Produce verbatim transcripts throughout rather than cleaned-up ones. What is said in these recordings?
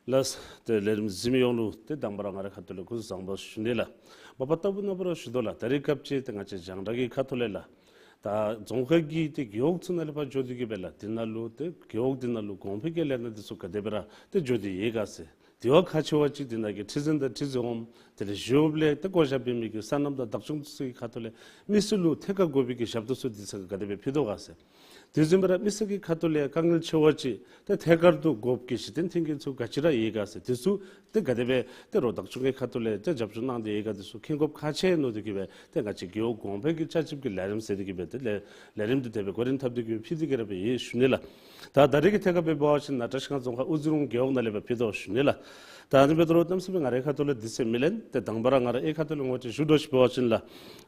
ལགས། ཏེ་ལས་རིམ་གཟིགས་མི་ཡོངས་ལུ་ཏེ་དང་པ་ར་ང་རའི་ཁ་ཐུག་ལས་སྐུ་གཟུགས་བཟང་པོ་ཞུ་ནི་ལགས། མ་པ་ལྟ་བུ་ནང་པ་ར་ཞུ་དོ་ལགས། ད་རེས་སྐབས་ཅིག་ཏེ་ང་བཅས་རྒྱང་བསྒྲགས་ཀྱི་ཁ་ཐུག་ལས་ལགས། ད་རྫོང་ཁག་གི་ཏེ་རྒེད་འོག་ཚུ་ནང་ལས་ཕར་འགྱོ་སྟེ་གི་སྦེ་ལགས། དེ་ནང་ལུ་ཏེ་རྒེད་འོག་དེ་ནང་ལུ་གོང་འཕེལ་གྱི་ལས་སྣ་དེ་ཚུ་ག་དེ་སྦེ་ར་ཏེ་འགྱོ་སྟེ་ཡོད་ག་ཟེར། དེ་བ་ཁག་ཆེ་བ་ཅིག་དེ་ནང་གི་ཁྲི་འཛིན་དང་ཁྲི་འཛིན་འོགམ་དེ་ལས་ཞི་གཡོགཔ་ལས་ཏེ་བསྐོ་བཞག་འབད་མི་གི་སོ་ནམ་དང་བདག་སྐྱོང་ཚུ་གི་ཁ་ཐུག་ལས་མི་སེར་ལུ་ཐད་ཀར་དགོ་པའི་གི་ཞབས་ཏོག་ཚུ་དེ་ཚུ་ག་དེ་སྦེ་ཕུལ་དོ་ག་ཟེར། དེ་བཟུམ་སྦེ་ར་མི་སེར་གྱི་ཁ་ཐུག་ལས་དཀའ་ངལ་ཆེ་བ་ཅིག་ཏེ་ཐད་ཀར་དུ་རྒེད་འོག་གི་གཞི་རྟེན་མཐུན་རྐྱེན་ཚུ་ག་ཅི་ར་ཡོད་ག་ཟེར། དེ་ཚུ་ཏེ་ག་དེ་སྦེ་ཏེ་རོགས་བདག་སྐྱོང་གི་ཁ་ཐུག་ལས་ཏེ་རྒྱབ་སྐྱོར་གནང་སྟེ་ཡོད་ག་དེ་ཚུ་མཁྱེན་དགོཔ་ཁག་ཆེ་ནི་དེ་གིས་སྦེ་ཏེ་ང་བཅས་རྒེད་འོག་གོང་འཕེལ་གྱི་ཆ་ཁྱབ་ཀྱི་ལས་རིམ་ཟེར་དེ་གིས་སྦེ་ཏེ་ལས་ལས་རིམ་དེ་དེ་སྦེ་གོ་རིམ་འཐབ་སྟེ་གི་ཕུལ་ཏེ་གི་ར་སྦེ་ཡོད་ཞུ་ནི་ལགས། ད་ད་རེས་ཀྱི་ཐད་ཁར་སྦེ་འབད་བ་ཅིན་ནཱ་བཀྲིས་སྒང་རྫོང་ཁག་ཨོ་རྩེ་རོང་རྒེད་འོག་ནང་ལས་སྦེ་ཕུལ་དོ་ཞུ་ནི་ལགས། ད་ཨ་ནི་འབདཝ་ད་ལུ་གནམ་མེད་ས་མེད་ང་རའི་ཁ་ཐུག་ལས་དུས་ཚོད་མི་ལེན། ཏེ་དང་པ་ར་ང་རའི་ཁ་ཐུག་ལས་ངོ་སྤྲོད་ཞུ་དོ་ཅིག་འབད་བ་ཅིན་ལགས།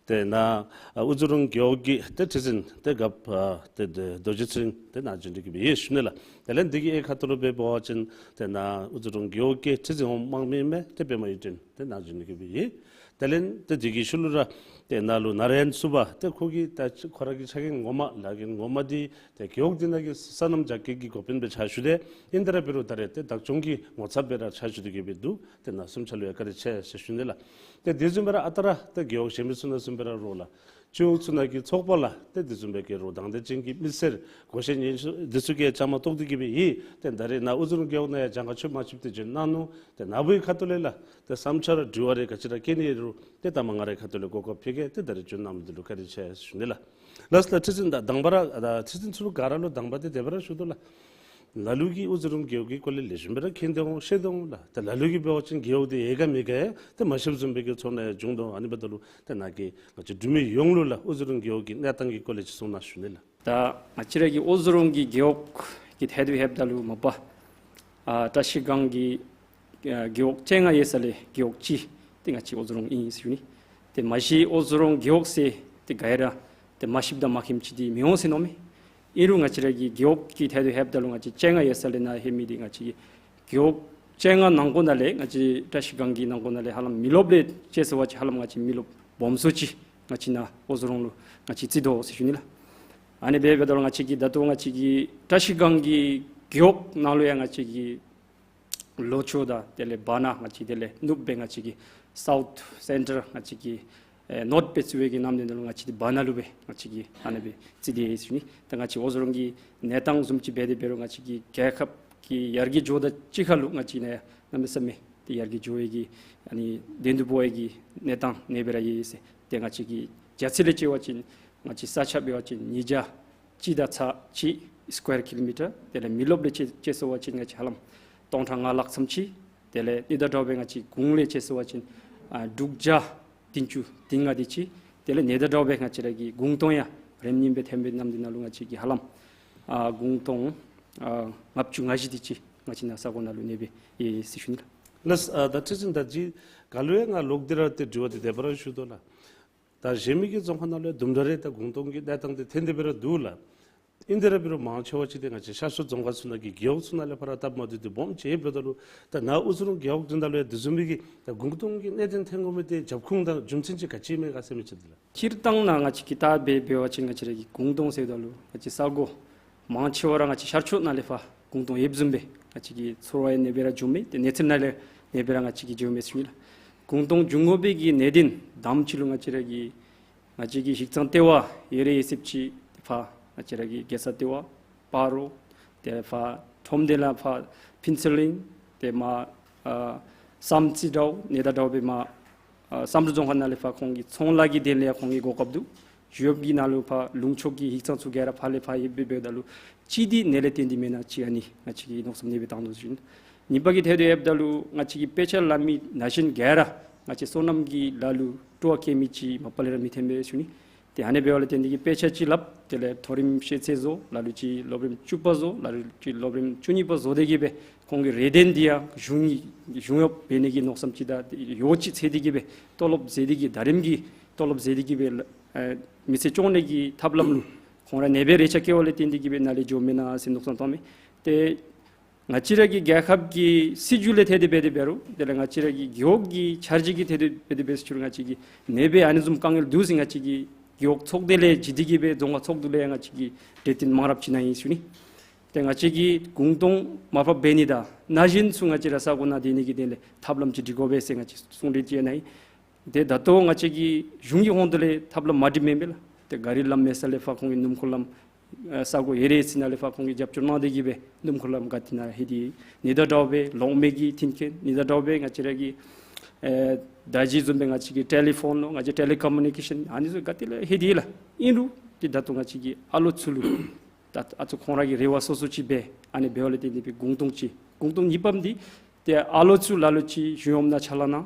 ཏེ་ནཱ་ཨ་ཨོ་རྩེ་རོང་རྒེད་འོག་གི་ཏེ་ཁྲི་འཛིན་ཏེ་རྒཔོ་ཨ་ཏེ་ཏེ་རྡོ་རྗེ་ཚེ་རིང་ཏེ་ནཱ་བྱོན་ཏེ་གི་སྦེ་ཡོད་ཞུ་ནི་ལགས། དེ་ལས་འདི་གི་ཨེ་ཁ་ཐུག་ལུ་སྦེ་འབད་བ་ཅིན་ཏེ་ནཱ་ཨོ་རྩེ་རོང་རྒེད་འོག་གི་ཁྲི་འཛིན་འོགམ་དམངས་མི་མས་ཏེ་པདྨ་གཡུ་སྒྲོན་ཏེ་ནཱ་བྱོན་ཏེ་གི་སྦེ་ཡོད། དེ་ལས་ཏེ་དེ་གི་ཤུལ་ལུ་ར་ཏེ་ནཱ་ལུ་ནཱ་ར་ཡན་སུ་བ་ཏེ་ཁོ་གི་ད་ཁོ་ར་གི་ཕྱག་འགན་ངོ་མ་ལཱ་འགན་ངོ་མ་འདི་ཏེ་རྒེད་འོག་འདི་ནང་གི་སོ་ནམ་རྒྱ་སྐྱེད་ཀྱི་འགོ་དཔོན་སྦེ་ཕྱག་ཞུ་སྟེ་ཨིན། དེ་ར་འབད་རུང་ད་རེས་ཏེ་བདག་སྐྱོང་གི་ངོ་ཚབ་སྦེ་ར་ཕྱག་ཞུ་སྟེ་གི་སྦེ་འདུག། ཏེ་ནཱ་གསུམ་ཆ་ལུ་ཡང་བཀའ་དྲིན་ཆེ་ཟེར་ཞུ་ནི་ལགས། ཏེ་དེ་བཟུམ་སྦེ་ར་ཨ་རྟག་ར་ཏེ་རྒེད་འོག་གཞན་མི་ཚུ་ནང་བཟུམ་སྦེ་ར་རོགས་ལགས། སྤྱི་འོག་ཚུ་ནང་གི་ཚོགས་པ་ལགས། ཏེ་དེ་བཟུམ་སྦེ་གི་རོགས་དང་འདོད་ཅན་གྱི་མི་སེར་གོ་ཤེས་ཉན་ཤེས་འདི་ཚུ་གིས་བཅའ་མར་གཏོགས་ཏེ་གི་སྦེ་ཡོད། ཏེ་ད་རེས་ནཱ་ཨོ་རྩེ་རོང་རྒེད་འོག་ནང་ཡང་གྱངས་ཁ་ཆོདཔ་མ་ཆོདཔ་ཏེ་བྱོན་གནང་ནུག། ཏེ་ནཱ་བུའི་ཁ་ཐུག་ལས་ལགས། ཏེ་བསམ་འཆར་དྲི་བ་རེ་ག་ཅི་ར་བཀོད་ནི་ཡོད་རུང་ཏེ་ད་མ་ང་རའི་ཁ་ཐུག་ལས་གོ་སྐབས་ཕུལ་གེ། ཏེ་ད་རེས་བྱོན་གནང་མི་འདི་ལུ་བཀའ་དྲིན་ཆེ་ཟེར་ཞུ་ནི་ལགས། ལགས་སོ་ལགས། ཁྲི་འཛིན་ད་དང་པ་ར་ད་ཁྲི་འཛིན་ཚུ་ག་ར་ལུ་དང་པ་ཏེ་དེ་སྦེ་ར་ཞུ་དོ་ལགས། ལ་ལུ་གིས་ཨོ་རྩེ་རོང་རྒེད་འོག་གི་སྐོར་ལས་ལེགས་ཤོམ་སྦེ་ར་མཁྱེན་ཏེ་འོང་ཤེས་ཏེ་འོང་ལགས། ཏེ་ལ་ལུ་གིས་འབད་བ་ཅིན་རྒེད་འོག་འདི་ཡོད་ག་མེད་ག་ཡང་ཏེ་མ་ཤེསཔ་བཟུམ་སྦེ་གི་ཚོར་སྣང་ཡང་བྱུང་དོ། ཨ་ནི་འབདཝ་ད་ལུ་ཏེ་ནཱ་གི་ང་བཅས་འབྲུག་མི་ཡོངས་ལུ་ལགས་ཨོ་རྩེ་རོང་རྒེད་འོག་གི་གནས་སྟངས་ཀྱི་སྐོར་ལས་ཅིག་གསུང་གནང་ཞུ་ནི་ལགས། ད་ང་བཅས་ར་གི་ཨོ་རྩེ་རོང་གི་རྒེད་འོག་གི་ཐད་དུ་ལྷོདཔ་ད་ལུ་མ་པ་ཨ་བཀྲིས་སྒང་གི་ཨ་རྒེད་འོག་བཅོ་ལྔ་ཡོད་ས་ལས་རྒེད་འོག་གཅིག་འདི་ང་བཅས་ཨོ་རྩེ་རོང་ཨིན་ཟེར་ཞུ་ནི། ཏེ་མ་གཞི་ཨོ་རྩེ་རོང་རྒེད་འོག་ཟེར་ཏེ་ག་ཡ་ར་ཏེ་མ་ཤེསཔ་དང་མ་མཁྱེནམ་ཅིག་འདི་མི་འོང་ཟེར་མནོཝ་མས། ཨིན་རུང་ང་བཅས་ར་གི་རྒེད་འོག་གི་ཐད་དུ་ལྷོདཔ་ད་ལུ་ང་བཅས་བཅོ་ལྔ་ཡོད་ས་ལས་ནཱ་ལྷོད་མི་འདི་ང་བཅས་ཀྱི་རྒེད་འོག་བཅོ་ལྔ་ནང་འཁོད་ནང་ལས་ང་བཅས་བཀྲིས་སྒང་གི་ནང་འཁོད་ནང་ལས་ཧ་ལམ་མི་རློབས་ལས་ཅིག་ཟེར་བ་ཅིན་ཧ་ལམ་ང་བཅས་མི་རློབས་སྦོམ་སུ་ཅིག་ང་བཅས་ནཱ་ཨོ་རྩེ་རོང་ལུ་ང་བཅས་བརྩི་དོ་ཟེར་ཞུ་ནི་ལགས། ཨ་ནི་འབདཝ་ད་ལུ་ང་བཅས་ཀྱི་ད་ལྟོ་ང་བཅས་ཀྱི་བཀྲིས་སྒང་གི་རྒེད་འོག་ནང་ལུ་ཡང་ང་བཅས་ཀྱི་ལྷོ་ཕྱོགས་དང་དེ་ལས་བར་ན་ང་བཅས་དེ་ལས་ནུབ་སྦེ་ང་བཅས་ཀྱི་སའུཐ་སེན་ཊར་ང་བཅས་ཀྱི་ཨེ་ནོརཐ་སྦེ་བརྩི་བའི་གི་ནང་འདི་ནང་ལུ་ང་བཅས་འདི་བར་ན་ལུ་སྦེ་ང་བཅས་ཀྱིས་ཨ་ནི་སྦེ་བརྩི་དེས་ཟེར་ཞུ་ནི། ད་ང་བཅས་ཨོ་རྩེ་རོང་གི་གནས་སྟངས་བཟུམ་ཅིག་འབད་དེ་འབད་རུང་ང་བཅས་ཀྱི་རྒྱལ་ཁབ་ཀྱི་ཡར་རྒྱས་འགྱོཝ་དང་གཅིག་ཁར་ལུ་ང་བཅས་ནཱ་ཡང་གནམ་མེད་ས་མེད་ཏེ་ཡར་རྒྱས་འགྱོ་བའི་གི་ཨ་ནི་བདེན་དུ་འབོ་བའི་གི་གནས་སྟངས་ཨ་ནི་སྦེ་ར་ཡོད་ཟེར། ཏེ་ང་བཅས་ཀྱི་རྒྱ་ཚད་ལས་བཅད་པ་ཅིན་ང་བཅས་ས་ཆ་འབད་བ་ཅིན་ཉིས་བརྒྱ་གཅིག་དང་ཚག་གཅིག་སི་ཀུ་ཝེར་ཀི་ལོ་མི་ཊར། དེ་ལས་མི་རློབས་ལས་བཅད་བཅད་སོང་པ་ཅིན་ང་བཅས་ཧ་ལམ་སྟོང་ཕྲག་ལྔ་ལྷག་ཙམ་ཅིག། དེ་ལས་ཨིན་ད་འདྲཝ་སྦེ་ང་བཅས་གུང་ལས་བཅད་སོང་པ་ཅིན་ཨ་དྲུག་བརྒྱ་བདུན་ཅུ་དོན་ལྔ་དེ་ཅིག། དེ་ལས་ཨིན་ད་འདྲཝ་སྦེ་ང་བཅས་ར་གི་གུང་སྟོང་ཡང་རེམ་གཉིས་སྦེ་ཐོན་པའི་གནམ་དེ་ནང་ལུ་ང་བཅས་ཀྱི་ཧ་ལམ་ཨ་གུང་སྟོང་ཨ་ལྔ་བཅུ་ང་བཞི་དེ་ཅིག་ང་བཅས་ནཱ་ས་གོ་ནང་ལུ་གནས་པས་ཨེ་ཟེར་ཞུ་ནི་ལགས། ལགས་ཨ་ད་ཁྲི་འཛིན་ད་ཅི་ག་ལུ་ཡང་ང་ལོག་སྟེ་ར་ཏེ་དྲི་བ་དེ་དེ་སྦེ་ར་ཞུ་དོ་ལགས། ད་གཞན་མི་གི་རྫོང་ཁག་ནང་ལུ་དུམ་གྲ་རེ་ད་གུང་སྟོང་གི་གནས་སྟངས་དེ་ཐོན་ཏེ་སྦེ་ར་འདུག་ལགས། ཨིན་ཏེ་ར་འབད་རུང་མང་ཆེ་བ་ཅིག་དེ་ང་བཅས་ཤར་ཕྱོགས་རྫོང་ཁག་ཚུ་ནང་གི་རྒེད་འོག་ཚུ་ནང་ལས་ཕར་ར་སྟབས་མ་བདེཝ་དེ་སྦོམ་ཅིག་ཡོདཔ་ད་ལུ་ད་ནཱ་ཨོ་རྩེ་རོང་རྒེད་འོག་འདི་ནང་ལུ་ཡང་དེ་བཟུམ་མའི་གི་ད་གུང་སྟོང་གི་གནད་དོན་ཐོན་དགོ་མི་དེ་རྒྱབ་ཁུངས་དང་རྒྱུ་མཚན་ཅིག་ག་ཅི་ཨིན་མས་ག་ཟེར་མི་ཅིག་འདི་ལགས། སྤྱིར་བཏང་ནཱ་ང་བཅས་ཀྱིས་ད་འབད་འབད་བ་ཅིན་ང་བཅས་ར་གི་གུང་སྟོང་ཟེརཝ་ད་ལུ་ང་བཅས་ས་གོ་མང་ཆེ་བ་ར་ང་བཅས་ཤར་ཕྱོགས་ནང་ལས་ཕར་གུང་སྟོང་ཡོདཔ་བཟུམ་སྦེ་ང་བཅས་ཀྱི་ཚོར་བ་ཡང་ཨ་ནི་སྦེ་ར་བྱུངམ་མས། ཏེ་གནས་ཚུལ་ནང་ལས་ཨ་ནི་སྦེ་ར་ང་བཅས་ཀྱིས་བྱུངམ་མས་ཟེར་ཞུ་ནི་ལགས། གུང་སྟོང་འབྱུང་དགོ་པའི་གི་གནད་དོན་དང་པ་ཅིག་ལུ་ང་བཅས་ར་གི་ང་བཅས་ཀྱི་གཞིས་གཙང་ལྟེ་བ་ཡོད་རེ་ཡོད་ཚད་ཅིག་ཕར་ང་བཅས་ར་གི་རྒྱལ་ས་ལྟེ་བ་སྤ་རོ་དེ་ལས་ཕར་ཁྲོམ་སྡེ་ལས་ཕར་ཕུན་ཚོགས་གླིང་དེ་མར་ཨ་བསམ་རྩེ་འདྲཝ་ཨིན་ད་འདྲཝ་སྦེ་མར་ཨ་བསམ་གྲུབ་རྫོང་ཁག་ནང་ལས་ཕར་ཁོང་གི་ཚོང་ལཱ་གི་དོན་ལས་ཡང་ཁོང་གི་གོ་སྐབས་འདུག། ཞུ་ཡོདཔ་གི་ནང་ལུ་ཕར་ལུང་ཕྱོགས་ཀྱི་གཞིས་གཙང་ཚུ་ག་ར་ཕར་ལས་ཕར་ཡོདཔ་སྦེ་འབདཝ་ད་ལུ་གཅིག་འདི་གནས་ལས་བརྟེན་ཏེ་མེན་ན་ཅིག་ཨ་ནི་ང་བཅས་ཀྱིས་མནོ་བསམ་ཨ་ནི་སྦེ་བཏང་དོ་ཟེར་ཞུ་ནི། གཉིས་པ་གི་ཐད་དུ་ཡོདཔ་ད་ལུ་ང་བཅས་ཀྱི་དཔེ་ཆ་ལས་མི་ན་གཞོན་ག་ར་ང་བཅས་སོ་ནམ་གྱི་ལཱ་ལུ་སྤྲོ་བ་བསྐྱེད་མི་ཅིག་མ་པ་ལས་ར་མི་ཐོན་པས་ཟེར་ཞུ་ནི། ཏེ་ཨ་ནི་འབདཝ་ལས་བརྟེན་ཏེ་གི་དཔེ་ཆ་ཅིག་ལྷབ། དེ་ལས་མཐོ་རིམ་ཤེས་ཚད་བཟོ། ལ་ལུ་ཅིག་སློབ་རིམ་བཅུ་པ་བཟོ། ལ་ལུ་ཅིག་སློབ་རིམ་བཅུ་གཉིས་པ་བཟོ་སྟེ་གི་སྦེ་ཁོང་གི་རེ་འདུན་འདི་ཡང་གཞུང་གཞུང་གཡོགཔ་འབད་ནི་གི་མནོ་བསམ་ཅིག་དང་ཡོ་ཅིག་འཚོལ་ཏེ་གི་སྦེ་ཏོ་ལོབ་ཟད་དེ་གི་ད་རིམ་གྱི་ཏོ་ལོབ་ཟད་དེ་གི་སྦེ་ཨེ་མི་ཚེ་སྐྱོང་ནི་གི་ཐབས་ལམ་ལུ་ཁོང་ར་ཨ་ནི་སྦེ་རེ་ཆ་བསྐྱེདཔ་ལས་བརྟེན་ཏེ་གི་སྦེ་ནཱ་ལས་འགྱོཝ་མེན་ན་ཟེར་མནོ་བསམ་བཏངམ་མས། ཏེ་ང་བཅས་ར་གི་རྒྱལ་ཁབ་ཀྱི་སྲིད་བྱུས་ལས་ཐད་དེ་འབད་དེ་འབད་རུང་དེ་ལས་ང་བཅས་ར་གི་རྒེད་འོག་གི་འཆར་གཞི་གི་ཐད་དེ་འབད་དེ་འབད་ཟེར་ཞུ་རུང་ང་བཅས་ཀྱིས་ཨ་ནི་སྦེ་ཨ་ནི་བཟུམ་དཀའ་ངལ་འདུག་ཟེར་ང་བཅས་ཀྱི་རྒེད་འོག་ཚོགས་སྡེ་ལས་བརྒྱུད་དེ་གི་སྦེ་རྫོང་ཁག་ཚོགས་འདུ་ལས་ཡང་ང་བཅས་ཀྱིས་གྲོས་བསྟུན་མང་རབས་ཅིག་གནང་ཡི་ཟེར་ཞུ་ནི། ཏེ་ང་བཅས་ཀྱིས་གུང་སྟོང་མར་ཕབ་འབད་ནི་དང་ན་གཞོན་ཚུ་ང་བཅས་ར་ས་གོ་ནང་སྡོད་ནི་གི་དོན་ལས་ཐབས་ལམ་ཅིག་སྒྲིག་དགོ་པས་ཟེར་ང་བཅས་གསུང་གྲོས་ཅིག་ཡང་གནང་ཡི། ཏེ་ད་ལྟོ་ང་བཅས་ཀྱི་གཞུང་གི་ཧོངས་ལས་ཐབས་ལམ་མ་སྒྲིགཔ་མེན་པས་ལགས། ཏེ་གཱ་རི་ལམ་མེད་ས་ལས་ཕར་ཁོང་གིས་སྣུམ་འཁོར་ལམ་ཨ་ས་གོ་ཡར་ར་ཚུ་ནང་ལས་ཕར་ཁོང་གིས་རྒྱབ་སྐྱོར་གནང་སྟེ་གིས་སྦེ་སྣུམ་འཁོར་ལམ་ག་ཏེ་ནང་ལྷོད་དེ་ནི་དང་འདྲཝ་སྦེ་གློག་མེ་གི་མཐུན་རྐྱེན་ནི་དང་འདྲཝ་སྦེ་ང་བཅས་ར་གི་ཨེ་ད་ཅི་བཟུམ་སྦེ་ང་བཅས་ཀྱི་ཊེ་ལི་ཕོན་ལོ་ང་བཅས་ཊེ་ལི་ཀོ་མུ་ནི་ཀེ་ཤཱན་ཨ་ནི་ཚུ་ག་ཏེ་ལས་ལྷོད་དེ་ལགས། ཨིན་རུང་ཏེ་ད་ལྟོ་ང་བཅས་ཀྱི་ཨ་ལོ་ཚུ་ལུ་ད་ཨ་ཚུ་ཁོང་ར་གི་རེ་བ་སོ་སོ་ཅིག་སྦེ་ཨ་ནི་འབདཝ་ལས་བརྟེན་ཏེ་སྦེ་གུང་སྟོང་ཅིག་གུང་སྟོང་གཉིས་པམ་འདི་ཏེ་ཨ་ལོ་ཚུ་ལ་ལུ་ཅིག་གཞུང་གཡོགམ་ནང་ཕྱག་ལཱ་གནང་།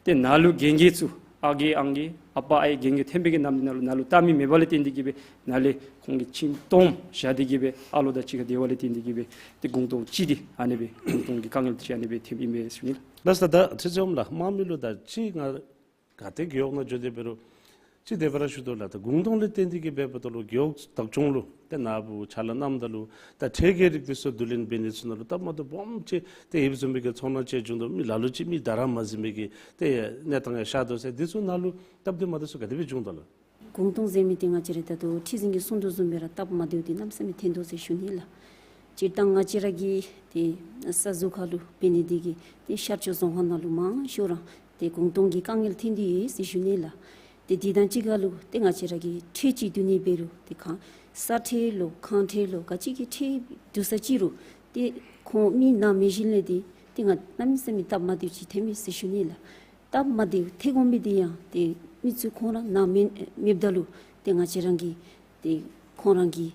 ཏེ་ནཱ་ལུ་རྒན་རྒས་ཚུ་ཨ་རྒས་ཨང་རྒས་ཨ་པ་ཨའི་རྒན་རྒས་ཐོན་པའི་གི་ནམ་འདི་ནང་ལུ་ནཱ་ལུ་ལྟ་མི་མེདཔ་ལས་བརྟེན་ཏེ་གིས་སྦེ་ནཱ་ལས་ཁོང་གིས་ཆིངས་བཏོན་བཞག་སྟེ་གིས་སྦེ་ཨ་ལོ་དང་གཅིག་ཁར་སྡོདཔ་ལས་བརྟེན་ཏེ་གིས་སྦེ་ཏེ་གུང་སྟོང་ཅིག་འདི་ཨ་ནི་སྦེ་གུང་སྟོང་གི་དཀའ་ངལ་ཅིག་ཨ་ནི་སྦེ་ཐོནམ་ཨིན་པས་ཟེར་ཞུ་ནི་ལགས། ལགས་སོ། ད་ཁྲི་འཛིན་ལགས་དམངས་མི་ལུ་ད་ཅི་ང་ག་ཏེ་རྒེད་འོག་ནང་འགྱོ་སྟེ་འབད་རུང་ཅིག་དེ་སྦེ་ར་ཞུ་དོ་ལགས། ད་གུང་སྟོང་ལས་བརྟེན་ཏེ་གིས་འབདཝ་ད་ལུ་རྒེད་འོག་བདག་སྐྱོང་ལུ་ཏེ་ནཱ་བུ་ཕྱག་ལཱ་གནངམ་ད་ལུ་ད་ཁྲལ་གྱི་རིགས་འདི་ཚུ་བསྡུ་ལེན་འབད་ནི་ཚུ་ནང་ལུ་སྟབས་མ་བདེཝ་སྦོམ་ཅིག་ཏེ་ཨེབ་བཟུམ་མའི་གི་ཚོར་སྣང་ཅིག་བྱུང་དོ། མི་ལ་ལུ་ཅིག་མི་དང་ར་མ་འཛོམས་པའི་གི་ཏེ་གནས་སྟངས་ཡང་ཤར་དོ་ཟེར། འདི་ཚུ་ནཱ་ལུ་སྟབས་བདེ་མ་བདེ་ཚུ་ག་དེ་སྦེ་བྱུང་དོ་ལགས། གུང་སྟོང་ཟེར་མི་འདི་ང་བཅས་ར་ད་ལྟོ་ཁྲི་འཛིན་གྱིས་གསུང་དོ་བཟུམ་སྦེ་ར་སྟབས་མ་བདེཝ་འདི་གནམ་མེད་ས་མེད་ཐོན་དོ་ཟེར་ཞུ་ནི་ལགས། སྤྱིར་བཏང་ང་བཅས་ར་གི་ཏེ་ས་གཟུགས་ཁར་ལུ་འབད་ནི་འདི་གིས་ཏེ་ཤར་ཕྱོགས་རྫོང་ཁག་ནང་ལུ་མང་ཤོས་ར་ཏེ་གུང་སྟོང་གི་དཀའ་ངལ་ཐོན་ཏེ་ཡོད་ཟེར་ཞུ་ནི་ལགས། ཏེ་འདི་དང་གཅིག་ཁར་ལུ་ཏེ་ང་བཅས་ར་གི་ཁྲལ་ཅིག་བསྡུ་ནི་འབད་རུང་ཏེ་ཁང་ས་ཁྲལ་ལོ་ཁང་ཁྲལ་ལོ་ག་ཅི་གི་ཁྲལ་བསྡུ་ས་ཅིག་རུང་ཏེ་ཁོང་མི་ནང་མེད་བཞིན་ལས་ཏེ་ཏེ་ང་གནམ་མེད་ས་མེད་སྟབས་མ་བདེཝ་ཅིག་ཐོནམ་ཨིན་ཟེར་ཞུ་ནི་ལགས། སྟབས་མ་བདེཝ་ཐོན་དགོ་མི་འདི་ཡང་ཏེ་མི་ཚུ་ཁོང་ར་ནང་མེད་མེདཔ་ད་ལུ་ཏེ་ང་བཅས་ར་གི་ཏེ་ཁོང་ར་གི་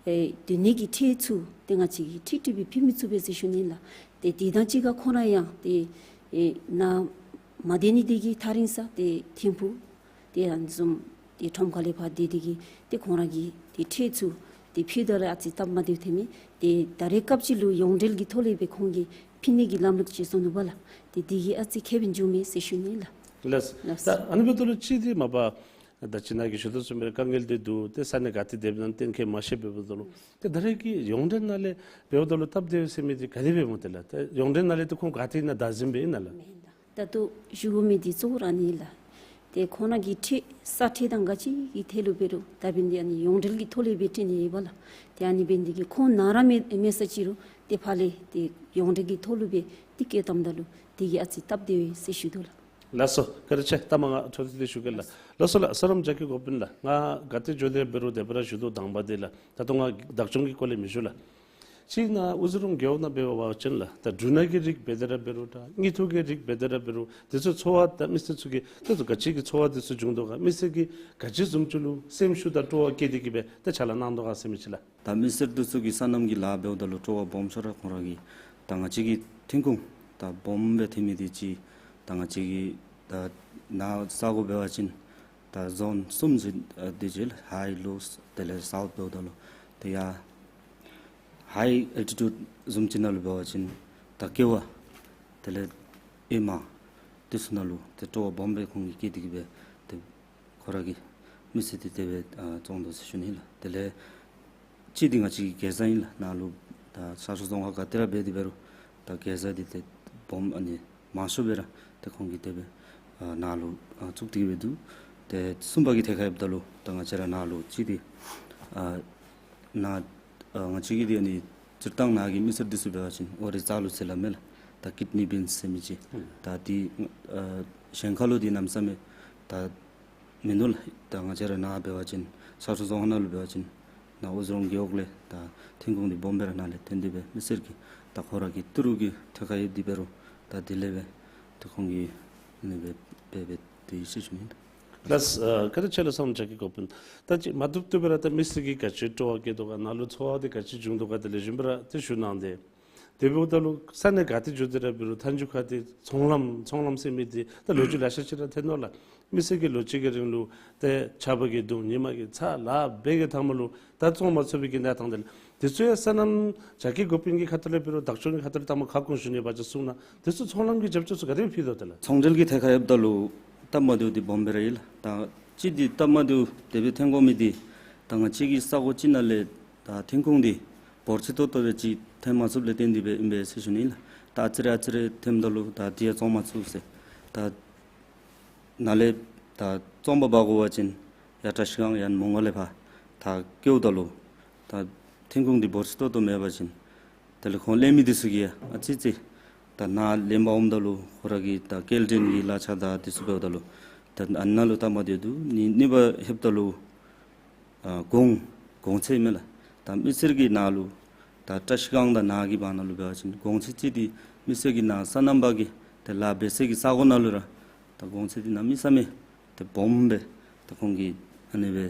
ཨེ་བསྡུ་ནི་གི་ཁྲལ་ཚུ་ཏེ་ང་བཅས་ཀྱིས་ཁྲིག་ཁྲི་སྦེ་ཕུལ་མི་ཚུགས་པས་ཟེར་ཞུ་ནི་ལགས། ཏེ་འདི་དང་གཅིག་ཁར་ཁོང་ར་ཡང་ཏེ་ཨེ་ནཱ་མ་སྡོད་ནི་འདི་གིས་ཐག་རིང་ས་ཏེ་ཐིམ་ཕུག་ཏེ་ཨ་ནི་བཟུམ་ཏེ་ཁྲོམ་ཁ་ལས་ཕར་སྡོད་དེ་གིས་ཏེ་ཁོང་ར་གི་ཏེ་ཁྲལ་ཚུ་ཏེ་ཕུལཝ་ད་ར་ཨ་ཙི་སྟབས་མ་བདེཝ་ཐོནམ་ཨིན། ཏེ་ད་རེས་སྐབས་ཅིག་ལུ་ཡོངས་འབྲེལ་གྱི་ཐོག་ལས་སྦེ་ཁོང་གིས་ཕུལ་ནི་གི་ལམ་ལུགས་ཅིག་བཟོ་ནུག་པ་ལགས། ཏེ་འདི་གིས་ཨ་ཙི་ཁེ་ཕན་བྱུངམ་ཨིན་ཟེར་ཞུ་ནི་ལགས། ལགས། ལགས། ད་ཨ་ནི་འབདཝ་ད་ལུ་ཅིག་འདི་མ་པ་ད་ཅི་ནཱ་གིས་ཞུ་དོ་བཟུམ་སྦེ་དཀའ་ངལ་འདི་འདུག། ཏེ་ས་གནས་ག་ཏེ་སྡོདཔ་ཨིན་ན་གཏན་འཁེལ་མ་ཤེས་པས། འབདཝ་ད་ལུ་ཏེ་ད་རེས་ཀྱི་ཡོངས་འབྲེལ་ནང་ལས་འབདཝ་ད་ལུ་སྟབས་བདེ་ཟེར་མི་འདི་ག་དེ་སྦེ་སྨོ་ཏེ་ལགས། ཏེ་ཡོངས་འབྲེལ་ནང་ལས་ཏེ་ཁོང་ག་ཏེ་ནཱ་བདའ་ཟུན་འབད་ཨིན་ན་ལགས། ད་ལྟོ་ཞུ་དགོ་མི་འདི་གཙོ་བོ་ར་ཨ་ནི་ལགས། ཏེ་ཁོང་ར་གི་ཁྲལ་ས་ཁྲལ་དང་ག་ཅི་གི་ཐད་ལུ་འབད་རུང་ད་འབདན་འདི་ཨ་ནི་ཡོངས་འབྲེལ་གྱི་ཐོག་ལས་སྦེ་སྤྲོད་ནི་ཨིན་པས་ལགས། ཏེ་ཨ་ནི་འབདན་འདི་གིས་ཁོང་ནཱ་ར་མེད་མེད་ས་ཅིག་རུང་ཏེ་ཕར་ལས་ཏེ་ཡོངས་འབྲེལ་གྱི་ཐོག་ལུ་སྦེ་ཏེ་བསྐྱལ་བཏངམ་ད་ལུ་འདི་གིས་ཨ་ཙི་སྟབས་བདེ་བས་ཟེར་ཞུ་དོ་ལགས། ལགས་སོ། བཀའ་དྲིན་ཆེ། ད་མ་ང་འཕྲོ་མཐུད་དེ་ཞུ་གེ་ལགས། ལགས་སོ་ལགས། ས་རམ་ཇ་ཀི་གོ་པིན་ལགས། ང་ག་ཏེ་འགྱོ་དེ་འབད་རུང་དེ་སྦེ་ར་ཞུ་དོ། དང་པ་འདི་ལགས། ད་ལྟོ་ང་བདག་སྐྱོང་གི་སྐོར་ལས་མི་ཞུ་ལགས། ཅིག་ནཱ་ཨུ་ཛི་རོང་རྒེད་འོག་ནང་འབད་བ་ཅིན་ལགས། ད་འབྲུ་སྣ་གི་རིགས་འབད་དེ་ར་འབད་རུང་ད་དངུལ་ཐོག་གི་རིགས་འབད་དེ་ར་འབད་རུང་དེ་ཚུ་འཚོ་བ་ད་མི་སེར་ཚུ་གི་དེ་ཚུ་ག་ཅི་གི་འཚོ་བ་དེ་ཚུ་བྱུང་དོ་ག། མི་སེར་གྱིས་ག་ཅི་བཟུམ་ཅིག་ལུ་སེམས་ཤུགས་དང་སྤྲོ་བ་བསྐྱེད་དེ་གིས་སྦེ་ད་ཕྱག་ལཱ་གནང་དོ་ག་ཟེར་མི་ཅིག་ལགས། ད་མི་སེར་འདི་ཚུ་གིས་སོ་ནམ་གྱི་ལཱ་འབདཝ་ད་ལུ་སྤྲོ་བ་སྦོམ་ཤོས་ར་ཁོང་ར་གིས་ད་ང་བཅས་ཀྱི་ཐོན་ཁུངས་ད་སྦོམ་སྦེ་ཐོན་མི་འདི་ཅིག་ད་ང་བཅས་ཀྱི་ད་ནཱ་ས་གོ་འབད་བ་ཅིན་ད་ཛོན་གསུམ་ཅིག་ཨ་འདི་ཅིག་ལགས། ཧའི་ལོ་དེ་ལས་སའུཐ་འབདཝ་ད་ལུ་ཏེ་ཡར་ཧའི་ཨལ་ཊི་ཊུཌ་བཟུམ་ཅིག་ནང་ལུ་འབད་བ་ཅིན་ད་ཀེ་བ་དེ་ལས་ཨེ་མ་འདི་ཚུ་ནང་ལུ་ཏེ་སྤྲོ་བ་སྦོམ་སྦེ་ཁོང་གིས་བསྐྱེད་དེ་གིས་སྦེ་ཏེ་ཁོ་ར་གི་མི་སེར་འདི་དེ་སྦེ་ཨ་བཙོང་དོ་ཟེར་ཞུ་ནི་ལགས། དེ་ལས་གཅིག་འདི་ང་བཅས་ཀྱི་གེ་ཛ་ཨིན་ལགས། ནཱ་ལུ་ད་ཤར་ཕྱོགས་རྫོང་ཁག་ག་ཏེ་ར་འབད་དེ་འབད་རུང་ད་གེ་ཛ་འདི་ཏེ་སྦོམ་ཨ་ནི་མང་ཤོས་སྦེ་ར་ཏེ་ཁོང་གིས་དེ་སྦེ་ཨ་ནཱ་ལུ་ཨ་བཙུགས་ཏེ་གིས་སྦེ་འདུག། ཏེ་གསུམ་པ་གི་ཐད་ཁར་འབདཝ་ད་ལུ་ད་ང་བཅས་ར་ནཱ་ལུ་གཅིག་འདི་ཨ་ནཱ་ཨ་ང་བཅས་ཀྱི་འདི་ཨ་ནི་སྤྱིར་བཏང་ནཱ་གི་མི་སེར་འདི་ཚུ་འབད་བ་ཅིན་ཨོ་རི་རྩ་ལུ་ཟེར་སླབ་མས་ལགས། ད་ཀིཌ་ནི་བིན་སི་ཟེར་མི་ཅིག། ད་འདི་ཨ་གཞན་ཁ་ལུ་འདི་གནམ་མེད་ས་མེད་ད་མིན་འདུག་ལགས། ད་ང་བཅས་ར་ནཱ་འབད་བ་ཅིན་ཤར་ཕྱོགས་རྫོང་ཁག་ནང་ལུ་འབད་བ་ཅིན་ནཱ་ཨུ་ཛི་རོང་རྒེད་འོག་ལས་ད་ཐོན་ཁུངས་འདི་སྦོམ་སྦེ་ར་ནཱ་ལས་ཐོན་ཏེ་སྦེ་མི་སེར་གྱིས་ད་ཁོ་ར་གི་ཏི་རུ་གི་ཐད་ཁར་ཡོད་དེ་འབད་རུང་ད་དེ་ལས་སྦེ་ད་ཁོང་གིས་ཨ་ནི་སྦེ་འབད་འབད་དེ་ཡོད་ཟེར་ཞུ་ནི་ཨིན། ལགས། ཨ་བཀའ་དྲིན་ཆེ་ལགས། ས་རམ་ཇ་ཀི་གོ་པིན། ད་ཅི་མ་བཏུབ་བཏུབ་སྦེ་ར་ད་མི་སེར་གྱིས་ག་ཅི་སྤྲོ་བ་བསྐྱེད་དོ་ག། ནཱ་ལུ་འཚོ་བ་འདི་ག་ཅི་བྱུང་དོ་ག། དེ་ལེགས་ཤོམ་སྦེ་ར་ཏེ་ཞུ་གནང་སྟེ། དེ་འབདཝ་ད་ལུ་ས་གནས་ག་ཏེ་འགྱོ་སྟེ་ར་འབད་རུང་མཐའ་མཇུག་ཁར་ཏེ་ཚོང་ལམ་ཚོང་ལམ་ཟེར་མི་འདི་ད་ལོ་རྒྱུས་ལེ་ཤ་ཅིག་ར་ཐོན་ནུག་ལགས། མི་སེར་གྱིས་ལོ་གཅིག་གི་རིང་ལུ་ཏེ་ཆརཔ་གིས་བརྡུང་ཉི་མ་གིས་ཚ་ལཱ་འབད་གི་མཐའ་མ་ལུ་ད་བཙོང་མ་ཚུགས་པའི་གི་གནས་སྟངས་དེ་ལགས། དེ་ཚུ་ཡང་ས་རམ་ཇ་ཀི་གོ་པིན་གྱི་ཁ་ཐུག་ལས་འབད་རུང་བདག་སྐྱོང་གི་ཁ་ཐུག་ལས་ད་མ་ཁ་སྐོང་ཞུ་ནི་བ་ཅིན་གསུང་གནང་། དེ་ཚུ་ཚོང་ལམ་གྱི་རྒྱབ་སྐྱོར་ཚུ་ག་དེ་སྦེ་ཕུལ་དོ་དེ་ལགས། ཚོང་འབྲེལ་གྱི་ཐད་ཁར་འབདཝ་ད་ལུ་སྟབས་མ་བདེཝ་འདི་སྦོམ་སྦེ་ར་ཡོད་ལགས། ད་གཅིག་འདི་སྟབས་མ་བདེཝ་དེ་སྦེ་ཐོན་དགོ་མི་འདི་ད་ང་བཅས་ཀྱི་ས་གོ་ཅིག་ནང་ལས་ད་ཐོན་ཁུངས་འདི་འབོར་ཆེ་ཏོག་ཏོ་སྦེ་ཅིག་ཐོན་མ་ཚུགསཔ་ལས་བརྟེན་ཏེ་སྦེ་ཨིན་པས་ཟེར་ཞུ་ནི་ལགས། ད་ཨ་ཙི་རེ་ཨ་ཙི་རེ་ཐོནམ་ད་ལུ་ད་འདི་ཡང་བཙོང་མ་ཚུགས་ཟེར། ད་ནཱ་ལས་ད་བཙོང་པར་འབག་དགོ་པ་ཅིན་ཡར་བཀྲིས་སྒང་ཡང་མོང་སྒར་ལས་ཕར་ད་བསྐྱལཝ་ད་ལུ་ད་ ཐོན་ཁུངས་འདི་འབོར་ཆེ་ཏོག་ཏོ་མེད་པ་ཅིན་དེ་ལས་ཁོང་ལེན་མི་འདི་ཚུ་གིས་ཡང་ཨ་ཙི་ཙི་ད་ནཱ་ལེན་པར་འོངམ་ད་ལུ་ཁོ་ར་གི་ད་སྐྱེལ་འདྲེན་གྱི་གླ་ཆ་དང་འདི་ཚུ་འབདཝ་ད་ལུ་ད་ཨ་ནཱ་ལུ་བལྟ་མ་སྡོད་དོ། ནི་ནི་བ་ལྷོདཔ་ད་ལུ་ཨ་གོང་གོང་ཚད་མས་ལགས། ད་མི་སེར་གྱི་ནང་ལུ་ད་བཀྲ་ཤིས་སྒང་དང་ནཱ་གི་བར་ན་ལུ་འབད་བ་ཅིན་གོང་ཚད་ཅིག་འདི་མི་སེར་གྱི་ནང་སོ་ནམ་པ་གིས་དེ་ལཱ་འབད་སའི་གི་ས་གོ་ནང་ལུ་ར་ད་གོང་ཚད་འདི་གནམ་མེད་ས་མེད་ཏེ་སྦོམ་སྦེ་ད་ཁོང་གིས་ཨ་ནི་སྦེ་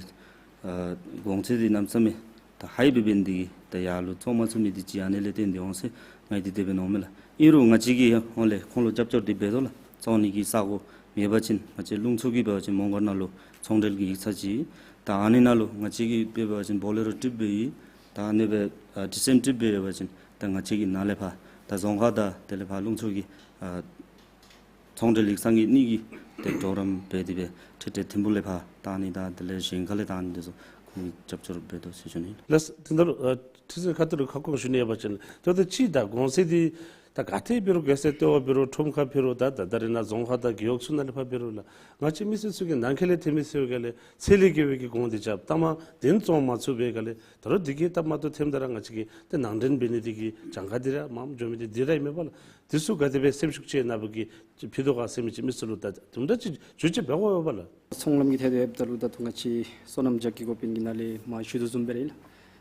ཨ་གོང་ཚད་འདི་གནམ་མེད་ས་མེད་ད་ཧའི་སྦེ་འབད་ནི་འདི་གིས་ད་ཡར་ལུ་བཙོང་མ་ཚུགས་མི་འདི་ཅིག་ཨ་ནི་ལས་བརྟེན་ཏེ་འོང་ཟེར་ང་གིས་འདི་དེ་སྦེ་མནོཝ་མས་ལགས། ཨིན་རུང་ང་བཅས་ཀྱིས་ཧོང་ལས་ཁོང་ལུ་རྒྱབ་སྐྱོར་འདི་འབད་དོ་ལགས། བཙོང་ནི་གི་ས་གོ་མེད་པ་ཅིན་ང་བཅས་ལུང་ཕྱོགས་ཀྱི་འབད་བ་ཅིན་མོང་སྒར་ནང་ལུ་ཚོང་འབྲེལ་གྱི་ཡིག་ཚང་ཅིག་ད་ཨ་ནི་ནང་ལུ་ང་བཅས་ཀྱིས་འབད་བ་ཅིན་བོ་ལེ་རོ་ཊིཔ་འབད་ཡི། ད་ཨ་ནི་སྦེ་ཨ་ཊི་སི་ཨེམ་ཊིཔ་འབད་བ་ཅིན་ད་ང་བཅས་ཀྱིས་ནཱ་ལས་ཕར་ད་རྫོང་ཁག་དང་དེ་ལས་ཕར་ལུང་ཕྱོགས་ཀྱི་ཨ་ཚོང་འབྲེལ་ཡིག་ཚང་གི་གཉིས་ཀྱིས་ཏེ་གྲོགས་རམ་འབད་དེ་སྦེ་ཁྲལ་ཁྲལ་ཐིམ་ཕུག་ལས་ཕར་བཏང་ནི་དང་དེ་ལས་གཞན་ཁ་ལས་བཏང་ནི་འདི་ཚུ་ཁོང་གིས་རྒྱབ་སྐྱོར་འབད་དོ་ཟེར་ཞུ་ནི། ལགས། དེ་འདྲ་ཨ་ཁྲི་འཛིན་ཁ་ཐུག་ལུ་ཁ་སྐོང་ཞུ་ནི་ཡོད་པ་ཅིན་ཏེ་ད་ཅི་ད་གོང་ཚད་འདི་ད་ག་ཏེ་འབད་རུང་གེ་སར་ལྟེ་བ་འབད་རུང་ཁྲོམ་ཁ་འབད་རུང་ད་ད་ད་རེས་ནཱ་རྫོང་ཁག་དང་རྒེད་འོག་ཚུ་ནང་ལས་ཕར་འབད་རུང་ལགས། ང་བཅས་མི་སེར་ཚུ་གིས་ནང་འཁོད་ལས་ཐོན་མི་ཚུ་ག་ལས་ཚད་ལས་བརྒལ་བའི་གི་གོང་འདི་རྐྱབ་ད་མ་དེ་བཙོང་མ་ཚུགས་པའི་ག་ལས་ད་རུང་འདི་གིས་སྟབས་མ་བདེཝ་ཐོནམ་ད་ར་ང་བཅས་ཀྱིས་ཏེ་ནང་འདྲེན་འབད་ནི་འདི་གི་གྱངས་ཁ་འདི་ར་མངམ་འགྱོ་མི་འདི་འདི་ར་ཨིན་མས་པ་ལགས། འདི་ཚུ་ག་དེ་སྦེ་སེམས་ཤུགས་ཅིག་ནཱ་བུ་གིས་ཕུལ་དོ་ག་ཟེར་མི་ཅིག་མི་སེར་ལུ་ད་དུམ་གྲ་ཅིག་ཇུས་ཅིག་འབད་དགོ་པས་ལགས། ཚོང་ལམ་གྱི་ཐད་དེ་འབདཝ་ད་ལུ་ད་ལྟོ་ང་བཅས་སོ་ནམ་རྒྱ་སྐྱེད་འགོ་དཔོན་གྱིས་ནཱ་ལས་མར་ཞུ་དོ་བཟུམ་སྦེ་ར་ཨིན་ལགས།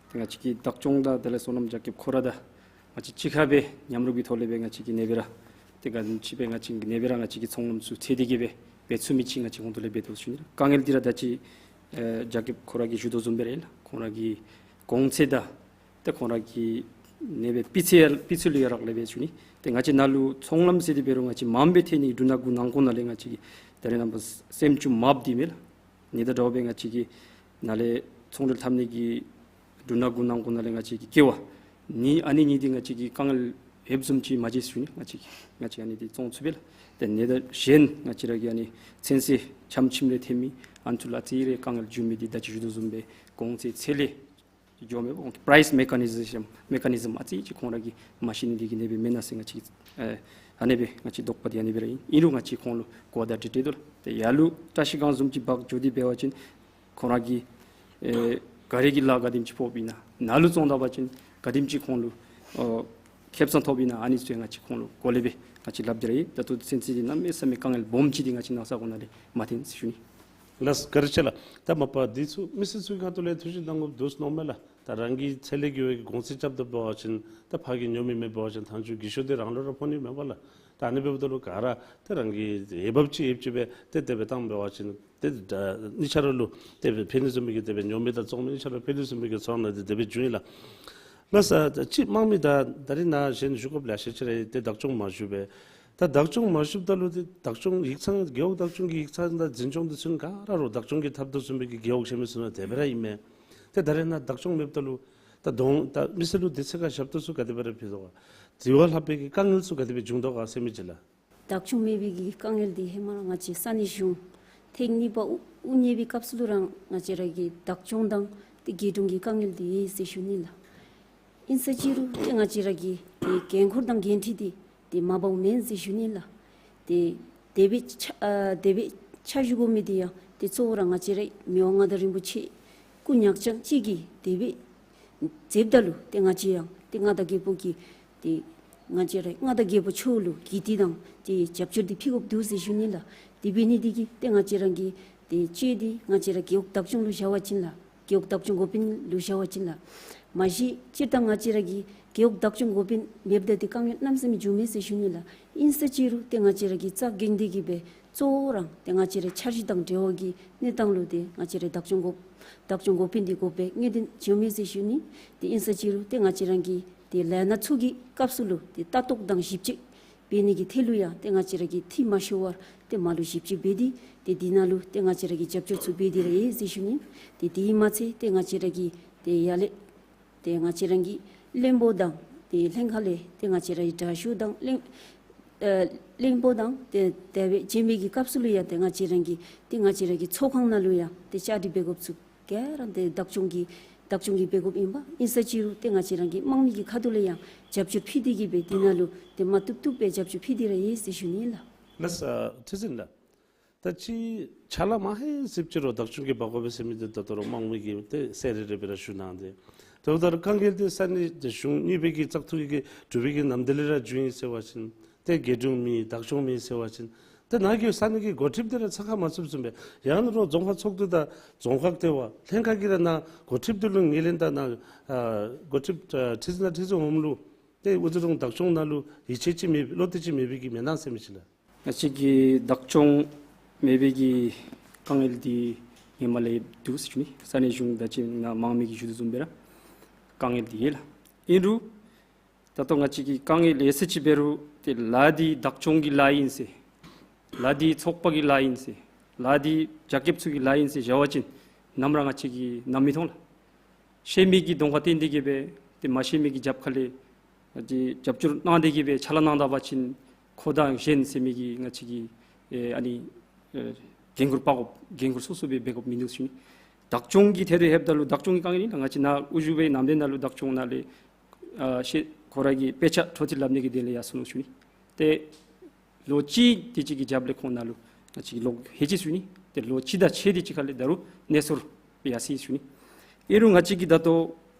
ཏེ་ང་བཅས་ཀྱིས་བདག་སྐྱོང་དང་དེ་ལས་སོ་ནམ་རྒྱ་སྐྱེད་ཁོ་ར་དང་ང་བཅས་གཅིག་ཁར་སྦེ་མཉམ་རུབ་ཀྱི་ཐོག་ལས་སྦེ་ང་བཅས་ཀྱིས་ཨ་ནེ་སྦེ་ར་ཏེ་ག་ཅི་སྦེ་ང་བཅས་ཀྱིས་ཨ་ནེ་སྦེ་ར་ང་བཅས་ཀྱི་ཚོང་ལམ་ཚུ་ཚད་འདི་གི་སྦེ་འབད་ཚུགས་མི་ཅིག་ང་བཅས་ཧོང་ཐོག་ལས་འབད་དོ་ཞུ་ནི་ལགས། དཀའ་ངལ་འདི་ར་ད་ཅི་ཨེ་རྒྱ་སྐྱེད་ཁོ་ར་གིས་ཞུ་དོ་བཟུམ་སྦེ་ར་ཨིན་ལགས། ཁོང་ར་གི་གོང་ཚད་དང་ཏེ་ཁོང་ར་གི་ཨ་ནེ་སྦེ་སྤུས་ཚད་སྤུས་ཚད་ལུ་ཡ་རག་ལས་སྦེ་ཞུ་ནི། ཏེ་ང་བཅས་ནཱ་ལུ་ཚོང་ལམ་ཟེར་ཏེ་འབད་རུང་ང་བཅས་མངམ་སྦེ་ཐོན་ནི་འབྲུ་སྣ་དགུ་ནང་འཁོད་ནང་ལས་ང་བཅས་ཀྱི་ད་རེས་ནངས་པ་སེམས་ཅུང་མངམ་འདི་མས་ལགས། ཨ་ནི་དང་འདྲཝ་སྦེ་ང་བཅས་ཀྱི་ནཱ་ལས་ཚོང་འབྲེལ་འཐབ་ནི་གི་འབྲུ་སྣ་དགུ་ནང་འཁོད་ནང་ལས་ང་བཅས་ཀྱི་ཀེ་བ་ནི་ཨ་ནི་གཉིས་འདི་ང་བཅས་ཀྱིས་དཀའ་ངལ་ཡོདཔ་བཟུམ་ཅིག་མ་མཇལ་ཞུ་ནི། ང་བཅས་ཀྱིས་ང་བཅས་ཨ་ནི་འདི་བཙོང་ཚུགས་པས་ལགས། ཏེ་ཨ་ནི་དང་གཞན་ང་བཅས་ར་གི་ཨ་ནི་ཚོད་བསྲེ་ཆམ་ཆིམ་ལས་ཐོན་མི་ཨ་ནི་ཚུ་ལུ་ཨ་ཙི་རེ་དཀའ་ངལ་འབྱུང་མི་འདི་ད་ཅི་ཞུ་དོ་བཟུམ་སྦེ་གོང་ཚད་ཚད་ལས་འགྱོ་མེད་པ་ཁོང་གི་པ་རའིསི་མེ་ཀ་ནི་ཛམ་མེ་ཀ་ནི་ཛམ་ཨ་ཙི་ཅིག་ཁོང་ར་གིས་མ་ཤེས་ནི་འདི་གིས་ཨ་ནེ་སྦེ་མེན་ན་ཟེར་ང་བཅས་ཀྱིས་ཨེ་ཨ་ནེ་སྦེ་ང་བཅས་དོགས་པ་འདི་ཨ་ནེ་སྦེ་ར་ཨིན། ཨིན་རུང་ང་བཅས་ཁོང་ལུ་གོ་བརྡ་སྤྲོད་སྤྲོད་དོ་ལགས། ཏེ་ཡར་ལུ་བཀྲ་ཤིས་སྒང་བཟུམ་ཅིག་འབག་འགྱོ་སྟེ་འབད་བ་ཅིན་ཁོང་ར་གིས་ཨེ་ག་ར་གིས་ལཱ་ག་དེམ་ཅིག་ཕོགཔ་ཨིན་ན་ནཱ་ལུ་བཙོང་ད་པ་ཅིན་ག་དེམ་ཅིག་ཁོང་ལུ་ཨོ་ཁེ་སང་ཐོབ་ཨིན་ན་ཨ་ནི་ཚུ་ཡང་ང་བཅས་ཁོང་ལུ་གོ་ལེ་སྦེ་ང་བཅས་སླབ་སྟེ་ར་ཨིན། ད་ལྟོ་ཚུན་ཚོད་འདི་གནམ་མེད་ས་མེད་དཀའ་ངལ་སྦོམ་ཅིག་འདི་ང་བཅས་ནང་ས་གོ་ནང་ལས་མ་ཐོན་ཟེར་ཞུ་ནི། ལགས་བཀའ་དྲིན་ཆེ་ལགས། ད་མ་པ་འདི་ཚུ་མི་སེར་ཚུ་གི་ཁ་ཐུག་ལས་ཐུགས་ཞིབ་གནང་དགོཔ་འདུག་མནོཝ་མས་ལགས། ད་རང་གི་ཚད་ལས་བརྒལ་བའི་གོང་ཚད་རྐྱབ་ད་འབད་བ་ཅིན་ད་ཕར་གྱི་ཉོ་མི་མེད་པ་ཅིན་ཐང་ཆུ་གི་ཤོ་འདི་རང་ལུ་ར་ཕོག་ནི་མས་པ་ལགས། ད་ཨ་ནི་འབདཝ་ད་ལུ་ག་ར་ད་རང་གི་འོས་འབབ་ཅིག་ཡོདཔ་ཅིག་སྦེ་ཏེ་དེ་སྦེ་བཏང་འབད་བ་ཅིན་ཏེ་ད་གཉིས་ཆ་ར་ལུ་དེ་སྦེ་ཕན་ནི་བཟུམ་མའི་གི་དེ་སྦེ་ཉོ་མི་དང་བཙོང་མི་གཉིས་ཆ་ར་ལུ་ཕན་ནི་བཟུམ་མའི་གི་ཚོར་སྣང་འདི་དེ་སྦེ་བྱུང་ཡི་ལགས། ལགས་སོ། ད་ཅི་དམངས་མི་ད་ད་རིས་ནཱ་གཞན་ཞུ་དགོཔ་ལེ་ཤ་ཅིག་ར་ཡོད། ཏེ་བདག་སྐྱོང་མ་ཞུ་བས། ད་བདག་སྐྱོང་མ་ཞུཝ་ད་ལུ་ཏེ་བདག་སྐྱོང་ཡིག་ཚང་རྒེད་འོག་བདག་སྐྱོང་གི་ཡིག་ཚང་དང་འཛིན་སྐྱོང་འདི་ཚུ་ག་ར་རུང་བདག་སྐྱོང་གི་འཐབ་དོ་བཟུམ་མའི་གི་རྒེད་འོག་ཆེ་མི་ཚུ་ནང་དེ་སྦེ་ར་ཨིན་མས། ཏེ་ད་རེས་ནཱ་བདག་སྐྱོང་མེདཔ་ད་ལུ་ད་གདོང་ད་མི་སེར་ལུ་དུས་ཚོད་ཁར་ཞབས་ཏོག་ཚུ་ག་དེ་སྦེ་ར་ཕུལ་དོ་ག། དེ་བ་ལྷག་པའི་གི་དཀའ་ངལ་ཚུ་ག་དེ་སྦེ་བྱུང་དོ་ག་ཟེར་མི་ཅིག་ལགས། བདག་སྐྱོང་མེད་པའི་གི་དཀའ་ངལ་འདི་ཧེ་མ་ར་ང་བཅས་ས་གནས་གཞུང་ཐེངས་གཉིས་པ་དབུ་དབུ་བརྙེས་པའི་སྐབས་སུ་ལུ་ར་ང་བཅས་ར་གི་བདག་སྐྱོང་དང་ཏེ་རྒེད་དྲུང་གི་དཀའ་ངལ་འདི་ཡོད་ཟེར་ཞུ་ནི་ལགས། ཨིན་ས་ཅི་རུང་ཏེ་ང་བཅས་ར་གི་ཏེ་འགན་ཁུར་དང་འགན་འཁྲི་འདི་ཏེ་མ་འབདཝ་མེན་ཟེར་ཞུ་ནི་ལགས། ཏེ་དེ་སྦེ་ཆ་ཨ་དེ་སྦེ་ཆ་བཞག་དགོ་མི་འདི་ཡང་ཏེ་གཙོ་བོ་ར་ང་བཅས་ར་མི་དབང་མངའ་བདག་རིན་པོ་ཆེ་སྐུ་མྱང་བྱང་ཅིག་གིས་དེ་སྦེ་མཛདཔ་ད་ལུ་ཏེ་ང་བཅས་ཡང་ཏེ་མངའ་བདག་རྒྱལ་པོ་གི་ཏེ་ང་བཅས་ར་མངའ་བདག་རྒྱལ་པོ་མཆོག་ལུ་གུས་བཏུད་དང་ཏེ་རྒྱབ་སྐྱོར་འདི་ཕུལ་དགོཔ་འདུག་ཟེར་ཞུ་ནི་ལགས། དེ་འབད་ནི་འདི་གིས་ཏེ་ང་བཅས་ར་གི་ཏེ་ཅིག་འདི་ང་བཅས་ར་རྒེད་འོག་བདག་སྐྱོང་ལུ་བཞག་པ་ཅིན་ལགས། རྒེད་འོག་བདག་སྐྱོང་འགོ་དཔོན་ལུ་བཞག་པ་ཅིན་ལགས། མ་གཞི་སྤྱིར་བཏང་ང་བཅས་ར་གི་རྒེད་འོག་བདག་སྐྱོང་འགོ་དཔོན་མེདཔ་ད་ཏེ་དཀའ་ངལ་གནམ་མེད་ས་མེད་འབྱུང་མས་ཟེར་ཞུ་ནི་ལགས། ཨིན་ས་ཅི་རུང་ཏེ་ང་བཅས་ར་གི་རྩ་འགེངས་ཏེ་གི་སྦེ་གཙོ་བོ་ར་ཏེ་ང་བཅས་ར་འཆར་གཞི་དང་འབྲེལ་བ་གི་གནས་སྟངས་ལུ་ཏེ་ང་བཅས་ར་བདག་སྐྱོང་འགོ་བདག་སྐྱོང་འགོ་དཔོན་འདི་དགོ་པའི་གནད་དོན་བྱུང་མས་ཟེར་ཞུ་ནི། ཏེ་ཨིན་ས་ཅི་རུང་ཏེ་ང་བཅས་ར་གི་ཏེ་ལས་སྣ་ཚུ་གི་སྐབས་སུ་ལུ་ཏེ་ལྟ་རྟོག་དང་ཞིབ་དཔྱད་འབད་ནི་གི་ཐད་ལུ་ཡང་ཏེ་ང་བཅས་ར་གིས་འཐུས་མ་ཤོར་བར་ཏེ་མར་ལུ་ཞིབ་དཔྱད་འབད་དེ་ཏེ་འདི་ནང་ལུ་ཏེ་ང་བཅས་ར་གིས་རྒྱབ་སྐྱོར་ཚུ་འབད་དེ་ར་ཡོད་ཟེར་ཞུ་ནི། ཏེ་དེ་མ་ཚད་ཏེ་ང་བཅས་ར་གིས་ཏེ་ཡར་ལས་ཏེ་ང་བཅས་ར་གི་བློན་པོ་དང་ཏེ་ལྷན་ཁག་ལས་ཏེ་ང་བཅས་ར་གི་དྲག་ཤོས་དང་བློན་ཨེ་བློན་པོ་དང་ཏེ་དེ་སྦེ་བྱོན་མི་གི་སྐབས་སུ་ལུ་ཡང་ཏེ་ང་བཅས་ར་གི་ཏེ་ང་བཅས་ར་གི་ཚོགས་ཁང་ནང་ལུ་ཡང་ཏེ་བཅའ་སྒྲིག་འབད་དགོཔ་ཚུ་ག་ར་ཏེ་བདག་སྐྱོང་གི་བདག་སྐྱོང་གིས་འབད་དགོཔ་ཨིན་པས། ཨིན་ས་ཅི་རུང་ཏེ་ང་བཅས་ར་གི་དམངས་མི་གི་ཁ་ཐུག་ལས་ཡང་རྒྱབ་སྐྱོར་ཕུལ་ཏེ་གི་སྦེ་འདི་ནང་ལུ་ཏེ་མ་བཏུབ་བཏུབ་སྦེ་རྒྱབ་སྐྱོར་ཕུལ་ཏེ་ར་ཡོད་ཟེར་ཞུ་ནི་ལགས། ལགས་སོ། ཁྲི་འཛིན་ལགས། ད་ཅི་ཕྱག་ལཱ་མང་ཧེང་སྐལ་ཅིག་རུང་བདག་སྐྱོང་གིས་འབག་དགོ་པས་ཟེར་མི་འདི་ད་ལྟོ་ར་དམངས་མི་གིས་ཏེ་གསལ་རི་རི་སྦེ་ར་ཞུ་གནང་སྟེ། དེ་འབདཝ་ད་དཀའ་ངལ་འདི་ས་གནས་གཞུང་གཉིས་པའི་གི་བཙག་འཐུ་གི་གྲུབ་པའི་གི་ནམ་དུས་ལས་ར་བྱུང་ཡི་ཟེར་བ་ཅིན་ཏེ་རྒེད་དྲུང་མེད་བདག་སྐྱོང་མེད་ཟེར་བ་ཅིན་ཏེ་ནཱ་གི་ས་གནས་ཀྱི་འགོ་ཁྲིདཔ་འདི་ར་ཚང་ཁ་མ་ཚུདཔ་བཟུམ་སྦེ་ཡང་ན་རོགས་རྫོང་ཁག་ཚོགས་འདུ་དང་རྫོང་ཁག་ལྟེ་བ་ལྷན་ཁག་གིས་ར་ནཱ་འགོ་ཁྲིདཔ་འདི་ལུ་ངོས་ལེན་དང་ནཱ་ཨ་འགོ་ཁྲིདཔ་ཨ་ཁྲི་འཛིན་དང་ཁྲི་འཛིན་འོགམ་ལུ་ཏེ་ཨུ་ཛི་རུང་བདག་སྐྱོང་ནང་ལུ་ཡིད་ཆེས་ཅིག་མེད་བློ་གཏད་ཅིག་མེད་པའི་གི་མེན་ན་ཟེར་མི་ཅིག་ལགས། ང་བཅས་ཀྱི་བདག་སྐྱོང་མེད་པའི་གི་དཀའ་ངལ་འདི་ཧེ་མ་ལས་འདུག་ཟེར་ཞུ་ནི། ས་གནས་གཞུང་ད་ཅི་ནཱ་དམངས་མི་གིས་ཞུ་དོ་བཟུམ་སྦེ་ར་དཀའ་ངལ་འདི་ཡོད་ལགས། ཨིན་རུང་ད་ལྟོ་ང་བཅས་ཀྱི་དཀའ་ངལ་ཡོད་ཟེར་ཅིག་འབད་རུང་ཏེ་ལཱ་འདི་བདག་སྐྱོང་གི་ལཱ་ཨིན་ཟེར་ལཱ་འདི་ཚོགས་པ་གི་ལཱ་ཨིན་ཟེར་ལཱ་འདི་རྒྱ་སྐྱེདཔ་ཚུ་གི་ལཱ་ཨིན་ཟེར་བཞག་པ་ཅིན་ནམ་ར་ང་བཅས་ཀྱིས་ནམ་མི་མཐོང་ལགས། ཤེས་མི་གི་གདོང་ཁར་བསྟན་ཏེ་གི་སྦེ་ཏེ་མ་ཤེས་མི་གི་རྒྱབ་ཁ་ལས་ཏེ་རྒྱབ་སྐྱོར་གནང་སྟེ་གི་སྦེ་ཕྱག་ལཱ་གནང་ད་པ་ཅིན་ཁོ་དང་གཞན་ཟེར་མི་གི་ང་བཅས་ཀྱིས་ཨེ་ཨ་ནི་ཨེ་འགན་ཁུར་འབག་དགོཔ་འགན་ཁུར་སོ་སོ་སྦེ་འབད་དགོཔ་མིན་འདུག་ཟེར་ཞུ་ནི། བདག་སྐྱོང་གི་ཐད་དུ་ལྷོདཔ་ད་ལུ་བདག་སྐྱོང་གི་དཀའ་ངལ་ཨིན་ལགས། ང་བཅས་ནཱ་དབུ་བཞུགས་པའི་ནམ་དུས་ནང་ལུ་བདག་སྐྱོང་ནང་ལས་ཨ་ཤེས་ཁོ་ར་གི་དཔེ་ཆ་འཕྲོ་མཐུད་ལམ་ནི་གི་དོན་ལས་ཡར་སོང་ནུག་ཞུ་ནི། ཏེ་ལོ་གཅིག་དེ་ཅིག་གི་རྒྱབ་ལས་ཁོང་ནཱ་ལུ་ང་བཅས་ཀྱིས་ལོག་ལྷོད་ཅི་ཞུ་ནི། ཏེ་ལོ་གཅིག་དང་ཕྱེད་དེ་ཅིག་ཁ་ལས་ད་རུང་གནས་སོར་ཡར་སོ་ཡི་ཞུ་ནི། ཨིན་རུང་ང་བཅས་ཀྱིས་ད་ལྟོ་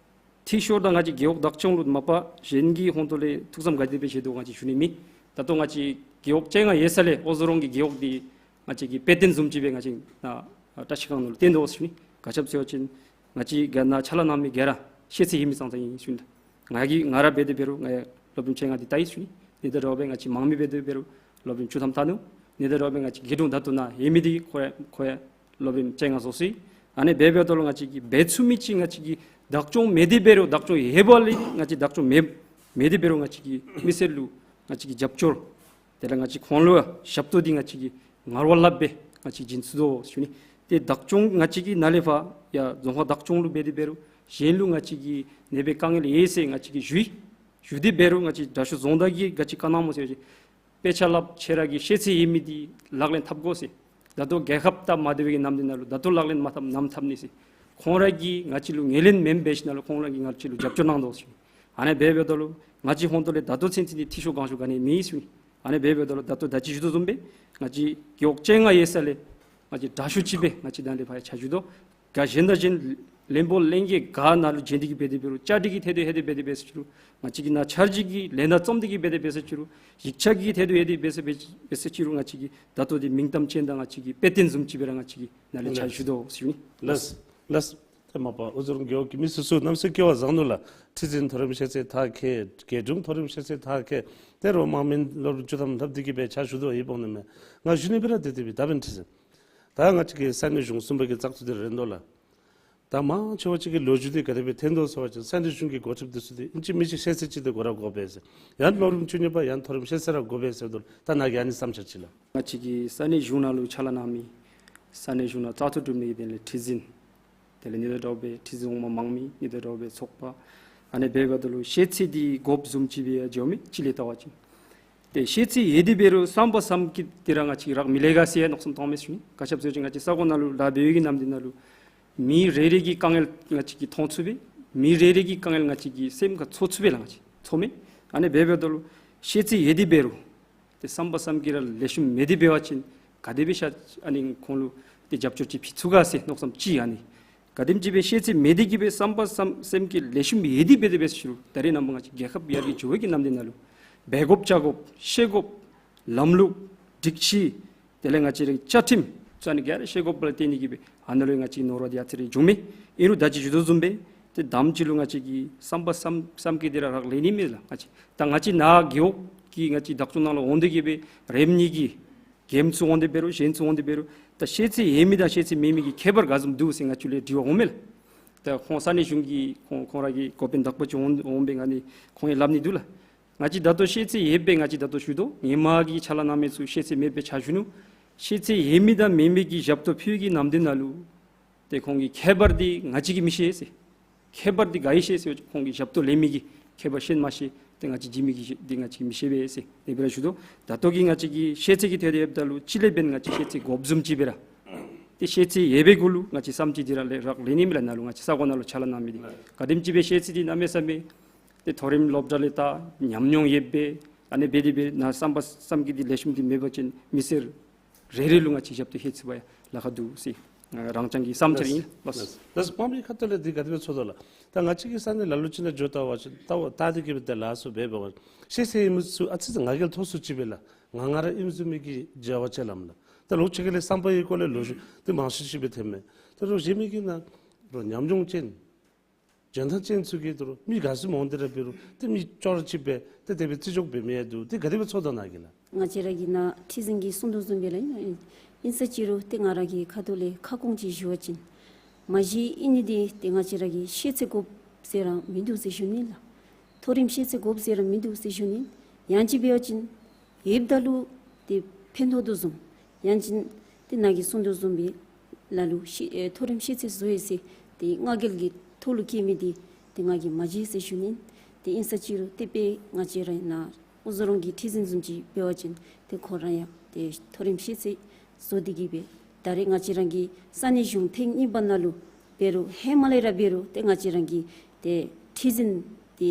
འཐུས་ཤོར་དང་ང་བཅས་རྒེད་འོག་བདག་སྐྱོང་ལུ་མ་པ་གཞན་གྱི་ཧོང་ཏོ་ལས་ཐུགས་བསམ་ག་དེ་སྦེ་བཞེས་དོ་ང་བཅས་ཞུ་ནི་མེད། ད་ལྟོ་ང་བཅས་རྒེད་འོག་བཅོ་ལྔ་ཡོད་ས་ལས་ཨོ་ཛོ་རོང་གི་རྒེད་འོག་འདི་ང་བཅས་ཀྱི་དཔེ་སྟོན་བཟུམ་ཅིག་སྦེ་ང་བཅས་ནཱ་བཀྲིས་སྒང་ནང་ལུ་བསྟན་དོ་ཞུ་ནི། ག་ཅི་སྦེ་ཟེར་བ་ཅིན་ང་བཅས་ག་ནཱ་ཕྱག་ལཱ་གནང་མི་ག་ར་ཤེས་ཚད་ཡོད་མི་ཙང་ཙང་ཨིན་ཞུ་ནི། ང་གིས་ང་ར་འབད་དེ་འབད་རུང་ང་ཡང་སློབ་རིམ་བཅོ་ལྔ་འདི་བལྟ་ཡི་ཞུ་ནི། དེ་དང་འདྲཝ་སྦེ་ང་བཅས་དམངས་མི་འབད་དེ་འབད་རུང་སློབ་རིམ་བཅུ་ཐམ་བལྟ་ནུག། དེ་དང་འདྲཝ་སྦེ་ང་བཅས་རྒེད་དྲུང་ད་ལྟོ་ནཱ་ཡོད་མི་འདི་ཁོ་ཡང་ཁོ་ཡང་སློབ་རིམ་བཅོ་ལྔ་རྫོགས་སོ་ཡི། ཨ་ནི་འབད་འབདཝ་ད་ལུ་ང་བཅས་ཀྱིས་འབད་ཚུགས་མི་ཅིག་ང་བཅས་ཀྱིས་བདག་སྐྱོང་མེད་དེ་འབད་རུང་བདག་སྐྱོང་ཡོད་པ་ལས་ང་བཅས་བདག་སྐྱོང་མེད་མེད་དེ་འབད་རུང་ང་བཅས་ཀྱིས་མི་སེར་ལུ་ང་བཅས་ཀྱིས་རྒྱབ་སྐྱོར་དེ་ལས་ང་བཅས་ཁོང་ལུ་ཡང་ཞབས་ཏོག་འདི་ང་བཅས་ཀྱིས་ངར་བ་ལྷགཔ་སྦེ་ང་བཅས་བྱིན་ཚུགས་དོ་ཞུ་ནི། ཏེ་བདག་སྐྱོང་ང་བཅས་ཀྱིས་ནཱ་ལས་ཕར་ཡར་རྫོང་ཁག་བདག་སྐྱོང་ལུ་འབད་དེ་འབད་རུང་གཞན་ལུ་ང་བཅས་ཀྱིས་ཨ་ནེ་སྦེ་དཀའ་ངལ་ཡོད་ཟེར་ང་བཅས་ཀྱིས་ཞུ་ཡི། ཞུ་དེ་འབད་རུང་ང་བཅས་དྲག་ཤོས་རྫོང་བདག་གིས་ག་ཅི་བཀའ་གནང་སྨོ་ཟེར་བ་ཅིན་དཔེ་ཆ་བསླབ་ཁྱེད་ར་གི་ཤེས་ཚད་ཡོད་མི་འདི་ལག་ལེན་འཐབ་དགོ་ཟེར། ད་ལྟོ་རྒྱལ་ཁབ་དང་མ་བདེ་བའི་གི་ནམ་དུས་ནང་ལུ་ད་ལྟོ་ལག་ལེན་མ་འཐབ་ནམ་འཐབ་ནི་ཟེར། ཁོང་ར་གིས་ང་བཅས་ལུ་ངོས་ལེན་མེན་པའི་ཤུལ་ནང་ལུ་ཁོང་ར་གིས་ང་བཅས་ལུ་རྒྱབ་སྐྱོར་གནང་དོ་ཟེར། ཨ་ནི་འབད་འབདཝ་ད་ལུ་ང་བཅས་ཧོང་ཏོ་ལས་ད་ལྟོ་ཚུན་ཚོད་འདི་འཐུས་ཤོར་གང་ཤོར་ག་ནི་མེད་ཟེར། ཨ་ནི་འབད་འབདཝ་ད་ལུ་ད་ལྟོ་ད་ཅི་ཞུ་དོ་བཟུམ་སྦེ་ང་བཅས་རྒེད་འོག་བཅོ་ལྔ་ཡོད་ས་ལས་ང་བཅས་དྲག་ཤོས་ཅིག་སྦེ་ང་བཅས་ནཱ་ལས་ཕར་ཡར་ཕྱག་ཞུ་དོ། ག་གཞན་དང་གཞན་བློན་པོ་བློན་རྒྱས་ག་ནཱ་ལུ་བྱོན་ཏེ་གི་འབད་དེ་འབད་རུང་བཅའ་སྒྲིག་གི་ཐད་དུ་ལྷོད་དེ་འབད་དེ་འབད་ཟེར་ཅི་རུང་ང་བཅས་ཀྱིས་ནཱ་འཆར་གཞི་གི་ལས་སྣ་བརྩམས་ཏེ་གི་འབད་དེ་འབད་ཟེར་ཅི་རུང་ཡིག་ཆ་གི་ཐད་དུ་ལྷོད་དེ་འབད་ཟེར་འབད་ཟེར་ཅི་རུང་ང་བཅས་ཀྱིས་ད་ལྟོ་འདི་མིང་གཏམ་ཅན་དང་ང་བཅས་ཀྱི་དཔེ་སྟོན་བཟུམ་ཅིག་སྦེ་ར་ང་བཅས་ཀྱིས་ནཱ་ལས་ཕྱག་ཞུ་དོ་ཟེར་ཞུ་ནི། ལགས་ལགས། ཏེ་མ་པ་ཨོ་ཛོ་རོང་རྒེད་འོག་གི་མི་སོ་སོ་གནམ་མེད་ས་མེད་སྐལ་བ་བཟང་ནུག་ལགས། ཁྲི་འཛིན་མཐོ་རིམ་ཤེས་ཚད་མཐར་འཁྱོལ། རྒེད་དྲུང་མཐོ་རིམ་ཤེས་ཚད་མཐར་འཁྱོལ། ཏེ་རོགས་དམངས་མི་སློབ་རིམ་བཅུ་ཐམ་ལྷབ་སྟེ་གི་སྦེ་ཕྱག་ཞུ་དོ་ཡོདཔ་འོང་ནི་མས། ང་ཞུ་ནི་སྦེ་ར་དེ་དེ་སྦེ་ད་འབདན་ཁྲི་འཛིན། ད་ང་བཅས་ཀྱི་ས་གནས་གཞུང་གསུམ་པ་གི་བཙག་འཐུ་འདི་རན་དོ་ལགས། ད་མང་ཆེ་བ་ཅིག་གི་ལོ་རྒྱུས་འདི་ག་དེ་སྦེ་འཐོན་དོ་ཟེར་བ་ཅིན་ས་གནས་གཞུང་གི་འགོ་ཁྲིདཔ་འདི་ཚུ་འདི་ཨིན་ཅི་མིན་ཅི་ཤེས་ཚད་ཅིག་འདི་དགོ་ར་དགོ་པས་ཟེར། ཡང་སློབ་རིམ་བཅུ་གཉིས་པ་ཡང་མཐོ་རིམ་ཤེས་ཚད་ར་དགོ་པས་ཟེརཝ་ད་ལུ་ད་ནཱ་གི་ཨ་ནི་བསམ་འཆར་ཅིག་ལགས། ང་བཅས་ཀྱི་ས་གནས་གཞུང་ནང་ལུ་ཕྱག་ལཱ་གནང་མི་ས་གནས་གཞུང་ནང་བཙག་འཐུ་གྲུབ་ནི་གི་དོན་ལས་ཁྲི་འཛིན་དེ་ལས་ཨ་ནི་དང་འདྲཝ་སྦེ་ཁྲི་འཛིན་འོག་མ་དམངས་མི་ཨ་ནི་དང་འདྲཝ་སྦེ་ཚོགས་པ་ཨ་ནི་འབད་འབདཝ་ད་ལུ་ཤེས་ཚད་འདི་དགོཔ་བཟུམ་ཅིག་སྦེ་ཡང་འགྱོ་མི་ཅིག་ལས་བལྟ་བ་ཅིན་ཏེ་ཤེས་ཚད་ཡོད་དེ་འབད་རུང་བསམ་པ་བསམ་ཀྱི་དེ་ར་ང་བཅས་རག་མི་ལས་ག་ཟེར་མནོ་བསམ་བཏང་མི་ཟེར་ཞུ་ནི། ག་ཅི་སྦེ་ཟེར་བ་ཅིན་ང་བཅས་ས་གོ་ནང་ལུ་ལཱ་འབད་བའི་གི་ནམ་དུས་ནང་ལུ་མི་རེ་རེ་གི་དཀའ་ངལ་ང་བཅས་ཀྱིས་མཐོང་ཚུགས་པས། མི་རེ་རེ་གི་དཀའ་ངལ་ང་བཅས་ཀྱིས་སེམས་ཁར་ཚོར་ཚུགས་པས་ལགས། ང་བཅས་ཚོར་མས། ཨ་ནི་འབད་འབདཝ་ད་ལུ་ཤེས་ཚད་ཡོད་དེ་འབད་རུང་ཏེ་བསམ་པ་བསམ་ཀྱི་ར་ལེགས་ཤོམ་མེད་དེ་འབད་བ་ཅིན་ག་དེ་སྦེ་ཤ་ཨ་ནི་ཁོང་ལུ་ཏེ་རྒྱབ་སྐྱོར་ཅིག་ཕུལ་ཚུགས་ག་ཟེར་མནོ་བསམ་ཅིག་ཨ་ནི་ག་དེམ་ཅིག་སྦེ་ཤེས་ཚད་མེད་དེ་གི་སྦེ་བསམ་པ་བསམ་སེམས་ཀྱི་ལེགས་ཤོམ་ཡོད་དེ་འབད་དེ་འབད་ཟེར་ཞུ་རུང་ད་རེས་ནངས་པ་ང་བཅས་རྒྱལ་ཁབ་ཡར་རྒྱས་འགྱོ་བའི་གི་ནམ་དུས་ནང་ལུ་འབད་དགོཔ་བྱ་དགོཔ་ཤེས་དགོཔ་ལམ་ལུགས་སྒྲིག་གཞི་དེ་ལས་ང་བཅས་རའི་བཅའ་ཁྲིམས་ཚུ་ཨ་ནི་ག་ར་ཤེས་དགོཔ་ལས་བརྟེན་ཏེ་གི་སྦེ་ཨ་ནཱ་ལུ་ང་བཅས་ནོར་བ་འདི་ཨ་ཙི་རེ་བྱུང་མས། ཨིན་རུང་ད་ཅི་ཞུ་དོ་བཟུམ་སྦེ་ཏེ་དང་པ་ཅིག་ལུ་ང་བཅས་ཀྱི་བསམ་པ་བསམ་བསམ་ཀྱི་དེ་ར་རག་ལས་ནི་མས་ལགས། ང་བཅས་ད་ང་བཅས་ནཱ་རྒེད་འོག་གི་ང་བཅས་བདག་སྐྱོང་ནང་ལུ་འོང་སྟེ་གི་སྦེ་རེབ་གཉིས་ཀྱི་རྒནམ་ཚུ་འོང་སྟེ་འབད་རུང་གཞན་ཚུ་འོང་སྟེ་འབད་རུང་ད་ཤེས་ཚད་ཡོད་མི་དང་ཤེས་ཚད་མེད་མི་གི་ཁྱད་པར་ག་བཟུམ་འདུག་ཟེར་ང་བཅས་ལུ་དྲི་བ་འོང་མས་ལགས། ད་ཁོང་ས་གནས་གཞུང་གི་ཁོང་ཁོང་ར་གི་འགོ་དཔོན་དག་པ་ཅིག་འོང་འོང་སྦེ་ཨ་ནི་ཁོང་གིས་སླབ་ནི་འདུག་ལགས། ང་བཅས་ད་ལྟོ་ཤེས་ཚད་ཡོད་པས་ང་བཅས་ད་ལྟོ་ཞུ་དོ། ཧེ་མ་གི་ཕྱག་ལཱ་གནང་མི་ཚུ་ཤེས་ཚད་མེདཔ་སྦེ་ཕྱག་ཞུ་ནུག། ཤེས་ཚད་ཡོད་མི་དང་མེད་མི་གི་ཞབས་ཏོག་ཕུལ་བའི་གི་ནམ་དུས་ནང་ལུ་ཏེ་ཁོང་གི་ཁྱད་པར་འདི་ང་བཅས་ཀྱིས་མི་ཤེས་ཟེར། ཁྱད་པར་འདི་ག་ཡང་ཤེས་ཟེར་བ་ཅིན་ཁོང་གི་ཞབས་ཏོག་ལེན་མི་གི་ཁྱད་པར་ཤེས་མ་ཤེས་ཏེ་ང་བཅས་བྱིན་མི་གི་འདི་ང་བཅས་ཀྱིས་མི་ཤེས་པས་ཟེར་དེ་སྦེ་ར་ཞུ་དོ། ད་ལྟོ་གི་ང་བཅས་ཀྱི་ཤེས་ཚད་ཀྱི་ཐད་དེ་འབདཝ་ད་ལུ་ཅིག་ལས་འབདན་ང་བཅས་ཤེས་ཚད་དགོཔ་བཟུམ་ཅིག་སྦེ་ར་ཏེ་ཤེས་ཚད་ཡོད་པའི་གུ་ལུ་ང་བཅས་བསམ་ཅིག་འདི་ར་ལས་རག་ལས་ནི་མས་ལགས། ནཱ་ལུ་ང་བཅས་ས་གོ་ནང་ལུ་ཕྱག་ལཱ་གནང་མི་འདི་ག་དེམ་ཅིག་སྦེ་ཤེས་ཚད་འདི་གནམ་མེད་ས་མེད་ཏེ་མཐོ་རིམ་སློབ་གྲྭ་ལས་ད་ཉམས་མྱོང་ཡོད་པས་ཨ་ནི་འབད་དེ་འབད་ནཱ་བསམ་པ་བསམ་ཀྱི་འདི་ལེགས་ཤོམ་འདི་མེད་པ་ཅིན་མི་སེར་རེ་རེ་ལུ་ང་བཅས་ཞབས་ཏོག་ལྷོད་ཚུགས་པར་ཡང་ལཱ་ཁག་འདུག་ཟེར་ རང་རྐྱང་གི་བསམ་འཆར་ཨིན་ལགས། ལགས། ལགས། དཔང་པའི་ཁ་ཐུག་ལས་འདི་ག་དེ་སྦེ་ཚོར་དོ་ལགས། ད་ང་བཅས་ཀྱིས་ས་གནས་ལ་ལུ་ཅིག་ནང་འགྱོ་བལྟ་བ་ཅིན་ལྟ་བ་ལྟ་སྟེ་གི་སྦེ་ཏེ་ལཱ་ཚུ་འབད་འབདཝ་ཤེས་ཚད་ཨིནམ་ཚུ་ཨ་ཙི་ཙི་ང་རྒྱལ་མཐོ་སུ་ཅིག་སྦེ་ལགས། ང་ང་ར་ཨིནམ་བཟུམ་མའི་གི་བྱ་བ་ཅིག་ལགས་ལགས། ད་ལོགས་ཅིག་ཁ་ལས་བསམ་པ་ཡི་སྐོར་ལས་ལོ་རྒྱུས་འདི་མང་ཤོས་ཅིག་སྦེ་ཐོནམ་མས། ད་ལོག་གཞན་མི་གི་ནང་ལོག་ཉམས་མྱོང་ཅན་འཇོན་ཐང་ཅན་ཚུ་གིས་ད་ལོག་མི་ག་ཚོད་མང་སྟེ་ར་འབད་རུང་ཏེ་མི་ཅོག་ར་ཅིག་སྦེ་ཏེ་དེ་སྦེ་བརྩི་འཇོག་འབད་མི་ཡང་འདུག། ཏེ་ག་དེ་སྦེ་ཚོར་དོ་ནཱ་གིས་ལགས། ང་བཅས་ར་གི་ནཱ་ཁྲི་འཛིན་གྱིས་གསུང་དོ་བཟུམ་སྦེ་ལགས། ཨིན་ཨིན་ས་ཅི་རུང་ཏེ་ང་ར་གི་ཁ་ཐུག་ལས་ཁ་སྐོང་ཅིག་ཞུ་བ་ཅིན་མ་གཞི་ཨིན་ནི་འདི་ཏེ་ང་བཅས་ར་གིས་ཤེས་ཚད་དགོཔ་ཟེར་ར་མིན་འདུག་ཟེར་ཞུ་ནི་ལགས། མཐོ་རིམ་ཤེས་ཚད་དགོཔ་ཟེར་ར་མིན་འདུག་ཟེར་ཞུ་ནི། ཡང་ཅིན་འབད་བ་ཅིན་ཡོདཔ་ད་ལུ་ཏེ་ཕན་ཐོགས་དོ་བཟུམ། ཡང་ཅིན་ཏེ་ནཱ་གིས་གསུང་དོ་བཟུམ་སྦེ་ལ་ལུ་ཤེས་ཨེ་མཐོ་རིམ་ཤེས་ཚད་བཟོ་ཡི་ཟེར་ཏེ་ང་རྒྱལ་གྱི་ཐོག་ལུ་སྐྱེ་མི་འདི་ཏེ་ང་གིས་མ་མཇལ་ཟེར་ཞུ་ནི། ཏེ་ཨིན་ས་ཅི་རུང་ཏེ་དཔེ་ང་བཅས་ར་ནཱ་ཨུ་ཛོ་རོང་གི་ཁྲི་འཛིན་བཟུམ་ཅིག་འབད་བ་ཅིན་ཏེ་ཁོ་ར་ཡང་ཏེ་མཐོ་རིམ་ཤེས་ཚད་བཟོ་སྟེ་གི་སྦེ་ད་རེས་ང་བཅས་ར་གི་ས་གནས་གཞུང་ཐེངས་གཉིས་པ་ནང་ལུ་འབད་རུང་ཧེ་མ་ལས་ར་འབད་རུང་ཏེ་ང་བཅས་ར་གི་ཏེ་ཁྲི་འཛིན་འདི་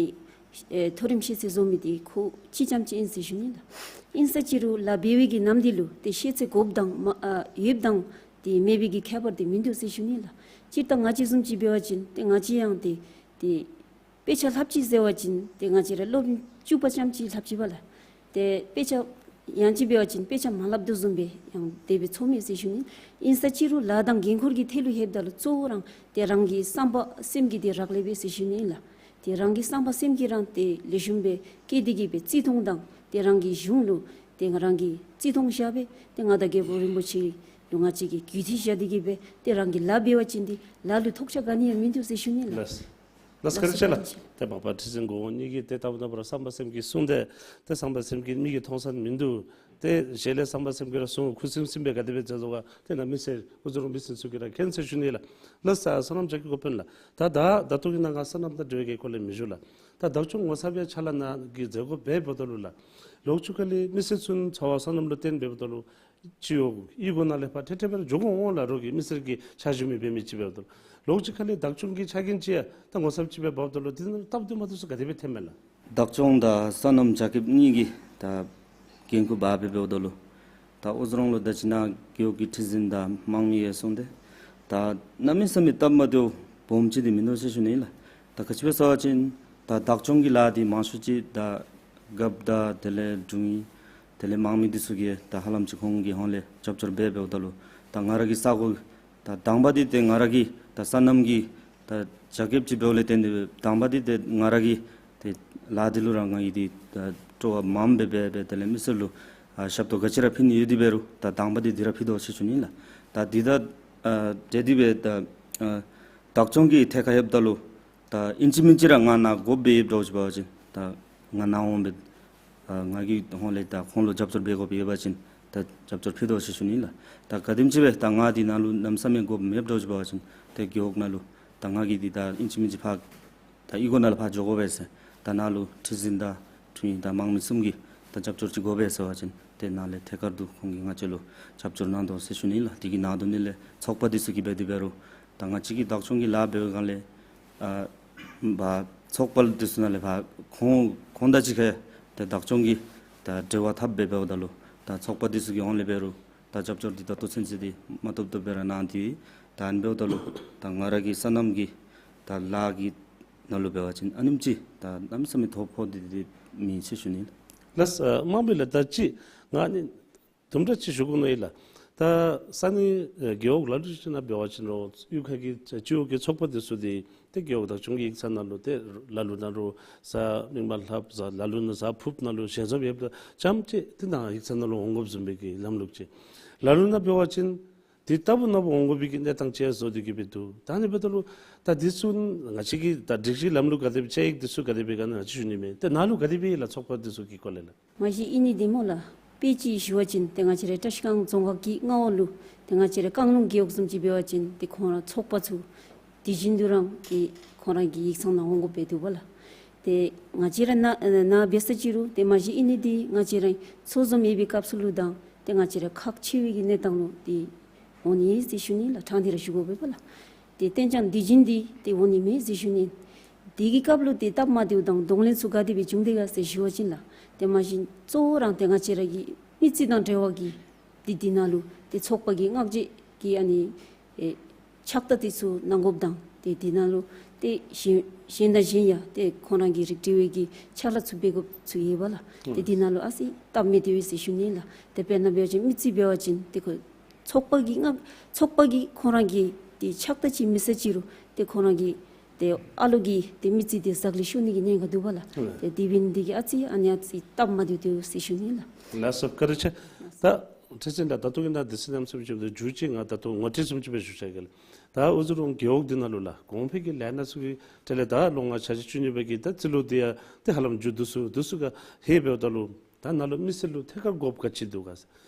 ཨེ་མཐོ་རིམ་ཤེས་ཚད་བཟོ་མི་འདི་ཁོ་གཅིག་རྐྱངམ་ཅིག་ཨིན་ཟེར་ཞུ་ནི་ལགས། ཨིན་ས་ཅི་རུང་ལཱ་འབད་བའི་གི་ནམ་དུས་ལུ་ཏེ་ཤེས་ཚད་དགོཔ་དང་མ་ཨ་ཡོདཔ་དང་ཏེ་མེད་པའི་གི་ཁྱད་པར་འདི་མིན་འདུག་ཟེར་ཞུ་ནི་ལགས། སྤྱིར་བཏང་ང་བཅས་བཟུམ་ཅིག་འབད་བ་ཅིན་ཏེ་ང་བཅས་ཡང་ཏེ་ཏེ་དཔེ་ཆ་ལྷབ་ཅི་ཟེར་བ་ཅིན་ཏེ་ང་བཅས་ར་སློབ་བཅུ་པ་རྐྱངམ་ཅིག་ལྷབ་ཅི་པ་ལགས། ཏེ་དཔེ་ཆ་ཡང་ཅིན་འབད་བ་ཅིན་དཔེ་ཆ་མ་ལྷབ་དོ་བཟུམ་སྦེ་ཡང་དེ་སྦེ་ཚོར་མས་ཟེར་ཞུ་ནི། ཨིན་ས་ཅི་རུང་ལཱ་དང་འགན་ཁུར་གྱི་ཐད་ལུ་ལྷོདཔ་ད་ལུ་གཙོ་བོ་ར་ཏེ་རང་གི་བསམ་པ་སེམས་ཀྱི་འདི་རག་ལས་པས་ཟེར་ཞུ་ནི་ལགས། ཏེ་རང་གི་བསམ་པ་སེམས་ཀྱི་རང་ཏེ་ལེགས་ཤོམ་སྦེ་བསྐྱེད་དེ་གི་སྦེ་བརྩི་མཐོང་དང་ཏེ་རང་གི་གཞུང་ལུ་ཏེ་ང་རང་གིས་བརྩི་མཐོང་བཞག་སྦེ་ཏེ་མངའ་བདག་རྒྱལ་པོ་རིན་པོ་ཆེ་ལུ་ང་བཅས་ཀྱིས་རྒྱུད་འདི་བཞག་སྟེ་གི་སྦེ་ཏེ་རང་གིས་ལཱ་འབད་བ་ཅིན་འདི་ལཱ་ལུ་ཐོགས་ཆགས་ག་ནི་ཡང་མིན་འདུག་ཟེར་ཞུ་ནི་ལགས། ལགས། ལགས་བཀའ་དྲིན་ཆེ་ལགས། ཏེ་མ་པ་ཁྲི་འཛིན་འགོ་དབང་གཉིས་ཀྱིས་ཏེ་ལྟ་བུ་ན་བུ་ར་བསམ་པ་སེམས་ཀྱི་གསུང་དེ་ཏེ་བསམ་པ་སེམས་ཀྱི་མིག་གིས་མཐོང་ས་མིན་འདུག། ཏེ་ཞལ་ལས་བསམ་པ་སེམས་ཀྱི་ར་གསུང་ཁུ་སིམ་སིམ་སྦེ་ག་དེ་སྦེ་མཛད་དོ་ག་ཏེ་ནཱ་མི་སེར་ཨུ་ཛོ་རོང་མི་སེར་ཚུ་གིས་ར་མཁྱེན་ཟེར་ཞུ་ནི་ལགས། ལགས་སོ། སོ་ནམ་རྒྱ་སྐྱེད་འགོ་དཔོན་ལགས། ད་ད་ད་ལྟོ་གི་ནང་ང་སོ་ནམ་དང་འབྲེལ་བའི་གི་སྐོར་ལས་མི་ཞུ་ལགས། ད་བདག་སྐྱོང་ངོ་ཚབ་ཡང་ཕྱག་ལཱ་ནཱ་གིས་མཛད་དགོཔ་འབདཝ་ད་ལུ་ལགས། ལོགས་ཅིག་ཁ་ལས་མི་སེར་ཚུ་འཚོ་བ་སོ་ནམ་ལུ་བརྟེན་འབདཝ་ད་ལུ་སྤྱི་འོག་གཡུས་སྒོ་ནང་ལས་ཕར་ཐེ་ཐེ་སྦེ་ར་འགྱོ་དགོ་འོང་ལགས། རོགས་ཀྱི་མི་སེར་གྱི་ཕྱག་ཞུ་མི་འབད་མི་ཅིག་འབདཝ་ད་ལུ་ལོགས་ཅིག་ཁ་ལས་བདག་སྐྱོང་གི་ཕྱག་འགན་ཅིག་ཡང་ད་ངོ་ཚབ་ཅིག་སྦེ་འབདཝ་ད་ལུ་འདི་ནང་སྟབས་བདེ་མ་བདེ་ཚུ་ག་དེ་སྦེ་ཐོནམ་མས་ལགས། བདག་སྐྱོང་དང་སོ་ནམ་རྒྱ་སྐྱེད་གཉིས་ཀྱི་ད་འགན་ཁུར་འབག་སྦེ་འབདཝ་ད་ལུ་ད་ཨུ་ཛོ་རོང་ལུ་ད་ཅི་ནཱ་རྒེད་འོག་གི་ཁྲི་འཛིན་དང་དམངས་མི་ཡང་གསུངས་ཏེ་ད་གནམ་མེད་ས་མེད་སྟབས་མ་བདེཝ་སྦོམ་ཅིག་འདི་མིན་འདུག་ཟེར་ཞུ་ནི་ལགས། ད་ག་ཅི་སྦེ་ཟེར་བ་ཅིན་ད་བདག་སྐྱོང་གི་ལཱ་འདི་མང་ཤོས་ཅིག་ད་རྒཔོ་དང་དེ་ལས་དྲུང་ཡིག་དེ་ལས་དམངས་མི་འདི་ཚུ་གིས་ད་ཧ་ལམ་ཅིག་ཁོང་གི་ཧོངས་ལས་རྒྱབ་སྐྱོར་འབད་འབདཝ་ད་ལུ་ད་ང་ར་གི་ས་གོ་ད་དང་པ་འདི་ཏེ་ང་ར་གི་ད་སོ་ནམ་གྱི་ད་རྒྱ་སྐྱེད་ཅིག་འབདཝ་ལས་བརྟེན་ཏེ་དང་པ་འདི་ཏེ་ང་ར་གི་ཏེ་ལཱ་འདི་ལུ་ར་ང་གིས་འདི་ད་སྤྲོ་བ་མངམ་སྦེ་འབད་སྦེ་དེ་ལས་མི་སེར་ལུ་ཨ་ཞབས་ཏོག་ག་ཅི་ར་ཕུལ་ནི་ཡོད་དེ་འབད་རུང་ད་དང་པ་འདི་འདི་ར་ཕུལ་དོ་ཟེར་ཞུ་ནི་ལགས། ད་འདི་ད་ཨ་འབྲེལ་ཏེ་སྦེ་ད་ཨ་བདག་སྐྱོང་གི་ཐད་ཁར་ལྷོདཔ་ད་ལུ་ད་ཨིན་ཅི་མིན་ཅི་ར་ང་ནཱ་དགོཔ་སྦེ་ཡོདཔ་འདྲཝ་ཅིག་འབད་བ་ཅིན་ད་ང་ནཱ་འོང་སྦེ་ཨ་ང་གི་ཧོངས་ལས་ད་ཁོང་ལུ་རྒྱབ་སྐྱོར་འབད་དགོཔ་ཡོད་པ་ཅིན་ད་རྒྱབ་སྐྱོར་ཕུལ་དོ་ཟེར་ཞུ་ནི་ལགས། ད་ག་དེམ་ཅིག་སྦེ་ད་ང་འདི་ནང་ལུ་གནམ་མེད་ས་མེད་དགོཔ་མེདཔ་འདྲཝ་ཅིག་འབད་བ་ཅིན་ཏེ་རྒེད་འོག་ནང་ལུ་ད་ང་གིས་འདི་ད་ཨིན་ཅི་མིན་ཅི་ཕར་ད་གཡུས་སྒོ་ནང་ལུ་ཕར་འགྱོ་དགོ་པས་ཟེར། ད་ནཱ་ལུ་ཁྲི་འཛིན་དང་དྲུང་ཡིག་དང་དམངས་མི་གསུམ་གྱི་ད་རྒྱབ་སྐྱོར་ཅིག་དགོ་པས་ཟེར་བ་ཅིན་ཏེ་ནཱ་ལས་ཐད་ཀར་དུ་ཁོང་གིས་ང་བཅས་ལུ་རྒྱབ་སྐྱོར་གནང་དོ་ཟེར་ཞུ་ནི་ལགས། དེ་གི་ནང་དོན་ནི་ལས་ཚོགས་པ་འདི་ཚུ་གིས་འབད་དེ་འབད་རུང་ད་ང་བཅས་ཀྱིས་བདག་སྐྱོང་གི་ལཱ་འབད་བའི་སྒང་ལས་ཨ་བ་ཚོགས་པ་འདི་ཚུ་ནང་ལས་ཕར་ཁོང་ཁོང་དང་གཅིག་ཁར་ཏེ་བདག་སྐྱོང་གི་ད་འབྲེལ་བ་འཐབ་སྦེ་འབདཝ་ད་ལུ་ད་ཚོགས་པ་འདི་ཚུ་གི་ཧོངས་ལས་འབད་རུང་ད་རྒྱབ་སྐྱོར་འདི་ད་ལྟོ་ཚུན་ཚོད་འདི་མ་ཐོབ་ཐོབ་སྦེ་ར་གནང་སྟེ་ད་ཨ་ནི་འབདཝ་ད་ལུ་ད་ང་ར་གི་སོ་ནམ་གྱི་ད་ལཱ་གི་ནང་ལུ་འབད་བ་ཅིན་ཨ་ནེམ་ཅིག་ད་གནམ་མེད་ས་མེད་དོ་ཕོག་སྟེ་འདི་མེད་ཟེར་ཞུ་ནི་ལགས། ལགས་སོ། དམངས་མི་ལགས་ད་ཅི་ང་ནི་དུམ་གྲ་ཅིག་ཞུ་དགོ་མནོ་ཡི་ལགས། ད་ས་གནས་ཨེ་རྒེད་འོག་ལ་ལུ་ཅིག་ནང་འབད་བ་ཅིན་རོགས་གཡུས་ཁ་གི་སྤྱི་འོག་གི་ཚོགས་པ་འདི་ཚུ་འདི་ཏེ་རྒེད་འོག་བདག་སྐྱོང་གི་ཡིག་ཚང་ནང་ལུ་ཏེ་ལ་ལུ་ནཱ་རོགས་གཟའ་མིག་དམར་ལྷགཔ་གཟའ་ལ་ལུ་ནཱ་གཟའ་ཕུརཔ་ནང་ལུ་ཞལ་འཛོམས་ཡོདཔ་ད་རྐྱངམ་ཅིག་ཏེ་ནཱ་ཡིག་ཚང་ནང་ལུ་འོང་དགོཔ་བཟུམ་སྦེ་གི་ལམ་ལུགས་ཅིག་ལ་ལུ་ནཱ་འབད་བ་ཅིན་དེ་ལྟ་བུ་ནཱ་འབད་འོང་དགོ་པའི་གི་གནས་སྟངས་ཅིག་བཟོ་སྟེ་གི་སྦེ་འདུག། ད་ཨ་ནི་འབདཝ་ད་ལུ་ད་འདི་ཚུ་ང་བཅས་ཀྱི་ད་སྒྲིག་གཞི་ལམ་ལུགས་ག་དེ་སྦེ་བཅའ་ཡིག་འདི་ཚུ་ག་དེ་སྦེ་ག་ནི་ང་བཅས་ཞུ་ནི་མས། ཏེ་ནཱ་ལུ་ག་དེ་སྦེ་ལགས་ཚོགས་པ་འདི་ཚུ་གི་སྐོར་ལས་ལགས། མ་གཞི་ཨིན་ནི་འདི་སྨོ་ལགས། དཔེ་ཅིག་ཞུ་བ་ཅིན་ཏེ་ང་བཅས་ར་བཀྲ་ཤིས་སྒང་རྫོང་ཁག་གི་མངའ་འོག་ལུ་ཏེ་ང་བཅས་ར་རྐང་ལུང་རྒེད་འོག་བཟུམ་ཅིག་འབད་བ་ཅིན་ཏེ་ཁོང་ར་ཚོགས་པ་ཚུ་དུས་རྒྱུན་དུ་ར་ཏེ་ཁོང་ར་གི་ཡིག་ཚང་ནང་འོང་དགོཔ་སྦེ་འདུག་པ་ལགས། ཏེ་ང་བཅས་ར་ནཱ་ནཱ་འབད་ས་ཅི་རུང་ཏེ་མ་གཞི་ཨིན་ནི་འདི་ང་བཅས་ར་ཚོགས་འཛོམས་ཡོད་པའི་སྐབས་སུ་ལུ་དང་ཏེ་ང་བཅས་ར་ཁག་ཆེ་བའི་གི་གནས་སྟངས་ལུ་ཏེ་འོང་ནི་ཟེར་ཞུ་ནི་ལགས། དྲང་སྟེ་ར་ཞུ་དགོ་པས་པ་ལགས། ཏེ་གཏན་འཇགས་དུས་རྒྱུན་འདི་ཏེ་འོང་ནི་མེད་ཟེར་ཞུ་ནི། དེ་གི་སྐབས་ལུ་ཏེ་སྟབས་མ་བདེཝ་དང་གདོང་ལེན་ཚུ་ག་དེ་སྦེ་བྱུང་དེས་ག་ཟེར་ཞུ་བ་ཅིན་ལགས། ཏེ་མ་གཞི་གཙོ་བོ་ར་ཏེ་ང་བཅས་ར་གི་མི་རྩིས་དང་འབྲེལ་བ་གི་འདི་འདི་ནང་ལུ་ཏེ་ཚོགས་པ་གི་མངགས་བྱེད་ཀྱི་ཨ་ནི་ ཨེ་ཕྱག་རྟགས་འདི་ཚུ་གནང་དགོཔ་དང་ཏེ་འདི་ནང་ལུ་ཏེ་གཞན་གཞན་དང་གཞན་ཡང་ཏེ་ཁོང་ར་གི་རིགས་འདྲ་བའི་གི་ཕྱག་ལཱ་ཚུ་འབད་དགོཔ་ཚུ་ཡོད་པ་ལགས། ཏེ་འདི་ནང་ལུ་ཨ་ཙི་སྟབས་མི་བདེ་བས་ཟེར་ཞུ་ནི་ལགས། ཏེ་དཔེར་ན་འབད་བ་ཅིན་མི་རྩིས་འབད་བ་ཅིན་ཏེ་ཁོ་ཚོགས་པ་གིས་ང་ཚོགས་པ་གིས་ཁོང་ར་གི་ཏེ་ཕྱག་རྟགས་ཅིག་མི་ཟེར་ཅི་རུང་ཏེ་ཁོང་ར་གི་ཏེ་ཨ་ལོ་གིས་ཏེ་མི་རྩིས་འདི་ཟག་ལུ་ཤོར་ནི་གི་ཉེན་ཁ་འདུག་པ་ལགས། ལགས། ཏེ་དེ་འབད་ནི་འདི་གིས་ཨ་ཙི་ཨ་ནི་ཨ་ཙི་སྟབས་མ་བདེཝ་འདུག་ཟེར་ཞུ་ནི་ལགས། ལགས་སོ། བཀའ་དྲིན་ཆེ། ད་ཁྲི་འཛིན་ལགས་ད་ལྟོ་གི་ནཱ་དུས་ཚོད་གནམ་མེད་ས་མེད་ཅིག་འདུག། མཇུག་ཅིག་ང་ད་ལྟོ་ངོ་སྤྲོད་བཟུམ་ཅིག་སྦེ་ཞུ་བཞག་གེ་ལགས། ད་དབུས་གཙང་རྒེད་འོག་འདི་ནང་ལུ་ལགས་གོང་འཕེལ་གྱི་ལས་སྣ་ཚུ་གི་གྲས་ལས་ད་ལོ་ལྔ་འཆར་གཞི་བཅུ་གཉིས་པའི་གི་ད་རྩིས་ལོ་འདི་ཡང་ཏེ་ཧ་ལམ་མཇུག་བསྡུ་སོང་། བསྡུ་སོང་ག་ཧེ་འབདཝ་ད་ལུ་ད་ནཱ་ལུ་མི་སེར་ལུ་ཐད་ཀར་དགོཔ་ག་ཅི་འདུག་ག།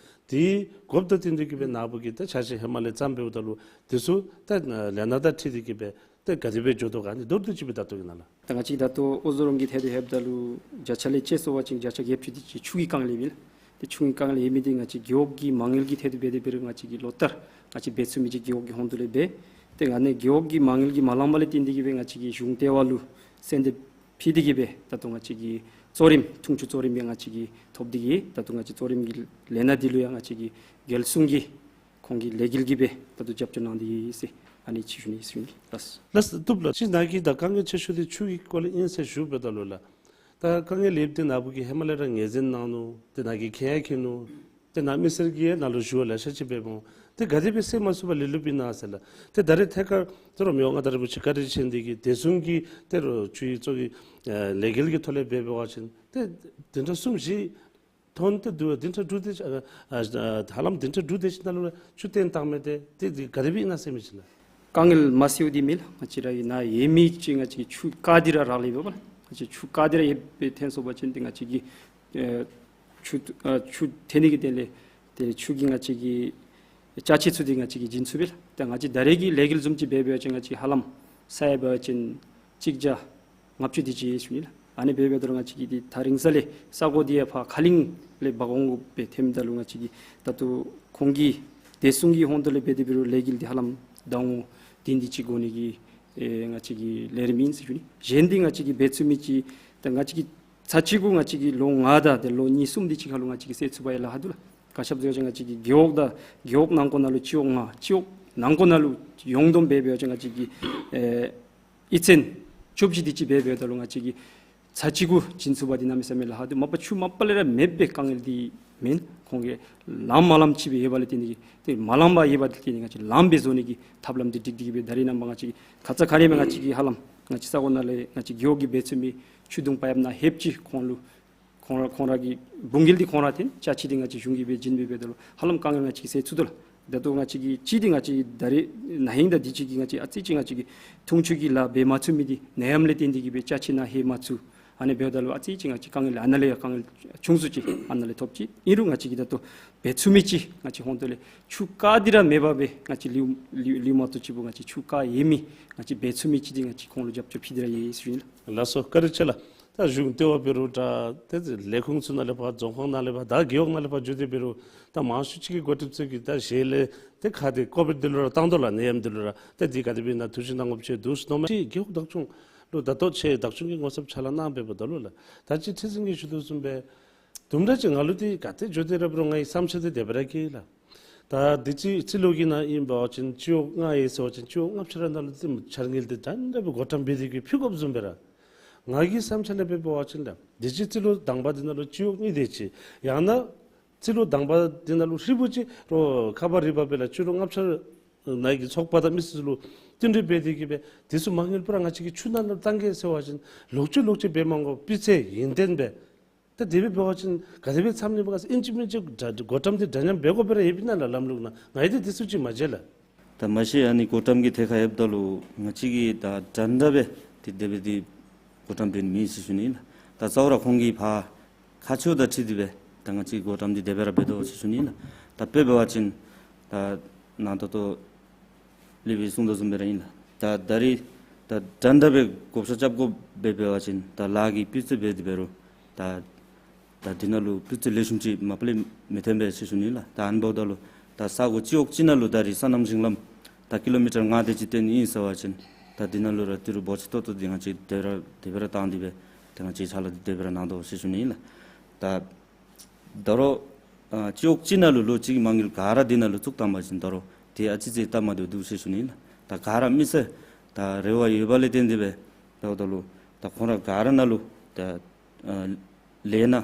དེ་དགོཔ་དང་བསྟུན་ཏེ་གི་སྦེ་ནཱ་བུ་གིས་ད་འཆར་གཞི་ཧེ་མ་ལས་བརྩམས་འབདཝ་ད་ལུ་དེ་ཚུ་ད་ལས་སྣ་དང་འཁྲིལ་ཏེ་གི་སྦེ་ཏེ་ག་དེ་སྦེ་འགྱོ་དོ་ག་ནི་མདོར་བསྡུས་ཅིག་སྦེ་ད་ལྟོ་གི་ནཱ་ལགས། ད་ང་བཅས་ད་ལྟོ་དབུས་གཙང་རྒེད་འོག་གི་ཐད་དུ་ལྷོདཔ་ད་ལུ་བརྒྱ་ཆ་ལས་བཅད་སོང་པ་ཅིན་བརྒྱ་ཆ་བརྒྱད་ཅུ་དེ་ཅིག་ཆུ་གི་དཀའ་ངལ་ཡོད་མི་ལགས། ཏེ་ཆུ་གི་དཀའ་ངལ་ཡོད་མི་འདི་ང་བཅས་རྒེད་འོག་གི་མ་དངུལ་གྱི་ཐད་དུ་འབད་དེ་འབད་རུང་ང་བཅས་ཀྱིས་ལོ་ལྟར་ང་བཅས་འབད་ཚུགས་མི་ཅིག་རྒེད་འོག་གི་ཧོངས་ལས་འབད། ཏེ་ཨ་ནི་རྒེད་འོག་གི་མ་དངུལ་གྱིས་མ་ལང་པ་ལས་བརྟེན་ཏེ་གི་སྦེ་ང་བཅས་ཀྱིས་གཞུང་ལྟེ་བ་ལུ་གསལ་འདེབས་ཕུལ་ཏེ་གི་སྦེ་ད་ལྟོ་ང་བཅས་ཀྱིས་གཙོ་རིམ་འཐུང་ཆུ་གཙོ་རིམ་སྦེ་ང་བཅས་ཀྱིས་ཐོབ་སྟེ་གི་ད་ལྟོ་ང་བཅས་གཙོ་རིམ་གྱི་ལས་སྣ་འདི་ལུ་ཡང་ང་བཅས་ཀྱིས་རྒྱལ་སྲུང་གི་ཁོང་གི་ལས་འགུལ་གྱི་སྦེ་ད་ལྟོ་རྒྱབ་སྐྱོར་གནང་སྟེ་ཡོད་ཟེར་ཨ་ནི་ཅིག་ཞུ་ནི་ཟེར་ཞུ་ནི་ལགས། ལགས་སོ། བཏུབ་ལགས། ཅིག་ནཱ་གི་ད་དཀའ་ངལ་ཆེ་ཤོས་འདི་ཆུ་གི་སྐོར་ལས་ཨིན་ཟེར་ཞུ་འབདཝ་ད་ལུ་ལགས། ད་དཀའ་ངལ་ཡོདཔ་འདི་ནཱ་བུ་གིས་ཧེ་མ་ལས་ར་ངོས་འཛིན་གནང་ནུག། ཏེ་ནཱ་གིས་མཁྱེན་ཡང་མཁྱེན་ནུག། ཏེ་ནཱ་མི་སེར་གྱིས་ཡང་ནཱ་ལུ་ཞུ་བ་ལེ་ཤ་ཅིག་འབད་འོང་། ཏེ་ག་དེ་སྦེ་སེལ་མ་ཚུགས་པར་ལེ་ལོ་སྦེ་ཨིན་ན་ཟེར་ལགས། ཏེ་ད་རེས་ཐད་ཀར་ད་རུང་མི་དབང་མངའ་བདག་རིན་པོ་ཆེ་བཀའ་དྲིན་ཆེན་འདི་གིས་བདེ་སྲུང་གི་ད་རུང་ཆུའི་གཙོ་གི་ལས་འགུལ་གྱི་ཐོག་ལས་འབད་འབད་བ་ཅིན་ཏེ་བདུན་ཕྲག་གསུམ་བཞི་ཐོན་ཏེ་འདུག། བདུན་ཕྲག་དྲུག་དེ་ཨ་ཨ་ཧ་ལམ་བདུན་ཕྲག་དྲུག་དེ་ཅིག་ནང་ལུ་ཆུ་བཏོན་བཏང་མི་འདི་ཏེ་འདི་ག་དེ་སྦེ་ཨིན་ན་ཟེར་མི་ཅིག་ལགས། དཀའ་ངལ་མ་སེལཝ་འདི་མེད་ལགས། ང་བཅས་ར་གི་ནཱ་ཡོད་མི་ཅིག་ང་བཅས་ཀྱིས་ཆུ་བཀག་སྟེ་ར་རག་ལས་པས་ལགས། ང་བཅས་ཆུ་བཀག་སྟེ་ར་ཡོད་པའི་ཐོན་སོང་པ་ཅིན་ཏེ་ང་བཅས་ཀྱིས་ཨེ་ཆུ་ཨ་ཆུ་འཐེན་ནི་གི་དོན་ལས་ཏེ་ཆུ་གི་ང་བཅས་ཀྱི་ཅ་ཆས་ཚུ་འདི་ང་བཅས་ཀྱིས་བྱིན་ཚུགས་པས་ལགས། ཏེ་ང་བཅས་ད་རེས་ཀྱི་ལས་འགུལ་བཟུམ་ཅིག་འབད་འབད་བ་ཅིན་ང་བཅས་ཧ་ལམ་ས་ཡ་འབད་བ་ཅིན་གཅིག་བརྒྱ་ལྔ་བཅུ་དེ་ཅིག་ཡོད་ཟེར་ཞུ་ནི་ལགས། ཨ་ནི་འབད་འབདཝ་ད་ར་ང་བཅས་ཀྱིས་འདི་ད་རིང་ས་ལས་ས་གོ་འདི་ཡང་ཕར་ཁ་གླིང་ལས་འབག་འོང་དགོཔ་སྦེ་ཐོནམ་ད་ལུ་ང་བཅས་ཀྱིས་ད་ལྟོ་ཁོང་གི་བདེ་སྲུང་གི་ཧོངས་ལས་འབད་དེ་འབད་རུང་ལས་འགུལ་འདི་ཧ་ལམ་ཟླཝ་བདུན་དེ་ཅིག་འགོར་ནི་གི་ཨེ་ང་བཅས་ཀྱི་ལས་རིམ་ཨིན་ཟེར་ཞུ་ནི། གཞན་འདི་ང་བཅས་ཀྱིས་འབད་ཚུགས་མི་ཅིག་ད་ང་བཅས་ཀྱིས་ཚར་གཅིག་གུ་ང་བཅས་ཀྱིས་ལོ་ལྔ་དང་ཏེ་ལོ་གཉིས་གསུམ་དེ་ཅིག་ཁར་ལུ་ང་བཅས་ཀྱིས་སེལ་ཚུགས་པ་ཡོད་ལགས་ཧ་འདུག་ལགས། ག་ཅི་སྦེ་ཟེར་བ་ཅིན་ང་བཅས་ཀྱི་རྒེད་འོག་དང་རྒེད་འོག་ནང་འཁོད་ནང་ལུ་སྤྱི་འོག་ལྔ་སྤྱི་འོག་ནང་འཁོད་ནང་ལུ་ཡོངས་བསྡོམས་འབད་འབད་བ་ཅིན་ང་བཅས་ཀྱི་ཨེ་ཨི་ཚན་བཅུ་བཞི་དེ་ཅིག་འབད་འབདཝ་ད་ལུ་ང་བཅས་ཀྱིས་ཚར་གཅིག་གུ་བྱིན་ཚུགས་པ་འདི་གནམ་མེད་ས་མེད་ལགས་ཧ་འདུག། མ་པ་ཆུ་མ་པ་ལས་ར་མེདཔ་སྦེ་དཀའ་ངལ་འདི་མེན། ཁོང་གིས་ལངམ་མ་ལངམ་ཅིག་སྦེ་ཡོད་པ་ལས་བརྟེན་ཏེ་གིས་ཏེ་མ་ལངམ་པར་ཡོད་པ་ལས་བརྟེན་ཏེ་ང་བཅས་ལངམ་སྦེ་བཟོ་ནི་གི་ཐབས་ལམ་འདི་སྒྲིག་སྟེ་གིས་སྦེ་ད་རེས་ནངས་པ་ང་བཅས་ཀྱིས་ཁ་ཙ་ཁ་ཉིནམ་སྦེ་ང་བཅས་ཀྱིས་ཧ་ལམ་ང་བཅས་ས་གོ་ནང་ལས་ང་བཅས་རྒེད་འོག་གིས་འབད་ཚུགས་མི་ཆུ་དུང་པའིཔ་ནང་ལྷོདཔ་ཅིག་ཁོང་ལུ་ཁོང་ར་ཁོང་ར་གི་བུང་འགལ་འདི་ཁོང་ར་འཐེན། ཅ་ཆས་འདི་ང་བཅས་གཞུང་གིས་སྦེ་བྱིན་སྦེ་འབདཝ་ད་ལུ་ཧ་ལམ་དཀའ་ངལ་ང་བཅས་ཀྱིས་སེལ་ཚུགས་དོ་ལགས། ད་ལྟོ་ང་བཅས་ཀྱི་གཅིག་འདི་ང་བཅས་ད་རེས་ན་ཧིང་དང་དུས་ཅི་གི་ང་བཅས་ཨ་ཙི་ཅིག་ང་བཅས་ཀྱིས་འཐུང་ཆུ་གི་ལཱ་འབད་མ་ཚུགས་མི་འདི་ནད་ཡམས་ལས་བརྟེན་ཏེ་གིས་སྦེ་ཅ་ཆས་ནང་ལྷོད་མ་ཚུགས། ཨ་ནི་འབདཝ་ད་ལུ་ཨ་ཙི་ཅིག་ང་བཅས་དཀའ་ངལ་ཨ་ནཱ་ལས་ཡང་དཀའ་ངལ་ཆུང་སུ་ཅིག་ཨ་ནཱ་ལས་ཐོབ་ཅི། ཨིན་རུང་ང་བཅས་ཀྱིས་ད་ལྟོ་འབད་ཚུགས་མི་ཅིག་ང་བཅས་ཧོངས་ལས་ཆུ་བཀག་སྟེ་ར་མེད་པར་སྦེ་ང་བཅས་ལུ་ལུ་ལུ་མ་གཏོགས་ཅིག་པོ་ང་བཅས་ཆུ་བཀག་ཡོད་མི་ང་བཅས་འབད་ཚུགས་མི་ཅིག་འདི་ང་བཅས་ཁོང་ལུ་རྒྱབ་སྐྱོར་ཕུལ་ཏེ་ར་ཡོད་ཟེར་ཞུ་ནི་ལགས། ལགས་སོ། བཀའ་དྲིན་ཆེ་ལགས། ད་གཞུང་ལྟེ་བ་འབད་རུང་ད་ཏེ་ལས་ཁུངས་ཚུ་ནང་ལས་ཕར་རྫོང་ཁག་ནང་ལས་ཕར་ད་རྒེད་འོག་ནང་ལས་ཕར་འགྱོ་སྟེ་འབད་རུང་ད་མང་ཤོས་ཅིག་གི་འགོ་ཁྲིདཔ་ཚུ་གིས་ད་ཞལ་ལས་ཏེ་ཁ་ཏེ་ཀོ་བིཌ་འདི་ལུ་ར་བཏང་དོ་ལགས། ནད་ཡམས་འདི་ལུ་ར་ཏེ་འདི་ག་དེ་སྦེ་ཨིན་ན་ཐུགས་ཞིབ་གནང་དགོཔ་ཅིག་འདུག་ཟེར་མནོཝ་མས། ཅིག་རྒེད་འོག་བདག་སྐྱོང་ལུ་ད་ལྟོ་ཁྱེད་བདག་སྐྱོང་གི་ངོ་ཚབ་ཕྱག་ལཱ་གནང་འབདཝ་ད་ལུ་ལགས། ད་ཅི་ཁྲི་འཛིན་གྱིས་ཞུ་དོ་བཟུམ་སྦེ་དུམ་གྲ་ཅིག་ང་ལུ་འདི་ག་ཏེ་འགྱོ་སྟེ་ར་འབད་རུང་ངེའི་བསམ་འཆར་འདི་དེ་སྦེ་ར་སྐྱེལ་ལགས། ད་འདི་ཅིག་རྩིས་ལོ་གི་ནང་ཨིན་པ་ཅིན་སྤྱི་འོག་ལྔ་ཡོད་ཟེར་བ་ཅིན་སྤྱི་འོག་ལྔ་ཆ་ར་ནང་ལུ་ཏེ་འཆར་དངུལ་འདི་འདྲན་འདྲ་སྦེ་བགོ་བཀྲམ་འབད་དེ་གིས་ཕུལ་དགོཔ་བཟུམ་སྦེ་ར་ང་གི་བསམ་འཆར་ལས་འབད་བ་ཅིན་ལགས། འདི་ཅིག་རྩིས་ལོ་དང་པ་འདི་ནང་ལུ་སྤྱི་འོག་གཉིས་དེ་ཅིག་ཡང་ན་རྩིས་ལོ་དང་པ་འདི་ནང་ལུ་ཧྲིལ་བུ་ཅིག་རོགས་ཁ་པར་རིག་པ་སྦེ་ལགས་སྤྱི་འོག་ལྔ་ཆ་ར་ནང་གི་ཚོགས་པ་དང་མི་སེར་ཚུ་ལུ་བསྟུན་གྲོས་འབད་དེ་གིས་སྦེ་འདི་ཚུ་མ་དངུལ་པུ་ར་ང་བཅས་ཀྱིས་ཆུ་ནང་ལུ་བཏང་གེ་ཟེར་བ་ཅིན་ལོག་ཅི་ལོག་ཅི་འབད་མ་དགོ་སྤུས་ཚད་ཡོན་ཏན་སྦེ། ད་དེ་སྦེ་འབད་བ་ཅིན་ག་དེ་སྦེ་འཚམས་ནི་སྨོ་ག་ཟེར། ཨིན་ཅི་མིན་ཅི་འདྲ་བགོ་བཀྲམ་འདི་འདྲ་མཉམ་འབད་དགོཔ་ར་ཡོདཔ་ཨིན་ན་ལགས་ལམ་ལུགས་ནང་། ང་ཡང་འདི་འདི་ཚུ་ཅིག་མ་མཇལ་ལགས། ད་མ་གཞི་ཨ་ནི་བགོ་བཀྲམ་གྱི་ཐད་ཁར་ཡོདཔ་ད་ལུ་ང་བཅས་ཀྱིས་ད་འདྲན་འདྲ་སྦེ་ཏེ་དེ་སྦེ་འདི་བགོ་བཀྲམ་འབད་ནི་མེད་ཟེར་ཞུ་ནི་ལགས། ད་གཙོ་བོ་ར་ཁོང་གིས་ཕར་ཁ་ཕྱོགས་དང་འཁྲིལ་ཏེ་སྦེ་ད་ང་བཅས་ཀྱིས་བགོ་བཀྲམ་འདི་དེ་སྦེ་ར་འབད་དོ་ཟེར་ཞུ་ནི་ལགས། ད་དཔེ་འབད་བ་ཅིན་ད་ནཱ་ད་ལྟོ་ལས་སྦེ་གསུངས་དོ་བཟུམ་སྦེ་ར་ཨིན་ལགས། ད་ད་རེས་ད་འདྲན་འདྲ་སྦེ་བགོ་བཤའ་རྐྱབ་དགོཔ་སྦེ་འབད་བ་ཅིན་ད་ལཱ་གི་སྤུས་ཚད་འབད་དེ་འབད་རུང་ད་ད་འདི་ནང་ལུ་སྤུས་ཚད་ལེགས་ཤོམ་ཅིག་མ་པ་ལས་མི་ཐོན་པས་ཟེར་ཞུ་ནི་ལགས། ད་ཨ་ནི་འབདཝ་ད་ལུ་ད་ས་གོ་སྤྱི་འོག་གཅིག་ནང་ལུ་ད་རེས་སོ་ནམ་ཞིང་ལམ་ད་ཀི་ལོ་མི་ཊར་ལྔ་དེ་ཅིག་བཏོན་ནི་ཨིན་ཟེར་བ་ཅིན་ད་འདི་ནང་ལུ་ར་ཏི་རུ་འབོར་ཆེ་ཏོག་ཏོ་འདི་ང་བཅས་དེ་ར་དེ་སྦེ་ར་བཏང་སྟེ་སྦེ་ད་ང་བཅས་ཕྱག་ལཱ་འདི་དེ་སྦེ་ར་གནང་དོ་ཟེར་ཞུ་ནི་ཨིན་ལགས། ད་ད་རུང་ཨ་སྤྱི་འོག་གཅིག་ནང་ལུ་ལོ་གཅིག་གི་མ་དངུལ་ག་ར་འདི་ནང་ལུ་བཙུགས་བཏང་པ་ཅིན་ད་རུང་ དེ་ཨ་ཙི་ཙི་སྟབས་མ་བདེཝ་འདུག་ཟེར་ཞུ་ནི་ལགས། ད་ག་ར་མི་སེར་ད་རེ་བ་ཡོད་པ་ལས་བརྟེན་ཏེ་སྦེ་ད་ད་ལུ་ད་ཁོང་ར་ག་ར་ནང་ལུ་ད་ཨ་ལས་སྣ་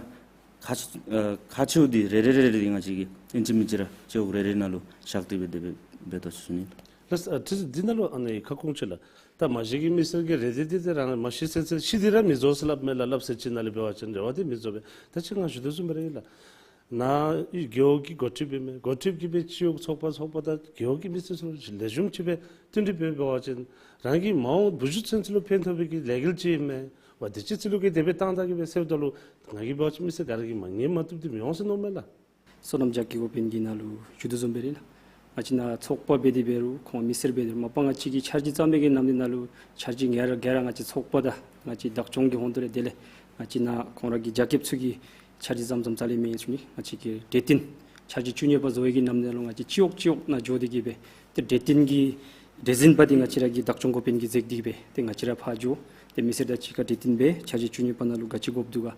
ཁག་ཨ་ཁག་ཆེཝ་འདི་རེ་རེ་རེ་རེ་འདི་ང་བཅས་ཀྱིས་ཨིན་ཅི་མིན་ཅི་ར་ཅོག་རེ་རེ་ནང་ལུ་བཞག་སྟེ་སྦེ་དེ་སྦེ་འབད་དོ་ཟེར་ཞུ་ནི་ལགས། ལགས་སོ། ཨ་ཏི་རུ་འདི་ནང་ལུ་ཨ་ནི་ཁ་སྐོང་ཅིག་ལགས། ད་མ་གཞི་གི་མི་སེར་གྱིས་རེ་འདོད་འདི་ཏེ་རང་མ་ཤེས་ཚུན་ཚོད་ཤི་སྟེ་ར་མི་རྫོགས་ཟེར་སླབ་མས་ལགས། སླབ་ས་ཅིག་ནང་ལས་འབད་བ་ཅིན་རེ་བ་འདི་མི་རྫོགས་པས། ད་ཅི་ང་ཞུ་དོ་བཟུམ་སྦེ་ར་ཨིན་ལགས། ནཱ་ཨི་རྒེད་འོག་གི་འགོ་ཁྲིདཔ་ཨིན་མས། འགོ་ཁྲིདཔ་གིས་སྦེ་སྤྱི་འོག་ཚོགས་པ་ཚོགས་པ་དང་རྒེད་འོག་གི་མི་སེར་ཚུ་ལེགས་ཤོམ་ཅིག་སྦེ་བསྟུན་གྲོས་འབད་བ་ཅིན་རང་གི་མ་འོངས་བུ་བརྒྱུད་ཚུན་ཚོད་ལུ་ཕན་ཐོགས་པའི་གི་ལས་འགུལ་ཅིག་ཨིན་མས། ཝ་དེ་ཅིག་ཚུ་ལུ་གིས་དེ་སྦེ་བཏང་ད་གི་སྦེ་ཟེརཝ་ད་ལུ་ང་གིས་འབད་བ་ཅིན་མི་སེར་ག་ར་གིས་མ་ཉན་མ་བཏུབ་སྟེ་མི་འོང་ཟེར་མནོཝ་མས་ལགས། སོ་ནམ་རྒྱ་སྐྱེད་འགོ་དཔོན་གྱིས་ནཱ་ལུ་ཞུ་དོ་བཟུམ་སྦེ་ར་ལགས། ང་བཅས་ནཱ་ཚོགས་པ་འབད་དེ་འབད་རུང་ཁོང་མི་སེར་འབད་དེ་རུང་མ་པ་ང་བཅས་ཀྱིས་འཆར་གཞི་བརྩམ་མི་གི་ནང་འདི་ནང་ལུ་འཆར་གཞི་ག་ར་ག་ར་ང་བཅས་ཚོགས་པ་དང་ང་བཅས་བདག་སྐྱོང་གི་ཧོངས་ཏོ་ལས་དེ་ལས་ང་བཅས་ནཱ་ཁོང་ར་གི་རྒྱ་སྐྱེད་ཚུ་གིས་འཆར་གཞི་བརྩམ་བརྩམ་རྩ་ལས་མེད་ཟེར་ཞུ་ནི། ང་བཅས་ཀྱིས་གྲོས་བསྟུན་འཆར་གཞི་བཅུ་གཉིས་པ་བཟོ་བའི་གི་ནང་འདི་ནང་ལུ་ང་བཅས་སྤྱི་འོག་སྤྱི་འོག་ནང་འགྱོ་སྟེ་གི་སྦེ་ཏེ་གྲོས་བསྟུན་གྱི་གྲོས་འཛིན་པ་འདི་ང་བཅས་ར་གི་བདག་སྐྱོང་འགོ་དཔོན་གྱིས་མཛད་དེ་གི་སྦེ་ཏེ་ང་བཅས་ར་ཕར་འགྱོ། ཏེ་མི་སེར་དང་གཅིག་ཁར་གྲོས་བསྟུན་འབད། འཆར་གཞི་བཅུ་གཉིས་པ་ནང་ལུ་ག་ཅི་དགོཔ་འདུག་ག་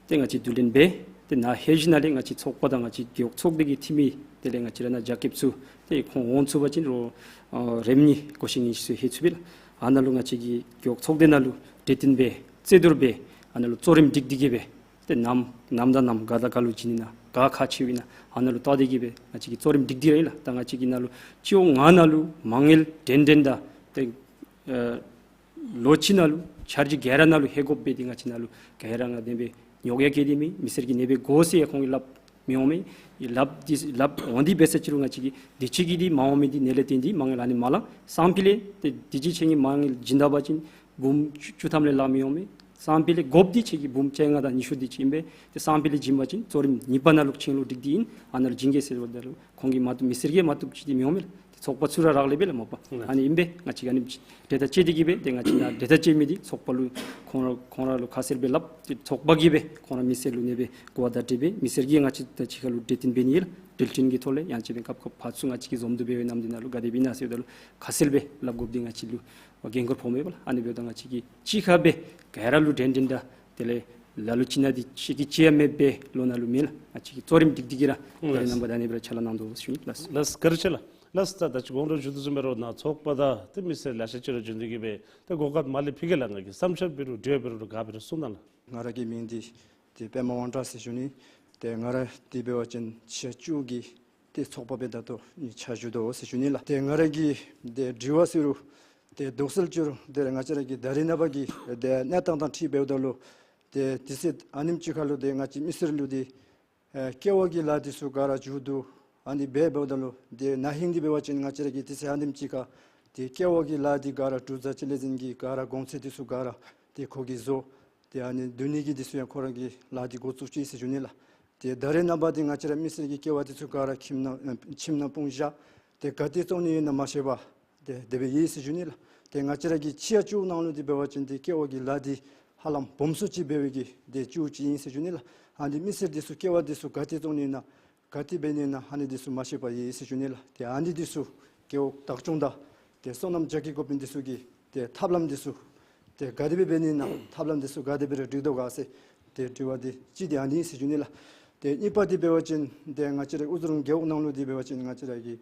ཏེ་ང་བཅས་བསྡུ་ལེན་འབད། ཏེ་ནཱ་ཧེ་ཤི་ནཱ་ལས་ང་བཅས་ཚོགས་པ་དང་ང་བཅས་རྒེད་འོག་ཚོགས་སྡེ་གི་འཐུས་མི་དེ་ལས་ང་བཅས་ར་ནཱ་རྒྱ་སྐྱེད་ཚུ་ཏེ་ཁོང་འོང་ཚུགས་པ་ཅིན་རོགས་ཨ་རེམ་གཉིས་གོ་ཤེས་ངེས་ཤེས་ཚུ་ལྷོད་ཚུགས་པས་ལགས། ཨ་ནཱ་ལུ་ང་བཅས་ཀྱི་རྒེད་འོག་ཚོགས་སྡེ་ནང་ལུ་གྲོས་བསྟུན་འབད། རྩོད་བསྡུར་འབད། ཨ་ནཱ་ལུ་གཙོ་རིམ་སྒྲིག་སྟེ་གི་སྦེ་ཏེ་ནམ་ནམ་དང་ནམ་ག་དང་ག་ལུ་བྱིན་ནི་ན་ག་ཁག་ཆེཝ་ཨིན་ན་ཨ་ནཱ་ལུ་བལྟ་སྟེ་གི་སྦེ་ང་བཅས་ཀྱིས་གཙོ་རིམ་སྒྲིག་སྟེ་ར་ཨིན་ལགས། ད་ང་བཅས་ཀྱིས་ནཱ་ལུ་སྤྱི་འོག་ལྔ་ནང་ལུ་མ་དངུལ་འདྲན་འདྲ་དང་ཏེ་ཨ་ལོ་གཅིག་ནང་ལུ་འཆར་གཞི་ག་ར་ནང་ལུ་ལྷོད་དགོཔ་འབད་དེ་ང་བཅས་ནཱ་ལུ་ག་ར་ང་དེ་སྦེ་ཉོག་ཡ་བཀལ་ཏེ་མེད། མི་སེར་གྱིས་ཨ་ནེ་སྦེ་དགོ་ཟེར་ཡང་ཁོང་གིས་སླབ་མི་འོང་མས། ལགས་འདི་སླབ་འོང་སྟེ་འབད་ས་ཅིག་རུང་ང་བཅས་ཀྱིས་དུས་ཅི་གི་འདི་མ་འོང་མི་འདི་ནད་ལས་བརྟེན་ཏེ་མ་དངུལ་ཨ་ནི་མ་ལང་། སང་ཕོད་ལས་ཏེ་དུས་ཅི་ཁྱེད་ཀྱིས་མ་དངུལ་བྱིན་ད་པ་ཅིན་འབུམ་བཅུ་བཅུ་ཐམ་ལས་ལྷག་མི་འོང་མས། སང་ཕོད་ལས་དགོཔ་འདི་ཁྱེད་ཀྱིས་འབུམ་བཅོ་ལྔ་དང་ཉི་ཤུ་འདི་ཅིག་ཨིན་པས། ཏེ་སང་ཕོད་ལས་བྱིན་པ་ཅིན་གཙོ་རིམ་གཉིས་པ་ནང་ལུ་ཁྱེད་ལུ་སྒྲིག་སྟེ་ཨིན། ཨ་ནཱ་ལུ་བྱིན་གེ་ཟེརཝ་ད་ལུ་ཁོང་གིས་མ་བཏུབ། མི་སེར་གྱིས་མ་བཏུབ་ཅིག་འདི་མི་འོང་མས་ལགས། ཏེ་ཚོགས་པ་ཚུ་ར་རག་ལས་པས་ལགས་མ་པ། ཨ་ནི་ཨིན་པས། ང་བཅས་ཀྱིས་ཨ་ནི་གྲོས་ཐག་བཅད་དེ་གི་སྦེ་ཏེ་ང་བཅས་ནཱ་གྲོས་ཐག་བཅད་མི་འདི་ཚོགས་པ་ལུ་ཁོང་ར་ཁོང་ར་ལུ་ཁ་གསལ་སྦེ་སླབ། ཏེ་ཚོགས་པ་གིས་སྦེ་ཁོང་ར་མི་སེར་ལུ་ཨ་ནེ་སྦེ་གོ་བརྡ་སྤྲོད་འབད། མི་སེར་གྱིས་ང་བཅས་དང་གཅིག་ཁར་ལུ་གྲོས་བསྟུན་འབད་ནི་ལགས། གྲོས་བསྟུན་གྱི་ཐོག་ལས་ཡང་ཅིན་སྦེ་སྐབས་སྐབས་ཕར་ཚུར་ང་བཅས་ཀྱིས་འཛོམས་འདུ་འབད་བའི་ནམ་འདི་ནང་ལུ་ག་དེ་སྦེ་ཨིན་ན་ཟེརཝ་ད་ལུ་ཁ་གསལ་སྦེ་སླབ་དགོཔ་འདི་ང་བཅས་ལུ་འགན་ཁུར་ཕོག་མས་པ་ལགས། ཨ་ནི་འབདཝ་ད་ང་བཅས་ཀྱིས་གཅིག་ཁར་སྦེ་ག་ར་ལུ་འདྲན་འདྲ་དང་དེ་ལས་ལ་ལུ་ཅིག་ནང་འདི་ཤེས་ཀྱི་ཅིག་ཡང་མེདཔ་སྦེ་ལོ་ནང་ལུ་མེད་ལགས། ང་བཅས་ཀྱིས་གཙོ་རིམ་སྒྲིག་སྟེ་གི་ར་ལགས། ད་རེས་ནངས་པ་ད་ཨ་ནེ་སྦེ་ར་ཕྱག་ལཱ་གནང་དོ་ཟེར་ཞུ་ནི་ལགས། ལགས་བཀའ་དྲིན་ཆེ་ལགས། ལགས་ད་ད་ཅི་གོང་དུ་ཞུ་དོ་བཟུམ་སྦེ་རོགས་ནཱ་ཚོགས་པ་དང་ཏེ་མི་སེར་ལེ་ཤ་ཅིག་ར་བྱོན་ཏེ་གི་སྦེ་ཏེ་གོ་སྐབས་མ་ལེན་པའི་སྒང་ལས་ང་གིས་བསམ་འཆར་འབད་རུང་འབྲེལ་འབད་རུང་ག་འབད་རུང་གསུང་གནང་ལགས། ང་ར་གི་མིང་འདི་ཏེ་པདྨ་དབང་གྲགས་ཟེར་ཞུ་ནི། ཏེ་ང་ར་འདི་འབད་བ་ཅིན་ཆེ་བཅུ་གི་ཏེ་ཚོགས་པ་སྦེ་ད་ལྟོ་ཕྱག་ཞུ་དོ་ཟེར་ཞུ་ནི་ལགས། ཏེ་ང་ར་གི་ཏེ་དྲི་བ་ཟེར་རུང་ཏེ་དོགས་སེལ་ཅིག་རུང་ཏེ་ང་བཅས་ར་གི་ད་རེས་ནངས་པ་གི་ཏེ་གནས་སྟངས་དང་འཁྲིལ་འབདཝ་ད་ལུ་ཏེ་དུས་ཚོད་ཨ་ནེམ་ཅིག་ཁར་ལུ་ཏེ་ང་བཅས་མི་སེར་ལུ་ཏེ་ཨེ་ཀེ་བ་གི་ལཱ་འདི་ཚུ་ག་ར་མཇུག་བསྡུ་ཨ་ནི་འབད་འབདཝ་ད་ལུ་ཏེ་ན་ཧིང་འདི་འབད་བ་ཅིན་ང་བཅས་ར་གི་དུས་ཚོད་ཨ་ནེམ་ཅིག་ཁར་ཏེ་ཀེ་བ་གི་ལཱ་འདི་ག་ར་འབྲུག་རྫ་སྤྱི་ལས་འཛིན་གྱིས་ག་ར་གོང་ཚད་འདི་ཚུ་ག་ར་ཏེ་ཁོ་གིས་བཟོ། ཏེ་ཨ་ནི་བསྡུ་ནི་གི་འདི་ཚུ་ཡང་ཁོ་ར་གིས་ལཱ་འདི་འགོ་བཙུགས་ཅི་ཟེར་ཞུ་ནི་ལགས། ཏེ་ད་རེས་ནངས་པ་འདི་ང་བཅས་ར་མི་སེར་གྱི་ཀེ་བ་འདི་ཚུ་ག་ར་ཁྱིམ་ནང་ཨེ་ཁྱིམ་ནང་སྤུངས་བཞག། ཏེ་ག་ཏེ་བཙོང་ནི་ཨིན་ན་མ་ཤེས་པར་ཏེ་དེ་སྦེ་ཡོད་ཟེར་ཞུ་ནི་ལགས། ཏེ་ང་བཅས་ར་གི་ཕྱི་ཡ་ཅུ་ནང་ལུ་འདི་འབད་བ་ཅིན་ཏེ་ཀེ་བ་གི་ལཱ་འདི་ཧ་ལམ་སྦོམ་སུ་ཅིག་འབད་བའི་གི་ཏེ་ཅུ་ཅིག་ཨིན་ཟེར་ཞུ་ནི་ལགས། ཨ་ནི་མི་སེར་འདི་ཚུ་ཀེ་བ་འདི་ཚུ་ག་ཏེ་བཙོང་ནི་ཨིན་ན་ག་ཏེ་འབད་ནི་ཨིན་ན་ཨ་ནི་འདི་ཚུ་མ་ཤེས་པར་ཡོད་ཟེར་ཞུ་ནི་ལགས། ཏེ་ཨ་ནི་འདི་ཚུ་རྒེད་འོག་བདག་སྐྱོང་དང་ཏེ་སོ་ནམ་རྒྱ་སྐྱེད་འགོ་དཔོན་འདི་ཚུ་གིས་ཏེ་ཐབས་ལམ་འདི་ཚུ་ཏེ་ག་དེ་སྦེ་འབད་ནི་ཨིན་ན་ཐབས་ལམ་འདི་ཚུ་ག་དེ་སྦེ་ར་སྒྲིག་དོ་ག་ཟེར་ཏེ་དྲི་བ་འདི་གཅིག་འདི་ཨ་ནི་ཨིན་ཟེར་ཞུ་ནི་ལགས། ཏེ་གཉིས་པ་འདི་འབད་བ་ཅིན་ཏེ་ང་བཅས་ར་ཨུ་ཛི་རུང་རྒེད་འོག་ནང་ལུ་འདི་འབད་བ་ཅིན་ང་བཅས་ར་གི་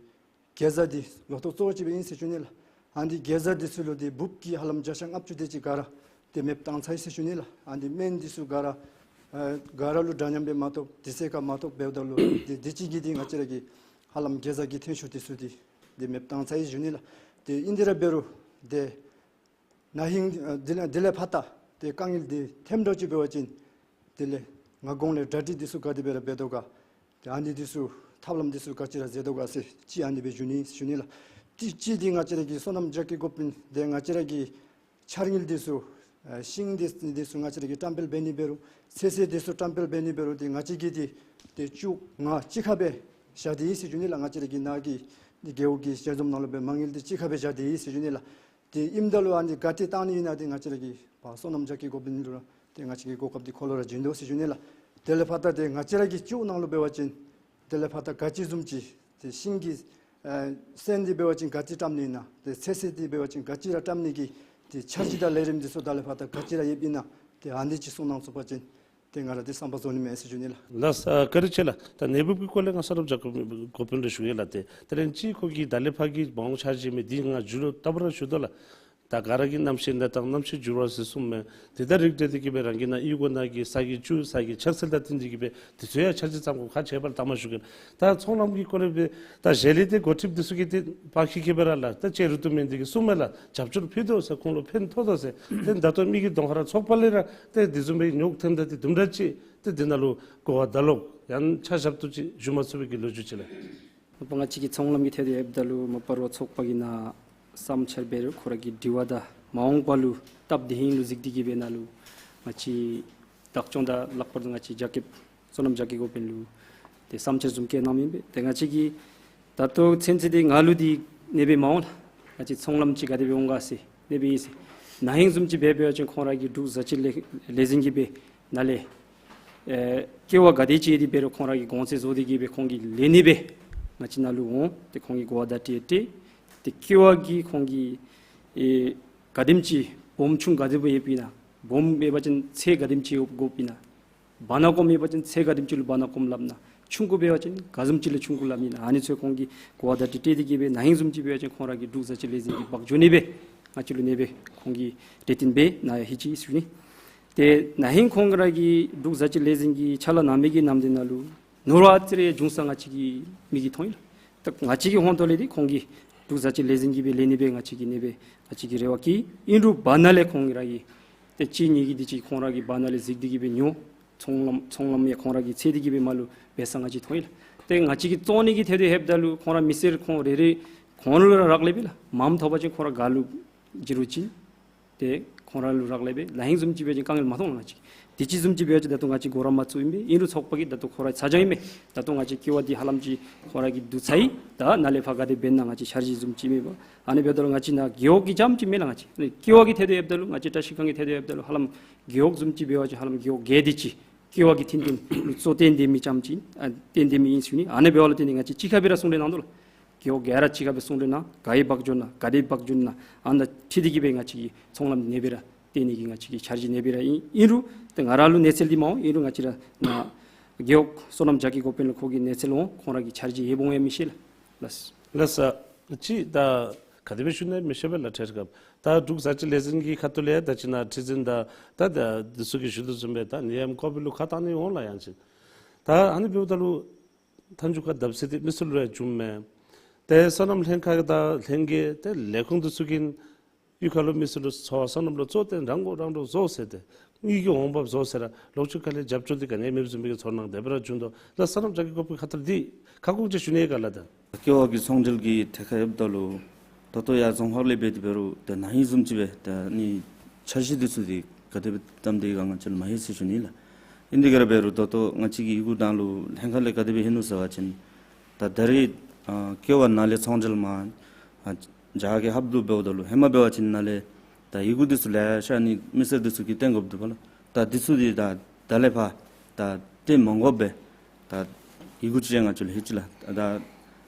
གེ་ཛ་འདི་ལོ་ཐོག་གཙོ་བོ་ཅིག་སྦེ་ཨིན་ཟེར་ཞུ་ནི་ལགས། ཨ་ནི་གེ་ཛ་འདི་ཚུ་ལུ་འདི་འབུཔ་གི་ཧ་ལམ་བརྒྱ་ཆ་ལྔ་བཅུ་དེ་ཅིག་ག་ར་འདི་མེདཔ་བཏང་ཚར་ཡི་ཟེར་ཞུ་ནི་ལགས། ཨ་ནི་སྨན་འདི་ཚུ་ག་ར་ཨ་ག་ར་ལུ་འདྲ་མཉམ་སྦེ་མ་ཐོབ་དུས་ཚོད་ཁར་མ་ཐོབ་འབདཝ་ད་ལུ་འདི་འདི་ཅིག་གིས་འདི་ང་བཅས་ར་གི་ཧ་ལམ་གེ་ཛ་གི་ཐོན་ཤུགས་འདི་ཚུ་འདི་འདི་མེདཔ་བཏང་ཚར་ཡི་ཞུ་ནི་ལགས། ཏེ་ཨིན་དེ་ར་འབད་རུང་འདི་ན་ཧིང་ཨ་དེ་ལས་དེ་ལས་ཕར་ད་ཏེ་དཀའ་ངལ་འདི་ཐེམ་འགྲོ་ཅིག་འབད་བ་ཅིན་དེ་ལས་ང་གོང་ལས་གྲ་སྒྲིག་འདི་ཚུ་ག་དེ་སྦེ་ར་འབད་དོ་ག། ཏེ་ཨ་ནི་འདི་ཚུ་ཐབས་ལམ་འདི་ཚུ་ག་ཅི་ར་མཛད་དོ་ག་ཟེར་གཅིག་ཨ་ནི་སྦེ་ཞུ་ནི་ཞུ་ནི་ལགས། ཏེ་གཅིག་འདི་ང་བཅས་ར་གི་སོ་ནམ་རྒྱ་སྐྱེད་འགོ་དཔོན་འདི་ང་བཅས་ར་གི་འཆར་དངུལ་འདི་ཚུ་ཨ་ཤིང་འདི་འདི་ཚུ་ང་བཅས་ར་གི་བཀྲམ་སྤེལ་འབད་ནི་འབད་རུང་ཚོད་བསྲེ་འདི་ཚུ་བཀྲམ་སྤེལ་འབད་ནི་འབད་རུང་ཏེ་ང་བཅས་ཀྱིས་འདི་ཏེ་བཅུ་ང་གཅིག་ཁར་སྦེ་བཞག་སྟེ་ཡོད་ཟེར་ཞུ་ནི་ལགས། ང་བཅས་ར་གི་ནཱ་གི་འདི་རྒེད་འོག་གི་ཞལ་འཛོམས་ནང་ལུ་སྦེ་མ་དངུལ་འདི་གཅིག་ཁར་སྦེ་བཞག་སྟེ་ཡོད་ཟེར་ཞུ་ནི་ལགས། ཏེ་ཨིནམ་ད་ལུ་ཨ་ནི་ག་ཏེ་བཏང་ནི་ཨིན་ན་ཏེ་ང་བཅས་ར་གི་ཕར་སོ་ནམ་རྒྱ་སྐྱེད་འགོ་དཔོན་ལུ་ར་ཏེ་ང་བཅས་ཀྱི་གོ་སྐབས་འདི་ཁོ་ལུ་ར་བྱིན་དོ་ཟེར་ཞུ་ནི་ལགས། དེ་ལས་ཕར་ད་ཏེ་ང་བཅས་ར་གི་བཅུད་ནང་ལུ་འབད་བ་ཅིན་དེ་ལས་ཕར་ད་ག་ཅི་བཟུམ་ཅིག་ཏེ་ཤིང་གི་ཨ་སོན་འདི་འབད་བ་ཅིན་ག་ཅི་བཀྲམ་ནི་ཨིན་ན་ཏེ་ཚོད་བསྲེ་འདི་འབད་བ་ཅིན་ག་ཅི་ར་བཀྲམ་ནི་གི་ཏེ་འཆར་གཞི་དང་ལས་རིམ་འདི་ཚུ་དེ་ལས་ཕར་ད་ག་ཅི་ར་ཡོདཔ་ཨིན་ན་ཏེ་ཨ་ནི་ཅིག་གསུང་གནང་ཚུགས་པ་ཅིན། ཏེ་ང་ར་འདི་བསམ་པ་རྫོགས་ནི་མས་ཟེར་ཞུ་ནི་ལགས། ལགས་སོ། ཨ་བཀའ་དྲིན་ཆེ་ལགས། ད་ནད་འབུབ་ཀྱི་སྐོར་ལས་ང་བསོད་ནམས་རྒྱ་མགོན་པ་ལུ་ཞུ་ཡི་ལགས། ཏེ་དེ་ལས་ཅིག་ཁོ་གིས་ད་ལས་ཕར་གྱི་མ་འོངས་འཆར་གཞི་མི་འདི་ང་མཇུག་ལུ་ལྟ་བུ་ར་ཞུ་དོ་ལགས། ད་ག་ར་གི་གནམ་གཤིས་གནས་སྟངས་གནམ་གཤིས་འགྱུར་བ་ཟེར་གསུངམ་མས། དེ་དང་རིགས་བསྒྲེས་ཏེ་གི་སྦེ་རང་གི་ནཱ་གཡུས་སྒོ་ནང་གི་ས་གི་བཅུད་ས་གི་ཆགས་ཚུལ་དང་བསྟུན་ཏེ་གི་སྦེ་དེ་ཚུ་ཡང་འཆར་གཞི་བརྩམ་དགོཔ་ཁག་ཆེ་བས་ལགས། ད་མ་ཞུ་གེ་ལགས། ད་ཚོང་ལམ་གྱི་སྐོར་ལས་སྦེ་ད་གཞན་ལས་ཏེ་འགོ་ཁྲིདཔ་འདི་ཚུ་གིས་ཏེ་ཕར་ཁ་གི་སྦེ་ར་ལགས། ད་ཅིག་རུང་དུ་མེན་འདི་གིས་གསུངམ་མས་ལགས། རྒྱབ་སྐྱོར་ཕུལ་དོ་ཟེར། ཁོང་ལུ་ཕན་ཐོགས་དོ་ཟེར། ཏེ་ད་ལྟོ་མི་གི་གདོང་ཁར་ཚོགས་པ་ལས་ར་ཏེ་དེ་བཟུམ་སྦེ་ཉོག་ཐོནམ་ད་ཏེ་དུམ་གྲ་ཅིག་ཏེ་འདི་ནང་ལུ་གོ་བ་ད་ལོག་ཡང་ཆ་བཞག་ཏོ་ཅིག་ཞུ་མ་ཚུགས་པའི་གི་ལོ་རྒྱུས་ཅིག་ལགས། མ་པ་ང་བཅས་ཀྱི་ཚོང་ལམ་གྱི་ཐད་དུ་ཡོདཔ་ད་ལུ་མ་པ་རོགས་ཚོགས་པ་གི་ནང་བསམ་འཆར་འབད་རུང་ཁོ་ར་གི་དྲི་བ་དང་མ་འོངས་པ་ལུ་སྟབས་བདེ་ཧིང་ལུ་གཟིགས་ཏེ་གི་སྦེ་ནཱ་ལུ་ང་བཅས་བདག་སྐྱོང་དང་ལྷག་པར་དུ་ང་བཅས་རྒྱ་སྐྱེད་བསོད་ནམས་རྒྱ་སྐྱེད་འགོ་དཔོན་ལུ་ཏེ་བསམ་འཆར་བཟུམ་བཀོད་གནངམ་ཨིན་པས། ཏེ་ང་བཅས་ཀྱིས་ད་ལྟོ་ཚུན་ཚོད་འདི་ང་ལུ་འདི་ཨ་ནེ་སྦེ་མ་འོང་ལགས། ང་བཅས་ཚོང་ལམ་ཅིག་ག་དེ་སྦེ་འོང་ག་ཟེར་ཨ་ནེ་སྦེ་ཨིན་ཟེར། ན་ཧིང་བཟུམ་ཅིག་འབད་བ་ཅིན་ཁོང་ར་གི་འབྲུག་བཟའ་སྤྱོད་ལས་ལས་འཛིན་གྱིས་སྦེ་ནཱ་ལས་ཨེ་ཀེ་བ་ག་དེ་ཅིག་འདི་འབད་རུང་ཁོང་ར་གིས་གོང་ཚད་བཟོ་སྟེ་གི་སྦེ་ཁོང་གིས་ལེན་ནི་སྦེ་ང་བཅས་ནཱ་ལུ་འོང་། ཏེ་ཁོང་གིས་གོ་བ་བརྡ་སྤྲོད་སྤྲོད། ཏེ་ཀེ་བ་གི་ཁོང་གིས་ཨེ་ག་དེམ་ཅིག་སྦོམ་ཆུང་ག་དེ་སྦེ་ཡོདཔ་ཨིན་ན། སྦོམ་འབད་བ་ཅིན་ཚད་ག་དེམ་ཅིག་ཡོདཔ་ཨིན་ན། བར་ན་གོམ་ཡོད་པ་ཅིན་ཚད་ག་དེམ་ཅིག་ལུ་བར་ན་གོམ་སླབ་ན། ཆུང་ཀུ་འབད་བ་ཅིན་ག་བཟུམ་ཅིག་ལུ་ཆུང་ཀུ་སླབ་ནི་ཨིན་ན། ཨ་ནི་ཚུ་ཁོང་གིས་གོ་བ་བརྡ་སྤྲོད་སྤྲོད་དེ་གི་སྦེ་ན་ཧིང་བཟུམ་ཅིག་འབད་བ་ཅིན་ཁོང་ར་གི་འབྲུག་བཟའ་སྤྱོད་ལས་འཛིན་གྱིས་འབག་འགྱོ་ནི་སྦེ་ང་བཅས་ལུ་ཨ་ནེ་སྦེ་ཁོང་གིས་གྲོས་བསྟུན་འབད་གནང་ཡི་ཟེར་ཞུ་ནི། ཏེ་ན་ཧིང་ཁོང་ར་གི་འབྲུག་བཟའ་སྤྱོད་ལས་འཛིན་གྱིས་ཕྱག་ལཱ་གནང་མི་གི་ནམ་དུས་ནང་ལུ་ནོར་བ་ཨ་ཙི་རེ་འབྱུང་ས་ང་བཅས་ཀྱི་མིག་གིས་མཐོང་ཡི་ལགས། ད་ང་བཅས་ཀྱི་ཧོང་ཐོག་ལས་འདི་ཁོང་གིས་འབྲུག་བཟའ་སྤྱོད་ལས་འཛིན་གྱིས་སྦེ་ལེན་ནི་སྦེ་ང་བཅས་ཀྱིས་ཨ་ནེ་སྦེ་ང་བཅས་ཀྱིས་རེ་བ་བསྐྱེད། ཨིན་རུང་བར་ན་ལས་ཁོང་ར་གིས་ཏེ་གཅིག་གཉིས་ཀྱིས་འདི་ཅིག་ཁོང་ར་གིས་བར་ན་ལས་གཟིགས་ཏེ་གི་སྦེ་ཉོ། ཚོང་ལམ་ཚོང་ལམ་ཡང་ཁོང་ར་གིས་འཚོལ་ཏེ་གི་སྦེ་མར་ལུ་འབད་ས་ང་བཅས་མཐོང་ཡི་ལགས། ཏེ་ང་བཅས་ཀྱིས་བཙོང་ནི་གི་ཐད་དུ་ལྷོདཔ་ད་ལུ་ཁོང་ར་མི་སེར་ཁོང་རེ་རེ་ཁོང་ལུ་ར་རག་ལས་པས་ལགས། མངམ་ཐོབ་པ་ཅིན་ཁོང་ར་ག་ལུ་བྱིན་རུང་བྱིན། ཏེ་ཁོང་ར་ལུ་རག་ལས་པས། ན་ཧིང་བཟུམ་ཅིག་འབད་བ་ཅིན་དཀའ་ངལ་མ་མཐོང་ལགས་ང་བཅས། དུས་ཅི་བཟུམ་ཅིག་འབད་བ་ཅིན་ད་ལྟོ་ང་བཅས་གོ་ར་མ་ཚུད་ཨིན་པས། ཨིན་རུང་ཚོགས་པ་གིས་ད་ལྟོ་ཁོང་རའི་ཚ་གྱང་ཨིན་མས། ད་ལྟོ་ང་བཅས་ཀེ་བ་འདི་ཧ་ལམ་ཅིག་ཁོང་ར་གིས་བསྡུ་ཚར་ཡི། ད་ནཱ་ལས་ཕར་ག་དེ་འབད་ན་ང་བཅས་འཆར་གཞི་བཟུམ་ཅིག་མེད་པས། ཨ་ནི་འབདཝ་ད་ལུ་ང་བཅས་ནཱ་རྒེད་འོག་གི་རྐྱངམ་ཅིག་མེན་ལགས་ང་བཅས། ཨ་ནི་ཀེ་བ་གི་ཐད་དུ་ལྷོདཔ་ད་ལུ་ང་བཅས་བཀྲ་ཤིས་སྒང་གི་ཐད་དུ་ལྷོདཔ་ད་ལུ་ཧ་ལམ་རྒེད་འོག་བཟུམ་ཅིག་འབད་བ་ཅིན་ཧ་ལམ་རྒེད་འོག་བརྒྱད་དེ་ཅིག་ཀེ་བ་གི་མཐུན་རྐྱེན་ལུ་གཙོ་བཏོན་ཏེ་མི་རྐྱངམ་ཅིག་ཨ་བཏོན་ཏེ་མི་ཨིན་ཟེར་ཞུ་ནི། ཨ་ནི་འབདཝ་ད་ལུ་ཏེ་ནི་ང་བཅས་གཅིག་ཁར་སྦེ་ར་གསུང་གྲོས་གནང་དོ་ལགས། རྒེད་འོག་ག་ར་གཅིག་ཁར་སྦེ་གསུང་གྲོས་གནང་། ག་ཡི་འབག་འགྱོ་ན་ག་དེ་འབག་འགྱོ་ན་ཨ་ནཱ་ཁྲིད་དེ་གི་སྦེ་ང་བཅས་ཀྱི་ཚོང་ལམ་ཨ་ནེ་སྦེ་ར་བཏོན་ནི་གི་ང་བཅས་ཀྱི་འཆར་གཞི་ཨ་ནེ་སྦེ་ར་ཨིན། ཨིན་རུང་ཏེ་ང་ར་ལུ་གནས་ཚུལ་འདི་མ་འོང་། ཨིན་རུང་ང་བཅས་ར་ནཱ་རྒེད་འོག་བསོད་ནམས་རྒྱ་སྐྱེད་འགོ་དཔོན་ལུ་ཁོ་གི་གནས་ཚུལ་འོང་། ཁོང་ར་གི་འཆར་གཞི་ཡོདཔ་འོང་ཡང་མི་ཤེས་ལགས། ལགས། ལགས་སོ། ཅིག་ད་ག་དེ་སྦེ་ཞུ་ནི་མི་ཤེས་པས་ལགས། ཐད་ཀར་ད་འབྲུག་བཟའ་སྤྱོད་ལས་འཛིན་གྱི་ཁ་ཐུག་ལས་ད་ཅིག་ནཱ་ཁྲི་འཛིན་དང་ད་ད་འདི་ཚུ་གིས་ཞུ་དོ་བཟུམ་སྦེ་ད་ནད་ཡམས་ཀོ་བིཌ་ལུ་ཁ་གཏང་ནི་འོང་ལགས། ཡང་ཅིན་ད་ཨ་ནི་འབདཝ་ད་ལུ་མཐའ་མཇུག་ཁར་བརྡབ་གསིག་འདི་མི་སེར་ལུ་ཡང་འབྱུངམ་མས། ཏེ་སོ་ནམ་ལྷན་ཁག་དང་ལྷན་རྒྱས་ཏེ་ལས་ཁུངས་འདི་ཚུ་གིས་གཡུས་ཁ་ལུ་མི་སེར་ལུ་འཚོ་བ་སོ་ནམ་ལུ་གཙོ་བོར་རང་མགོ་རང་འདྲོངས་བཟོ་ཟེར་ཏེ་དངུལ་གྱི་འོང་འབབ་བཟོ་ཟེར་ར་ལོག་ཅི་ཁ་ལས་རྒྱབ་སྐྱོར་འདི་ག་ནི་ཡང་མེདཔ་བཟུམ་སྦེ་གི་ཚོར་སྣང་དེ་སྦེ་ར་བྱུང་དོ་ལགས། སོ་ནམ་རྒྱ་སྐྱེད་འགོ་དཔོན་ཁ་ཐུག་ལས་འདི་ཁ་སྐོང་ཅིག་ཞུ་ནི་ཡོད་ག་ལགས། ད་ཀེ་བ་གི་ཚོང་འབྲེལ་གྱི་ཐད་ཁར་ལྷོདཔ་ད་ལུ་ད་ལྟོ་ཡར་རྫོང་ཁག་ལས་འབད་དེ་འབད་རུང་ཏེ་ན་ཧིང་བཟུམ་ཅིག་སྦེ་ད་ནི་འཆར་གཞི་འདི་ཚུ་འདི་ག་དེ་སྦེ་བཏངམ་འདི་ག་ང་བཅས་ལུ་མ་ཤེས་ཟེར་ཞུ་ནི་ལགས། ཨིན་དེ་ག་ར་འབད་རུང་ད་ལྟོ་ང་བཅས་ཀྱི་ཡི་གུ་དང་ལུ་ལྷན་ཁག་ལས་ག་དེ་སྦེ་ལྷོད་ནུག་ཟེར་བ་ཅིན་ད་ད་རེས་ཨ་ཀེ་བ་ནང་ལས་ཚོང་འབྲེལ་མར་ཨ་རྒྱ་གར་གྱི་ཧཱཔ་ལུ་འབདཝ་ད་ལུ་ཧེ་མ་འབད་བ་ཅིན་ནཱ་ལས་ད་ཡི་གུ་འདི་ཚུ་ལེ་ཤ་ནི་མི་སེར་འདི་ཚུ་གིས་བཏོན་དགོཔ་འདུག་པ་ལགས། ད་འདི་ཚུ་འདི་ད་ད་ལས་ཕར་ད་བཏོན་མ་དགོ་པར་ད་ཡི་གུ་ཅིག་ཡང་ང་བཅས་ལུ་ལྷོད་ཅི་ལགས། ད་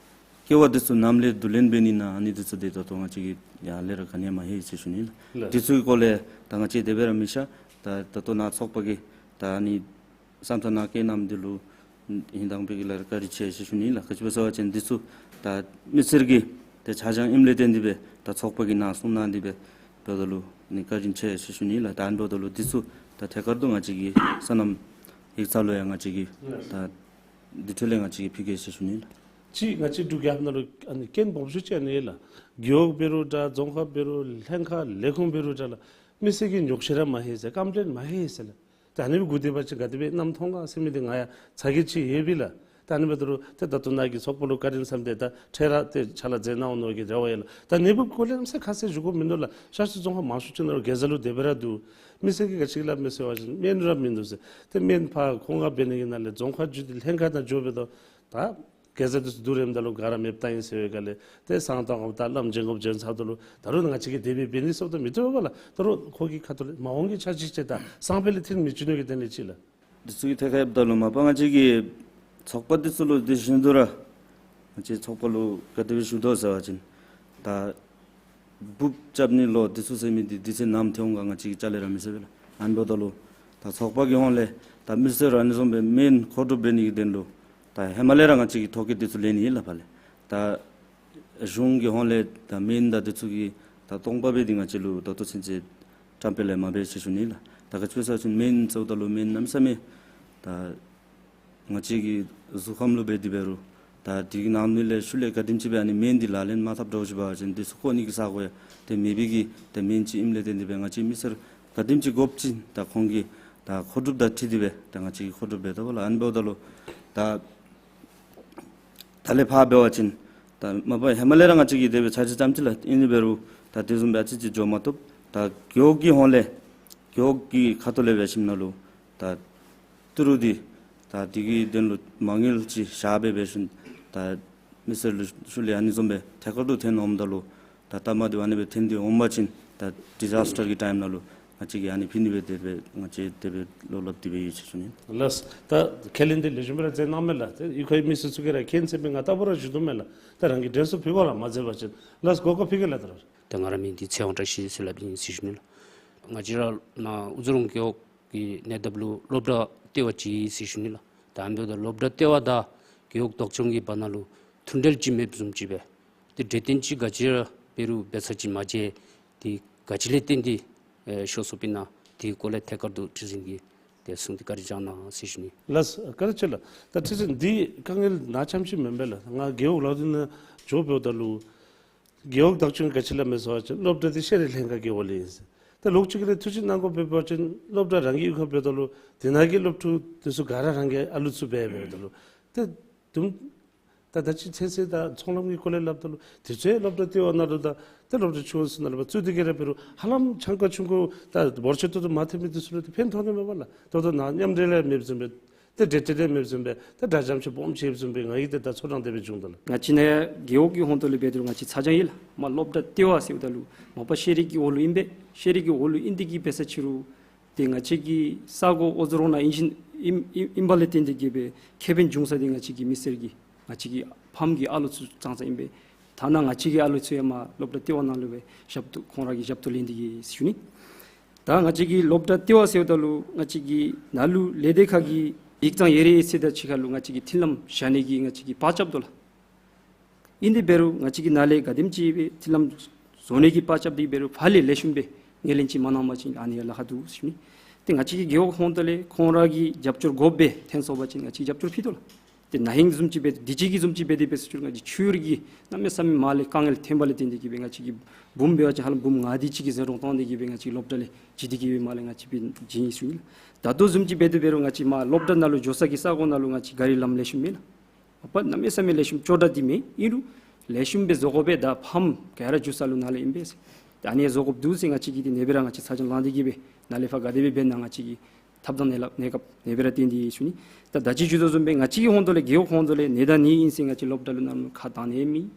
ཀེ་བ་འདི་ཚུ་ནམ་ལས་བསྡུ་ལེན་འབད་ནི་ཨིན་ན་ཨ་ནི་འདི་ཚུ་འདི་ད་ལྟོ་ང་བཅས་ཀྱིས་ཡང་ལས་ར་ག་ནི་ཡང་མ་ལྷོད་ཟེར་ཞུ་ནི་ལགས། ལགས། འདི་ཚུ་གི་སྐོར་ལས་ད་ང་བཅས་དེ་སྦེ་ར་མི་ཤེས། ད་ད་ལྟོ་ནཱ་ཚོགས་པ་གིས་ད་ཨ་ནི་བསམ་ཚུལ་ནང་བཀོད་གནངམ་འདི་ལུ་ཧིང་དྭངས་པའི་གི་ལས་ར་བཀའ་དྲིན་ཆེ་ཟེར་ཞུ་ནི་ལགས། ག་ཅི་སྦེ་ཟེར་བ་ཅིན་འདི་ཚུ་ད་མི་སེར་གྱི་ཏེ་ཆ་ཚང་ཨིནམ་ལས་བརྟེན་ཏེ་སྦེ་ད་ཚོགས་པ་གི་ནང་གསུང་གནང་སྟེ་སྦེ་འབདཝ་ད་ལུ་ནི་བཀའ་དྲིན་ཆེ་ཟེར་ཞུ་ནི་ལགས། ད་ཨ་ནི་འབདཝ་ད་ལུ་འདི་ཚུ་ད་ཐད་ཀར་དུ་ང་བཅས་ཀྱི་སོ་ནམ་ཡིག་ཚང་ལུ་ཡང་ང་བཅས་ཀྱིས་ད་འདི་འཕྲོ་ལས་ང་བཅས་ཀྱིས་ཕུལ་གེ་ཟེར་ཞུ་ནི་ལགས། ཅིག་ང་བཅས་འབྲུག་རྒྱལ་ཁབ་ནང་ལུ་ཨ་ནི་རྐྱེན་སྦོམ་ཤོས་ཅིག་ཨ་ནི་ལགས། རྒེད་འོག་འབད་རུང་འདྲ་རྫོང་ཁག་འབད་རུང་ལྷན་ཁག་ལས་ཁུངས་འབད་རུང་འདྲ་ལགས། མི་སེར་གྱིས་ཉོགས་བཤད་ར་མ་ལྷོད་ཟེར་ཀམ་པི་ལེན་མ་ལྷོད་ཟེར་ལགས། ད་ཨ་ནི་སྦེ་སྒུག་སྡོད་པ་ཅིན་ག་དེ་སྦེ་གནམ་ཐོང་ག་ཟེར་མི་འདི་ང་ཡང་ཚ་གྱང་ཅིག་ཡོད་པས་ལགས། ད་ཨ་ནི་འབདཝ་ད་ལུ་ཏེ་ད་ལྟོ་ནཱ་གི་ཚོགས་པ་ལུ་བཀའ་དྲིན་བསམ་སྟེ་ད་འཕྲལ་ར་ཏེ་ཕྱག་ལཱ་མཛད་གནང་འོང་མནོ་གི་རེ་བ་ཡོད་ལགས། ད་ནད་འབུབ་སྐོར་ལས་གནམ་མེད་ས་མེད་ཁ་གསལ་ཞུ་དགོཔ་མིན་འདུག་ལགས། ཤར་ཕྱོགས་རྫོང་ཁག་མང་ཤོས་ཅིག་ནང་ལུ་གེ་ཛ་ལུ་དེ་སྦེ་ར་འདུག། མི་སེར་གྱིས་ག་ཅི་སླབ་མས་ཟེར་བ་ཅིན་སྨན་ར་མིན་འདུག་ཟེར། ཏེ་སྨན་ཕར་ཁོང་ག་འབད་ནི་གི་ནང་ལས་རྫོང་ཁག་བརྒྱུད་དེ་ལྷན་ཁག་ནང་འགྱོ་འབདཝ་ད་ད་གེ་ཛ་འདི་ཚུ་བསྡུ་རནམ་ད་ལུ་ག་ར་མེདཔ་བཏང་ཡི་ཟེར་བའི་སྒང་ལས་ཏེ་སང་ཏང་ཧོབ་ད་བླམ་བྱོན་དགོཔ་བྱོན་ཚརཝ་ད་ལུ་ད་རུང་ང་བཅས་ཀྱིས་དེ་སྦེ་འབད་ནི་ཟེརཝ་ད་མི་བཏུབ་པས་ལགས། ད་རུང་ཁོ་གི་ཁ་ཐུག་ལས་མ་འོངས་ཀྱི་འཆར་གཞི་ཅིག་དང་སང་ཕོད་ལས་འཐོན་མི་བྱིན་ནི་གི་དོན་ལས་ཅིག་ལགས། འདི་ཚུ་གི་ཐད་ཁར་ལྷོདཔ་ད་ལུ་མ་པ་ང་བཅས་ཀྱི་ཚོགས་པ་འདི་ཚུ་ལུ་དེ་བཞིན་དུ་ར་ང་བཅས་ཚོགས་པ་ལུ་ག་དེ་སྦེ་ཞུ་དོ་ཟེར་བ་ཅིན་ད་འབུབ་རྐྱབ་ནི་ལོ་འདི་ཚུ་ཟེར་མི་འདི་དུས་ཚོད་ནམ་ཐོན་འོང་ག་ང་བཅས་ཀྱིས་ཅ་ལས་ར་མི་ཤེས་པས་ལགས། ཨ་ནི་འབདཝ་ད་ལུ་ད་ཚོགས་པ་གི་ཧོངས་ལས་ ད་མི་སེར་ཨ་ནི་བཟུམ་སྦེ་སྨན་མཁོ་སྒྲུབ་འབད་ནི་གི་དོན་ལུ་ད་ཧེ་མ་ལས་ར་ང་བཅས་ཀྱིས་ཐོ་བཀོད་འདི་ཚུ་ལེན་ནི་ཨིན་ལགས། ཕར་ལས་ད་གཞུང་གི་ཧོངས་ལས་ད་སྨན་དང་འདི་ཚུ་གི་ད་སྟོང་པ་སྦེ་འདི་ང་བཅས་ལུ་ད་ལྟོ་ཚུན་ཚོད་བཀྲམ་སྤེལ་ལས་མ་འབད་ཟེར་ཞུ་ནི་ལགས། ད་ག་ཅི་སྦེ་ཟེར་བ་ཅིན་སྨན་ཟེརཝ་ད་ལུ་སྨན་གནམ་མེད་ས་མེད་ད་ང་བཅས་ཀྱི་གཟུགས་ཁམས་ལུ་འབད་དེ་འབད་རུང་ད་དེ་གི་ནང་ལུ་ལས་ཤུལ་ལས་ག་དེམ་ཅིག་སྦེ་ཨ་ནི་སྨན་འདི་ལག་ལེན་མ་འཐབ་འདྲཝ་ཅིག་འབད་བ་ཅིན་དེ་ཚུ་བཀོ་ནི་གི་ས་གོ་ཡང་ཏེ་མེད་པའི་གི་ཏེ་སྨན་ཅིག་ཨིནམ་ལས་བརྟེན་ཏེ་སྦེ་ང་བཅས་མི་སེར་ག་དེམ་ཅིག་དགོཔ་ཅིག་ད་ཁོང་གི་ད་མཁོ་སྒྲུབ་དང་འཁྲིལ་ཏེ་སྦེ་ད་ང་བཅས་ཀྱིས་མཁོ་སྒྲུབ་འབད་དོ་བ་ལགས། ཨ་ནི་འབདཝ་ད་ལུ་ད་ད་ལས་ཕར་འབད་བ་ཅིན་ད་མ་པ་ཧེ་མ་ལས་ར་ང་བཅས་ཀྱིས་དེ་སྦེ་འཆར་གཞི་བརྩམས་ཅི་ལགས། ཨིན་ནི་འབད་རུང་ད་དེ་བཟུམ་སྦེ་ཨ་ཙི་ཅིག་འགྱོ་མ་བཏུབ། ད་རྒེད་འོག་གི་ཧོངས་ལས་རྒེད་འོག་གི་ཁ་ཐུག་ལས་འབད་ཞིནམ་ན་ལུ་ད་ཏི་རུ་འདི་ད་དེ་གི་དོན་ལུ་མ་དངུལ་ཅིག་བཞག་སྦེ་འབད་ཞིནམ་ད་མི་སེར་ལུ་ཤུལ་ལས་ཨ་ནི་བཟུམ་སྦེ་ཐད་ཀར་དུ་ཐོན་འོངམ་ད་ལུ་ད་ལྟ་མ་འདི་ཨ་ནི་སྦེ་ཐོན་ཏེ་འོང་པ་ཅིན་ད་ཌི་ཛཱས་ཊར་གྱི་ཊའིམ་ནང་ལུ་ང་བཅས་ཀྱིས་ཨ་ནི་ཕུལ་ནི་སྦེ་དེ་སྦེ་ང་བཅས་དེ་སྦེ་བློ་སླབ་སྟེ་སྦེ་ཡོད་ཟེར་ཞུ་ནི། ལགས། ད་ཁས་ལེན་འདི་ལེགས་ཤོམ་སྦེ་ར་མཛད་གནང་མས་ལགས། ཏེ་གཡུས་ཁའི་མི་སེར་ཚུ་གིས་ར་མཁྱེན་ཟེར་མི་ང་ལྟ་བུ་ར་ཞུ་དོ་མས་ལགས། ད་རང་གི་དྲན་གསོ་ཕུལ་བ་ར་མ་མཛད་པ་ཅིན་ལགས། གོ་སྐབས་ཕུལ་གེ་ལགས། ད་ར་ད་ང་ར་མིང་འདི་ཚེ་དབང་བཀྲ་ཤིས་ཟེར་སླབ་ཨིན་ཟེར་ཞུ་ནི་ལགས། ང་བཅས་ར་ནཱ་དབུ་རྫོང་རྒེད་འོག་གི་ཉེ་འདབས་ལུ་སློབ་གྲྭ་ལྟེ་བ་ཅིག་ཡོད་ཟེར་ཞུ་ནི་ལགས། ད་ཨ་ནི་འབདཝ་ད་སློབ་གྲྭ་ལྟེ་བ་དང་རྒེད་འོག་བདག་སྐྱོང་གི་བར་ན་ལུ་མཐུན་འབྲེལ་ཅིག་མེདཔ་བཟུམ་ཅིག་སྦེ་ཏེ་འབྲེལ་ལྡན་ཅིག་ག་ཅི་ར་འབད་རུང་འབད་ས་ཅིག་མ་མཇལ། ཏེ་ག་ཅི་ལས་བརྟེན་ཏེ་ཨེ་ཤོར་སོཔ་ཨིན་ན་དེ་གི་སྐོར་ལས་ཐད་ཀར་དུ་ཁྲི་འཛིན་གྱིས་ཏེ་གསུང་སྟེ་བཀའ་དྲིན་བསྐྱང་གནང་ཟེར་ཞུ་ནི། ལགས། བཀའ་དྲིན་ཆེ་ལགས། ད་ཁྲི་འཛིན་འདི་དཀའ་ངལ་ནག་ཙམ་ཅིག་མེན་པས་ལགས། ང་རྒེད་འོག་ལུ་འདི་ནང་འགྱོ་འབདཝ་ད་ལུ་རྒེད་འོག་བདག་སྐྱོང་ག་ཅི་སླབ་མས་ཟེར་བ་ཅིན་སློབ་གྲྭ་འདི་ཤེས་རིག་ལྷན་ཁག་གི་འོག་ལས་ཨིན་ཟེར། ད་ལོགས་ཅིག་ལས་ཐུགས་བཞེད་གནང་དགོ་པས་ཟེར་བ་ཅིན་སློབ་གྲྭ་རང་གི་གཡུས་ཁར་འབདཝ་ད་ལུ་དེ་ནང་གི་སློབ་ཕྲུག་དེ་ཚུ་ག་ར་རང་གི་ཨ་ལུ་ཚུ་སྦེ་འབདཝ་ད་ལུ་ཏེ་དུམ་ད་ད་ཅི་ཚན་རྩལ་དང་ཚོང་ལམ་གྱི་སྐོར་ལས་སླབ་ད་ལུ་དེ་ཚུ་ཡང་སློབ་གྲྭ་ལྟེ་བ་ནང་ལུ་དང་ཏེ་སློབ་གྲྭ་ཆུང་ངུ་ཚུ་ནང་ལུ་བཙུགས་ཏེ་གི་ར་འབད་རུང་ཧ་ལམ་གྱངས་ཁ་ཆུང་ཀུ་ད་འབོར་ཆེ་ཏོག་ཏོ་མ་ཐོན་མི་དེ་ཚུ་ལུ་ཏེ་ཕན་ཐོགས་ནི་མས་པ་ལགས། ད་ལྟོ་ནཱ་མཉམ་འབྲེལ་ཡང་མེདཔ་བཟུམ་སྦེ་ཏེ་འབྲེལ་འབྲེལ་ཡང་མེདཔ་བཟུམ་སྦེ་ཏེ་དགྲ་འཇམ་ཅིག་སྦོམ་ཅིག་བཟུམ་སྦེ་ང་གིས་ཏེ་ད་ཚོར་སྣང་དེ་སྦེ་བྱུང་ད་ལགས། ང་བཅས་ནཱ་རྒེད་འོག་གི་ཧོངས་ཏོ་ལས་འབད་དེ་རུང་ང་བཅས་ཚ་གྱང་ཨིན་ལགས། མར་སློབ་གྲྭ་ལྟེ་བ་ཟེརཝ་ད་ལུ་མ་པ་ཤེས་རིག་གི་འོག་ལུ་ཨིན་པས། ཤེས་རིག་གི་འོག་ལུ་ཨིན་ཏེ་གི་འབད་ས་ཅིག་རུང་ཏེ་ང་བཅས་ཀྱི་ས་གོ་ཨོ་རྫོང་རོང་ནང་ཨིན་ཞིན་ཨིན་ཨིན་ཨིན་པ་ལས་བརྟེན་ཏེ་གི་སྦེ་ཁེ་ཕན་བྱུང་ས་འདི་ང་བཅས་ཀྱི་མི་སེར་གྱི་ང་བཅས་ཀྱི་ཕམ་གྱི་ཨ་ལོ་ཚུ་ཙང་ཙང་ཨིན་པས། ཐ་ན་ང་བཅས་ཀྱི་ཨ་ལོ་ཚུ་ཡང་མར་སློབ་གྲྭ་ལྟེ་བ་ནང་ལུ་སྦེ་ཞབས་ཏོག་ཁོང་ར་གིས་ཞབས་ཏོག་ལེན་ཏེ་གི་ཞུ་ནི། ད་ང་བཅས་ཀྱི་སློབ་གྲྭ་ལྟེ་བ་ཟེརཝ་ད་ལུ་ང་བཅས་ཀྱི་ནཱ་ལུ་ལས་སྡེ་ཁག་གི་ཡིག་ཚང་ཡོད་རིགས་ཡོད་ཚད་དང་གཅིག་ཁར་ལུ་ང་བཅས་ཀྱིས་མཐུན་ལམ་བཞག་ནི་གི་ང་བཅས་ཀྱིས་བར་རྐྱབ་དོ་ལགས། ཨིན་ཏེ་འབད་རུང་ང་བཅས་ཀྱིས་ནཱ་ལས་ག་དེམ་ཅིག་སྦེ་མཐུན་ལམ་བཟོ་ནི་གི་བར་རྐྱབ་སྟེ་འབད་རུང་ཕར་ལས་ལེགས་ཤོམ་སྦེ་ངོས་ལེན་ཅིག་མ་གནང་པ་ཅིན་ཨ་ནི་ཡང་ལཱ་ཁག་འདུག་ཟེར་ཞུ་ནི། ཏེ་ང་བཅས་ཀྱི་རྒེད་འོག་ཧོངས་ཏོ་ལས་ཁོང་ར་གི་རྒྱབ་སྐྱོར་དགོཔ་སྦེ་ཐོན་སོང་པ་ཅིན་ང་བཅས་རྒྱབ་སྐྱོར་ཕུལ་དོ་ལགས། ཏེ་ན་ཧིང་བཟུམ་ཅིག་འབད་དེ་དུས་ཅི་གི་བཟུམ་ཅིག་འབད་དེ་འབད་ས་ཅིག་རུང་ང་བཅས་ཆོས་རིག་གི་གནམ་མེད་ས་མེད་མར་ལས་དཀའ་ངལ་ཐོན་པ་ལས་བརྟེན་ཏེ་གི་སྦེ་ང་བཅས་ཀྱི་འབུམ་འབད་བ་ཅིན་ཧ་ལམ་འབུམ་ལྔ་དེ་ཅིག་གི་ཟད་འགྲོ་བཏང་སྟེ་གི་སྦེ་ང་བཅས་སློབ་གྲྭ་ལས་བྱིན་ཏེ་གི་སྦེ་མར་ལས་ང་བཅས་སྦེ་བྱིན་ཡི་ཟེར་ཞུ་ནི་ལགས། ད་ལྟོ་བཟུམ་ཅིག་འབད་དེ་འབད་རུང་ང་བཅས་མར་སློབ་གྲྭ་ནང་ལུ་འགྱོ་ས་གི་ས་གོ་ནང་ལུ་ང་བཅས་གཱ་རི་ལམ་ལེགས་ཤོམ་མེད་ལགས། མ་པ་གནམ་མེད་ས་མེད་ལེགས་ཤོམ་ཅོག་འཐདཔ་འདི་མེད། ཨིན་རུང་ལེགས་ཤོམ་སྦེ་བཟོ་དགོ་པས། ད་ཕམ་ག་ར་འགྱོ་ས་ལུ་ནཱ་ལས་ཨིན་པས་ཟེར། ད་ཨ་ནི་བཟོ་དགོཔ་འདུག་ཟེར་ང་བཅས་ཀྱིས་ཏེ་ཨ་ནེ་སྦེ་ར་ང་བཅས་ཚ་གྱང་ལང་སྟེ་གི་སྦེ་ནཱ་ལས་ཕར་ག་དེ་སྦེ་འབད་ན་ང་བཅས་ཀྱི་ཐབས་དང་གནས་ལུགས་གནས་སྐབས་ཨ་ནེ་སྦེ་ར་བསྟན་ཏེ་ཡོད་ཟེར་ཞུ་ནི། ད་ད་ཅི་ཞུ་དོ་བཟུམ་སྦེ་ང་བཅས་ཀྱི་ཧོངས་ཏོ་ལས་རྒེད་འོག་ཧོངས་ཏོ་ལས་ནད་དང་ནད་ཨིན་ཟེར་ང་བཅས་སློབ་གྲྭ་ལུ་ནཱ་ལུ་ཁ་གཏང་ནི་མེད།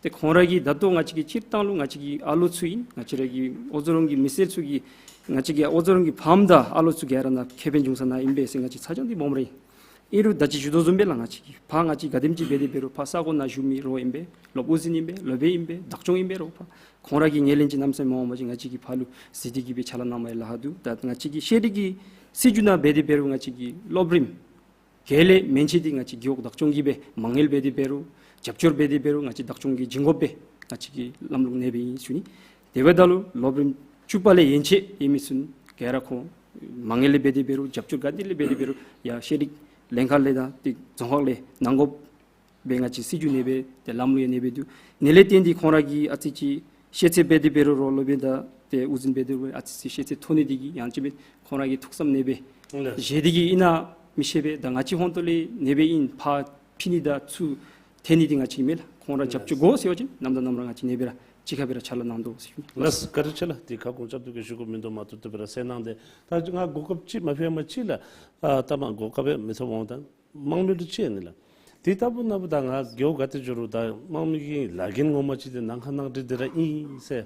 ཏེ་ཁོང་ར་གིས་ད་ལྟོ་ང་བཅས་ཀྱི་སྤྱིར་བཏང་ལུ་ང་བཅས་ཀྱི་ཨ་ལོ་ཚུ་ཨིན། ང་བཅས་ར་གི་ཨོ་རྫོང་རོང་གི་མི་སེར་ཚུ་གི་ང་བཅས་ཀྱི་ཨོ་རྫོང་རོང་གི་ཕམ་དང་ཨ་ལོ་ཚུ་ག་ར་ནཱ་ཁེ་ཕན་བྱུང་ས་ནཱ་ཨིན་པས་ཟེར་ང་བཅས་ཚ་གྱང་འདི་སྦོམ་ར་ཨིན། ཨིན་རུང་ད་ཅི་ཞུ་དོ་བཟུམ་སྦེ་ལགས་ང་བཅས་ཀྱིས་ཕར་ང་བཅས་ག་དེམ་ཅིག་འབད་དེ་འབད་རུང་ཕར་ས་གོ་ནང་བཞུགས་མི་རོགས་ཨིན་པས། སློབ་དབུ་འཛིན་ཨིན་པས། སློབ་དཔོན་ཨིན་པས། བདག་སྐྱོང་ཨིན་པས་རོགས་ཕར་ཁོང་ར་གིས་ངོས་ལེན་ཅིག་གནམ་མེད་ས་མེད་མ་འོང་པ་ཅིན་ང་བཅས་ཀྱིས་ཕར་ལུ་གཟིགས་ཏེ་གི་སྦེ་ཕྱག་ལཱ་གནངམ་ཡང་ལཱ་ཁག་འདུག། ད་ང་བཅས་ཀྱི་ཤེས་རིག་གི་སྲིད་བྱུས་ནང་འབད་དེ་འབད་རུང་ང་བཅས་ཀྱི་སློབ་རིམ་ག་ལས་མེན་ཅིག་འདི་ང་བཅས་རྒེད་འོག་བདག་སྐྱོང་གིས་སྦེ་མ་དངུལ་འབད་དེ་འབད་རུང་རྒྱབ་སྐྱོར་འབད་དེ་འབད་རུང་ང་བཅས་བདག་སྐྱོང་གིས་བྱིན་དགོ་པས། ང་བཅས་ཀྱི་ལམ་ལུགས་ཨ་ནེ་སྦེ་ཨིན་ཟེར་ཞུ་ནི། དེ་འབདཝ་ད་ལུ་སློབ་རིམ་བཅུ་པ་ལས་ཡན་ཆད་ཡོད་མི་ཚུ་ག་ར་ཁོང་མ་དངུལ་ལས་འབད་དེ་འབད་རུང་རྒྱབ་སྐྱོར་ག་དེ་ལས་འབད་དེ་འབད་རུང་ཡར་ཤེས་རིག་ལྷན་ཁག་ལས་དང་ཏེ་རྫོང་ཁག་ལས་གནང་དགོཔ་སྦེ་ང་བཅས་སྲིད་བྱུས་ཨ་ནེ་སྦེ་ཏེ་ལམ་ལུགས་ཨ་ནེ་སྦེ་འདུག། ཨ་ནི་ལས་བརྟེན་ཏེ་ཁོང་ར་གིས་ཨ་ཙི་ཅིག་ཤེས་ཚད་འབད་དེ་འབད་རུང་རོགས་སློབ་དཔོན་དང་ཏེ་དབུ་འཛིན་འབད་དེ་འབད་རུང་ཨ་ཙི་ཅིག་ཤེས་ཚད་མཐོ་ནི་འདི་གིས་ཡང་ཅིན་སྦེ་ཁོང་ར་གི་ཐུགས་བསམ་ཨ་ནེ་སྦེ་ལགས། བཞེས་ཏེ་གི་ཨིན་ན་མི་ཤེས་པས། ད་ང་བཅས་ཧོངས་ཏོ་ལས་ཨ་ནེ་སྦེ་ཨིན། ཕར་ཕུལ་ནི་དང་ཚུར་འཐེན་ནི་འདི་ང་བཅས་མེད་ལགས། ཁོང་ར་རྒྱབ་སྐྱོར་དགོ་ཟེར་བ་ཅིན་ནམ་དང་ནམ་ར་ང་བཅས་ཨ་ནེ་སྦེ་ར་གཅིག་ཁར་སྦེ་ར་ཕྱག་ལཱ་གནང་དོ་ཟེར་ཞུ་ནི། ལགས། བཀའ་དྲིན་ཆེ་ལགས། དེ་ཁ་སྐོང་རྐྱབ་སྟེ་གི་ཞུ་དགོཔ་མིན་འདུག། མ་བཏུབ་བཏུབ་སྦེ་ར་གསན་གནང་སྟེ། ད་ང་གོ་སྐབས་ཅིག་མ་ཕུལ་བར་ཅིག་ལགས། ཨ་ད་མ་གོ་སྐབས་སྦེ་མི་ཐོབ་འོང་། ད་དམངས་མི་ལུ་ཅིག་ཨ་ནི་ལགས། དེ་ལྟ་བུ་ནང་ད་ང་རྒེད་འོག་ག་ཏེ་འགྱོ་རུང་ད་དམངས་མི་གི་ལཱ་འགན་ངོ་མ་ཅིག་འདི་ནང་ཁ་ནང་འགྲིག་འདི་ར་ཨིན་ཟེར་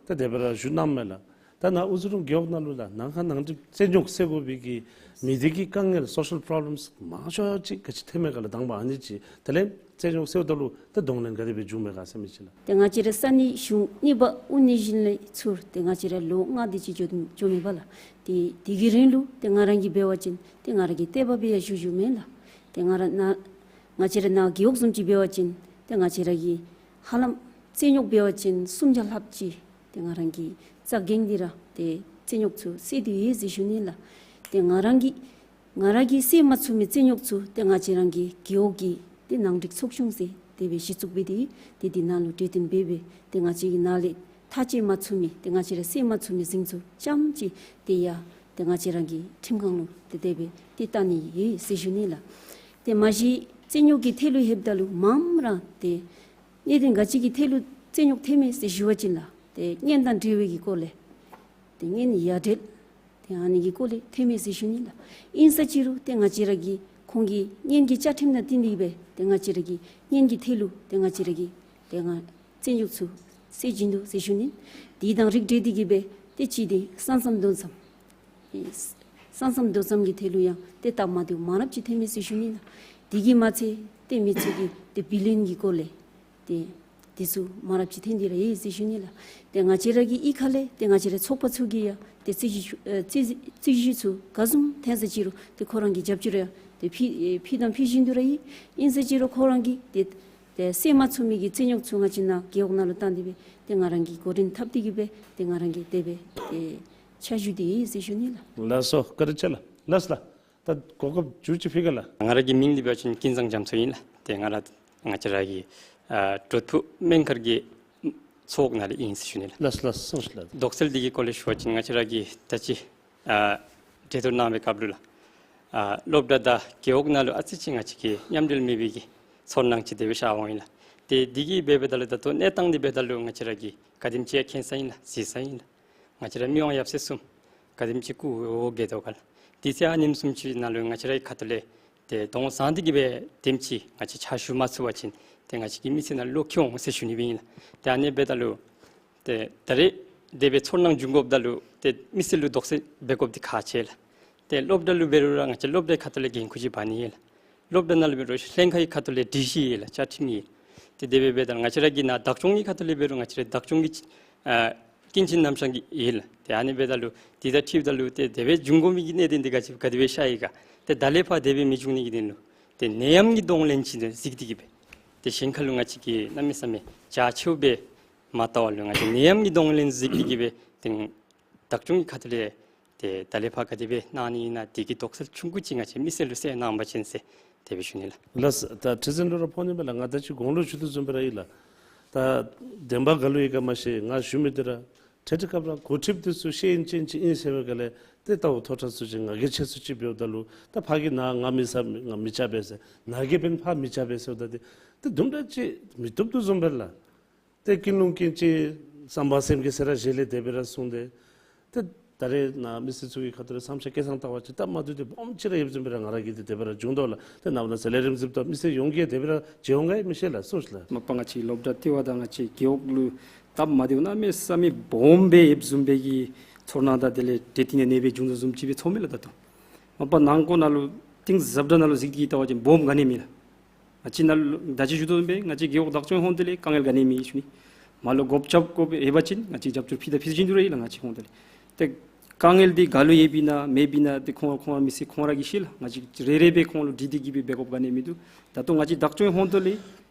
ད་དེ་སྦེ་ར་ཞུ་གནངམ་མས་ལགས། ད་ནཱ་ཨུ་ཛི་རུང་རྒེད་འོག་ནང་ལུ་ལགས་ནང་ཁ་ནང་འགྲིག་རྩོད་རྙོག་སེལ་དགོ་པའི་གི་མི་སྡེ་གི་དཀའ་ངལ་social problems མང་ཤོས་ཅིག་ག་ཅི་ཐོནམ་མས་ག་ལགས། དང་པ་ཨ་ནི་ཅིག་དེ་ལས་རྩོད་རྙོག་སེལཝ་ད་ལུ་ད་གདོང་ལེན་ག་དེ་སྦེ་བྱུངམ་མས་ག་ཟེར་མི་ཅིག་ལགས། ཏེ་ང་བཅས་ར་ས་གནས་གཞུང་གཉིས་པ་དབུ་བརྙེས་ཞིནམ་ལས་ཚུར་ཏེ་ང་བཅས་ར་ལོ་ལྔ་དེ་ཅིག་འགྱོ་འགྱོཝ་མས་པ་ལགས། ཏེ་དེ་གི་རིང་ལུ་ཏེ་ང་རང་གིས་འབད་བ་ཅིན་ཏེ་ང་རང་གི་ལྟེ་བ་སྦེ་ཡང་བཞུགས་བཞུགསཔ་མས་ལགས། ཏེ་ང་ར་ནཱ་ང་བཅས་ར་ནཱ་རྒེད་འོག་བཟུམ་ཅིག་འབད་བ་ཅིན་ཏེ་ང་བཅས་ར་གི་ཧ་ལམ་རྩོད་རྙོག་འབད་བ་ཅིན་སུམ་བརྒྱ་ལྷགཔ་ཅིག་ཏེ་ང་རང་གིས་རྩ་འགེངས་ཏེ་ར་ཏེ་རྩོད་རྙོག་ཚུ་སེལ་ཏེ་ཡོད་ཟེར་ཞུ་ནི་ལགས། ཏེ་ང་རང་གིས་ང་ར་གིས་སེལ་མ་ཚུགས་མི་རྩོད་རྙོག་ཚུ་ཏེ་ང་བཅས་རང་གི་རྒེད་འོག་གི་ཏེ་ནང་འགྲིག་ཚོགས་ཆུང་ཟེར་དེ་སྦེ་གཞི་བཙུགས་འབད་དེ་ཏེ་དེ་ནང་ལུ་གྲོས་བསྟུན་འབད་འབད་ཏེ་ང་བཅས་ཀྱིས་ནཱ་ལས་ཐག་བཅད་མ་ཚུགས་མི་ཏེ་ང་བཅས་ར་སེལ་མ་ཚུགས་མི་ཟིང་ཚུ་རྐྱངམ་ཅིག་ཏེ་ཡར་ཏེ་ང་བཅས་རང་གི་ཁྲིམས་ཁང་ལུ་ཏེ་དེ་སྦེ་ཏེ་བཏང་ནི་ཡོད་ཟེར་ཞུ་ནི་ལགས། ཏེ་མ་གཞི་རྩོད་རྙོག་གི་ཐད་ལུ་ལྷོདཔ་ད་ལུ་མངམ་ར་ཏེ་གནད་དོན་ག་ཅི་གི་ཐད་ལུ་རྩོད་རྙོག་ཐོནམ་མས་ཟེར་ཞུ་བ་ཅིན་ལགས་ཏེ་གཉེན་དང་འབྲེལ་བའི་གི་སྐོར་ལས་ཏེ་གཉེན་ཡ་བྲལ་ཏེ་ཨ་ནི་གི་སྐོར་ལས་ཐོནམ་མས་ཟེར་ཞུ་ནི་ལགས། ཨིན་ས་ཅི་རུང་ཏེ་ང་བཅས་ར་གི་ཁོང་གི་གཉེན་གྱི་བཅའ་ཁྲིམས་ནང་བཏིང་སྟེ་གི་སྦེ་ཏེ་ང་བཅས་ར་གི་གཉེན་གྱི་ཐད་ལུ་ཏེ་ང་བཅས་ར་གི་ཏེ་ང་རྩོད་རྙོག་ཚུ་སེལ་བྱིན་དོ་ཟེར་ཞུ་ནི། དེ་དང་རིགས་བསྒྲེས་ཏེ་གི་སྦེ་ཏེ་གཅིག་འདི་ས་མཚམས་རྡོ་མཚམས་ཨེ་ས་མཚམས་རྡོ་མཚམས་ཀྱི་ཐད་ལུ་ཡང་ཏེ་སྟབས་མ་བདེཝ་མང་རབས་ཅིག་ཐོནམ་མས་ཟེར་ཞུ་ནི་ལགས། དེ་གིས་མ་ཚད་ཏེ་མི་སེར་གྱི་ཏེ་བི་ལིན་གྱི་སྐོར་ལས་ཏེ་དེ་ཚུ་མང་རབས་ཅིག་ཐོན་ཏེ་ར་ཡོད་ཟེར་ཞུ་ནི་ལགས། ཏེ་ང་བཅས་ར་གི་གཡུས་ཁ་ལས་ཏེ་ང་བཅས་ར་ཚོགས་པ་ཚུ་གིས་ཡང་ཏེ་རྩོད་གཞི་ཚུ་ཨེ་རྩོད་རྩོད་གཞི་ཚུ་ག་བཟུམ་ཐོན་ས་ཅི་རུང་ཏེ་ཁོ་ར་གིས་རྒྱབ་སྐྱོར་ཡང་ཏེ་ཕུལ་ཨེ་ཕུལ་དང་ཕུལ་བཞིན་དུ་ར་ཡོད། ཨིན་ས་ཅི་རུང་ཁོ་ར་གིས་ཏེ་ཏེ་སེལ་མ་ཚུགས་མི་གི་རྩོད་རྙོག་ཚུ་ང་བཅས་ནཱ་རྒེད་འོག་ནང་ལུ་བཏང་སྟེ་སྦེ་ཏེ་ང་ར་གིས་འགོ་འདྲེན་འཐབ་སྟེ་གི་སྦེ་ཏེ་ང་ར་གིས་དེ་སྦེ་ཏེ་ཕྱག་ཞུ་སྟེ་ཡོད་ཟེར་ཞུ་ནི་ལགས། ལགས་སོ། བཀའ་དྲིན་ཆེ་ལགས། ལགས་ལགས། ད་གོ་སྐབས་མཇུག་ཅིག་ཕུལ་ག་ལགས། ང་ར་གི་མིང་འདི་འབད་བ་ཅིན་ཀུན་བཟང་རྒྱ་མཚོ་ཨིན་ལགས། ཏེ་ང་ར་ང་བཅས་ར་གི་ཨ་གྲོད་ཕུག་སྨན་མཁར་གྱི་ཚོགས་ནང་ལས་ཨིན་ཟེར་ཞུ་ནི་ལགས། ལགས་སོ་ལགས་སོ་ལགས། དོགས་སེལ་འདི་གི་སྐོར་ལས་ཞུ་བ་ཅིན་ང་བཅས་ར་གིས་ད་ཅི་ཨ་གྲོས་བསྡུར་གནང་བའི་སྐབས་ལུ་ལགས། ཨ་སློབ་གྲྭ་དང་རྒེད་འོག་ནང་ལུ་ཨ་ཙི་ཅིག་ང་བཅས་ཀྱི་མཉམ་འབྲེལ་མེད་པའི་གི་ཚོར་སྣང་ཅིག་དེ་སྦེ་ཤར་འོང་ཡི་ལགས། ཏེ་འདི་གིས་འབད་འབདཝ་ད་ལུ་ད་ལྟོ་གནས་སྟངས་འདི་འབདཝ་ད་ལུ་ང་བཅས་ར་གིས་ག་དེམ་ཅིག་མཁྱེན་ས་ཨིན་ལགས་གཟིགས་ས་ཨིན་ལགས། ང་བཅས་ར་མི་དབང་ཡབ་སྲས་གསུམ་ག་དེམ་ཅིག་སྐུ་འོ་བརྒྱལ་དོ་ག་ལགས། དུས་ཚོད་ཨ་ནེམ་བཟུམ་ཅིག་ནང་ལུ་ང་བཅས་རའི་ཁ་ཐུག་ལས་ཏེ་གདོང་བཟང་སྟེ་གི་སྦེ་དེམ་ཅིག་ང་བཅས་ཕྱག་ཞུ་མ་ཚུགས་པ་ཅིན་ཏེ་ང་བཅས་ཀྱི་མི་ཚེ་ནང་བློ་འཁྱུ་འོང་ཟེར་ཞུ་ནི་སྦེ་ཨིན་ལགས། ཏེ་ཨ་ནི་འབདཝ་ད་ལུ་ཏེ་ད་རེས་དེ་སྦེ་ཚོར་སྣང་འབྱུང་དགོཔ་ད་ལུ་ཏེ་མི་སེར་ལུ་དོགས་སེལ་འབད་དགོཔ་འདི་ཁག་ཆེ་ལགས། ཏེ་སློབ་གྲྭ་ལུ་འབད་རུང་ར་ང་བཅས་སློབ་གྲྭའི་ཁ་ཐུག་ལས་འགན་ཁུར་ཅིག་འབག་ནི་ཨིན་ལགས། སློབ་གྲྭ་ནང་ལུ་འབད་རུང་ལྷན་ཁག་གི་ཁ་ཐུག་ལས་སྒྲིག་གཞི་ཡོད་ལགས། བཅའ་ཁྲིམས་ཡོད། ཏེ་དེ་སྦེ་འབདཝ་ད་ལུ་ང་བཅས་ར་གི་ནཱ་བདག་སྐྱོང་གི་ཁ་ཐུག་ལས་འབད་རུང་ང་བཅས་ར་བདག་སྐྱོང་གི་ཨ་ཀུན་མཁྱེན་རྣམ་གཞག་གི་ཡོད་ལགས། ཏེ་ཨ་ནི་འབདཝ་ད་ལུ་དེ་དང་འཁྲིལཝ་ད་ལུ་ཏེ་དེ་སྦེ་འབྱུང་དགོ་མི་གི་གནད་དོན་འདི་ག་ཅི་ག་དེ་སྦེ་ཤར་ཡི་ག། ཏེ་ད་ལས་ཕར་དེ་སྦེ་མི་འབྱུང་ནི་གི་དོན་ལུ་ཏེ་ནད་ཡམས་ཀྱི་གདོང་ལེན་ཅིག་ཏེ་གཟིགས་ཏེ་གི་སྦེ་ཏེ་གཞན་ཁ་ལུ་ང་བཅས་ཀྱིས་གནམ་མེད་ས་མེད་རྒྱ་ཆེཝ་སྦེ་མ་བལྟ་བར་ལུ་ང་བཅས་ནད་ཡམས་ཀྱི་གདོང་ལེན་གཟིགས་ཏེ་གི་སྦེ་ཏེ་བདག་སྐྱོང་གི་ཁ་ཐུག་ལས་ཏེ་ད་ལས་ཕར་ག་དེ་སྦེ་གནང་ནི་ཨིན་ན་དེ་གི་དོགས་སེལ་ཆུང་ཀུ་ཅིག་ང་བཅས་མི་སེར་ལུ་སེལ་གནང་བ་ཅིན་ཟེར་དེ་སྦེ་ཞུ་ནི་ལགས། ལགས། ད་ཁྲི་འཛིན་ལུ་ར་ཕོག་ནི་མས་ལགས། ང་ད་ཅི་གོང་ལུ་ཞུ་དོ་བཟུམ་སྦེ་ར་ཨིན་ལགས། ད་བདེན་པ་ག་ལུ་ཡོད་ག་མ་ཤེས། ང་ཞུ་མི་འདི་ར་ཏེ་ཏེ་སྐབས་ར་འགོ་ཁྲིདཔ་འདི་ཚུ་ཤེས་ཡོན་ཅན་ཅིག་ཨིན་ཟེར་བའི་སྒང་ལས་ཏེ་ལྟ་བ་མཐོ་དྲགས་ཚུ་ཅིག་ང་རྒྱལ་ཆེ་སུ་ཅིག་འབདཝ་ད་ལུ་ད་ཕར་གི་ནཱ་ང་མི་ས་ང་མི་རྐྱབ་པས་ཟེར། ནཱ་གིས་འབདན་ཕར་མི་རྐྱབ་པས་ཟེརཝ་ད་ཏེ་ཏེ་དུམ་གྲ་ཅིག་མི་བཏུབ་དོ་བཟུམ་སྦེ་ལགས། ཏེ་ཀུན་སློང་ཀུན་སྤྱོད་བསམ་པ་སེམས་ཀྱི་ཟེར་ར་གཞི་ལས་དེ་སྦེ་ར་བཟུང་སྟེ་ཏེ་ད་རེས་ནཱ་མི་སེར་ཚུ་གི་ཁ་ཐུག་ལས་བསམ་འཆར་སྐད་གསང་བཏང་བ་ཅིན་སྟབས་མ་བདེཝ་འདི་སྦོམ་ཅིག་ར་ཡོདཔ་བཟུམ་སྦེ་ར་ང་ར་གིས་ཏེ་དེ་སྦེ་ར་བྱུང་དོ་ལགས། ཏེ་ནངས་པ་གནངས་ཚེ་ལས་རིམ་གཟིགསཔ་ད་མི་སེར་ཡོངས་ཀྱིས་དེ་སྦེ་ར་མཇལ་འོང་ག་ཡང་མི་ཤེས་ལགས། སོང་ལགས། མ་པ་ང་བཅས་སློབ་གྲྭ་ལྟེ་བ་དང་ང་བཅས་རྒེད་འོག་ལུ་སྟབས་མ་བདེཝ་གནམ་མེད་ས་མེད་སྦོམ་སྦེ་ཡོདཔ་བཟུམ་སྦེ་གི་ཚོར་སྣང་དང་དེ་ལས་འབྲེལ་ཏེ་ནི་ནད་སྦེ་བྱུང་དོ་བཟུམ་ཅིག་སྦེ་ཚོརཝ་མས་ལགས་ད་ལྟོ། མ་པ་ནང་འཁོད་ནང་ལུ་གཏིང་ཟབ་དྲགས་ནང་ལུ་གཟིགས་ཏེ་གི་བལྟ་བ་ཅིན་སྦོམ་ག་ནི་མེད་ལགས། ང་བཅས་ནཱ་ལུ་ད་ཅི་ཞུ་དོ་བཟུམ་སྦེ་ང་བཅས་རྒེད་འོག་བདག་སྐྱོང་ཧོང་ཏོ་ལས་དཀའ་ངལ་ག་ནི་མེད་ཞུ་ནི། མར་ལུ་སྒོ་རྐྱབ་དགོཔ་ཡོད་པ་ཅིན་ང་བཅས་རྒྱབ་སྐྱོར་ཕུལ་དང་ཕུལ་བཞིན་དུ་ར་ཡོད་ལགས། ང་བཅས་ཧོང་ཏོ་ལས། ཏེ་དཀའ་ངལ་འདི་ག་ལུ་ཡོདཔ་ཨིན་ན་མེདཔ་ཨིན་ན་ཏེ་ཁོང་ཁོང་མི་སེར་ཁོང་ར་གིས་ཤེས་ལགས། ང་བཅས་རེ་རེ་སྦེ་ཁོང་ལུ་དྲི་སྟེ་གི་སྦེ་འབད་དགོཔ་ག་ནི་མིན་འདུག། ད་ལྟོ་ང་བཅས་བདག་སྐྱོང་ཧོང་ཏོ་ལས་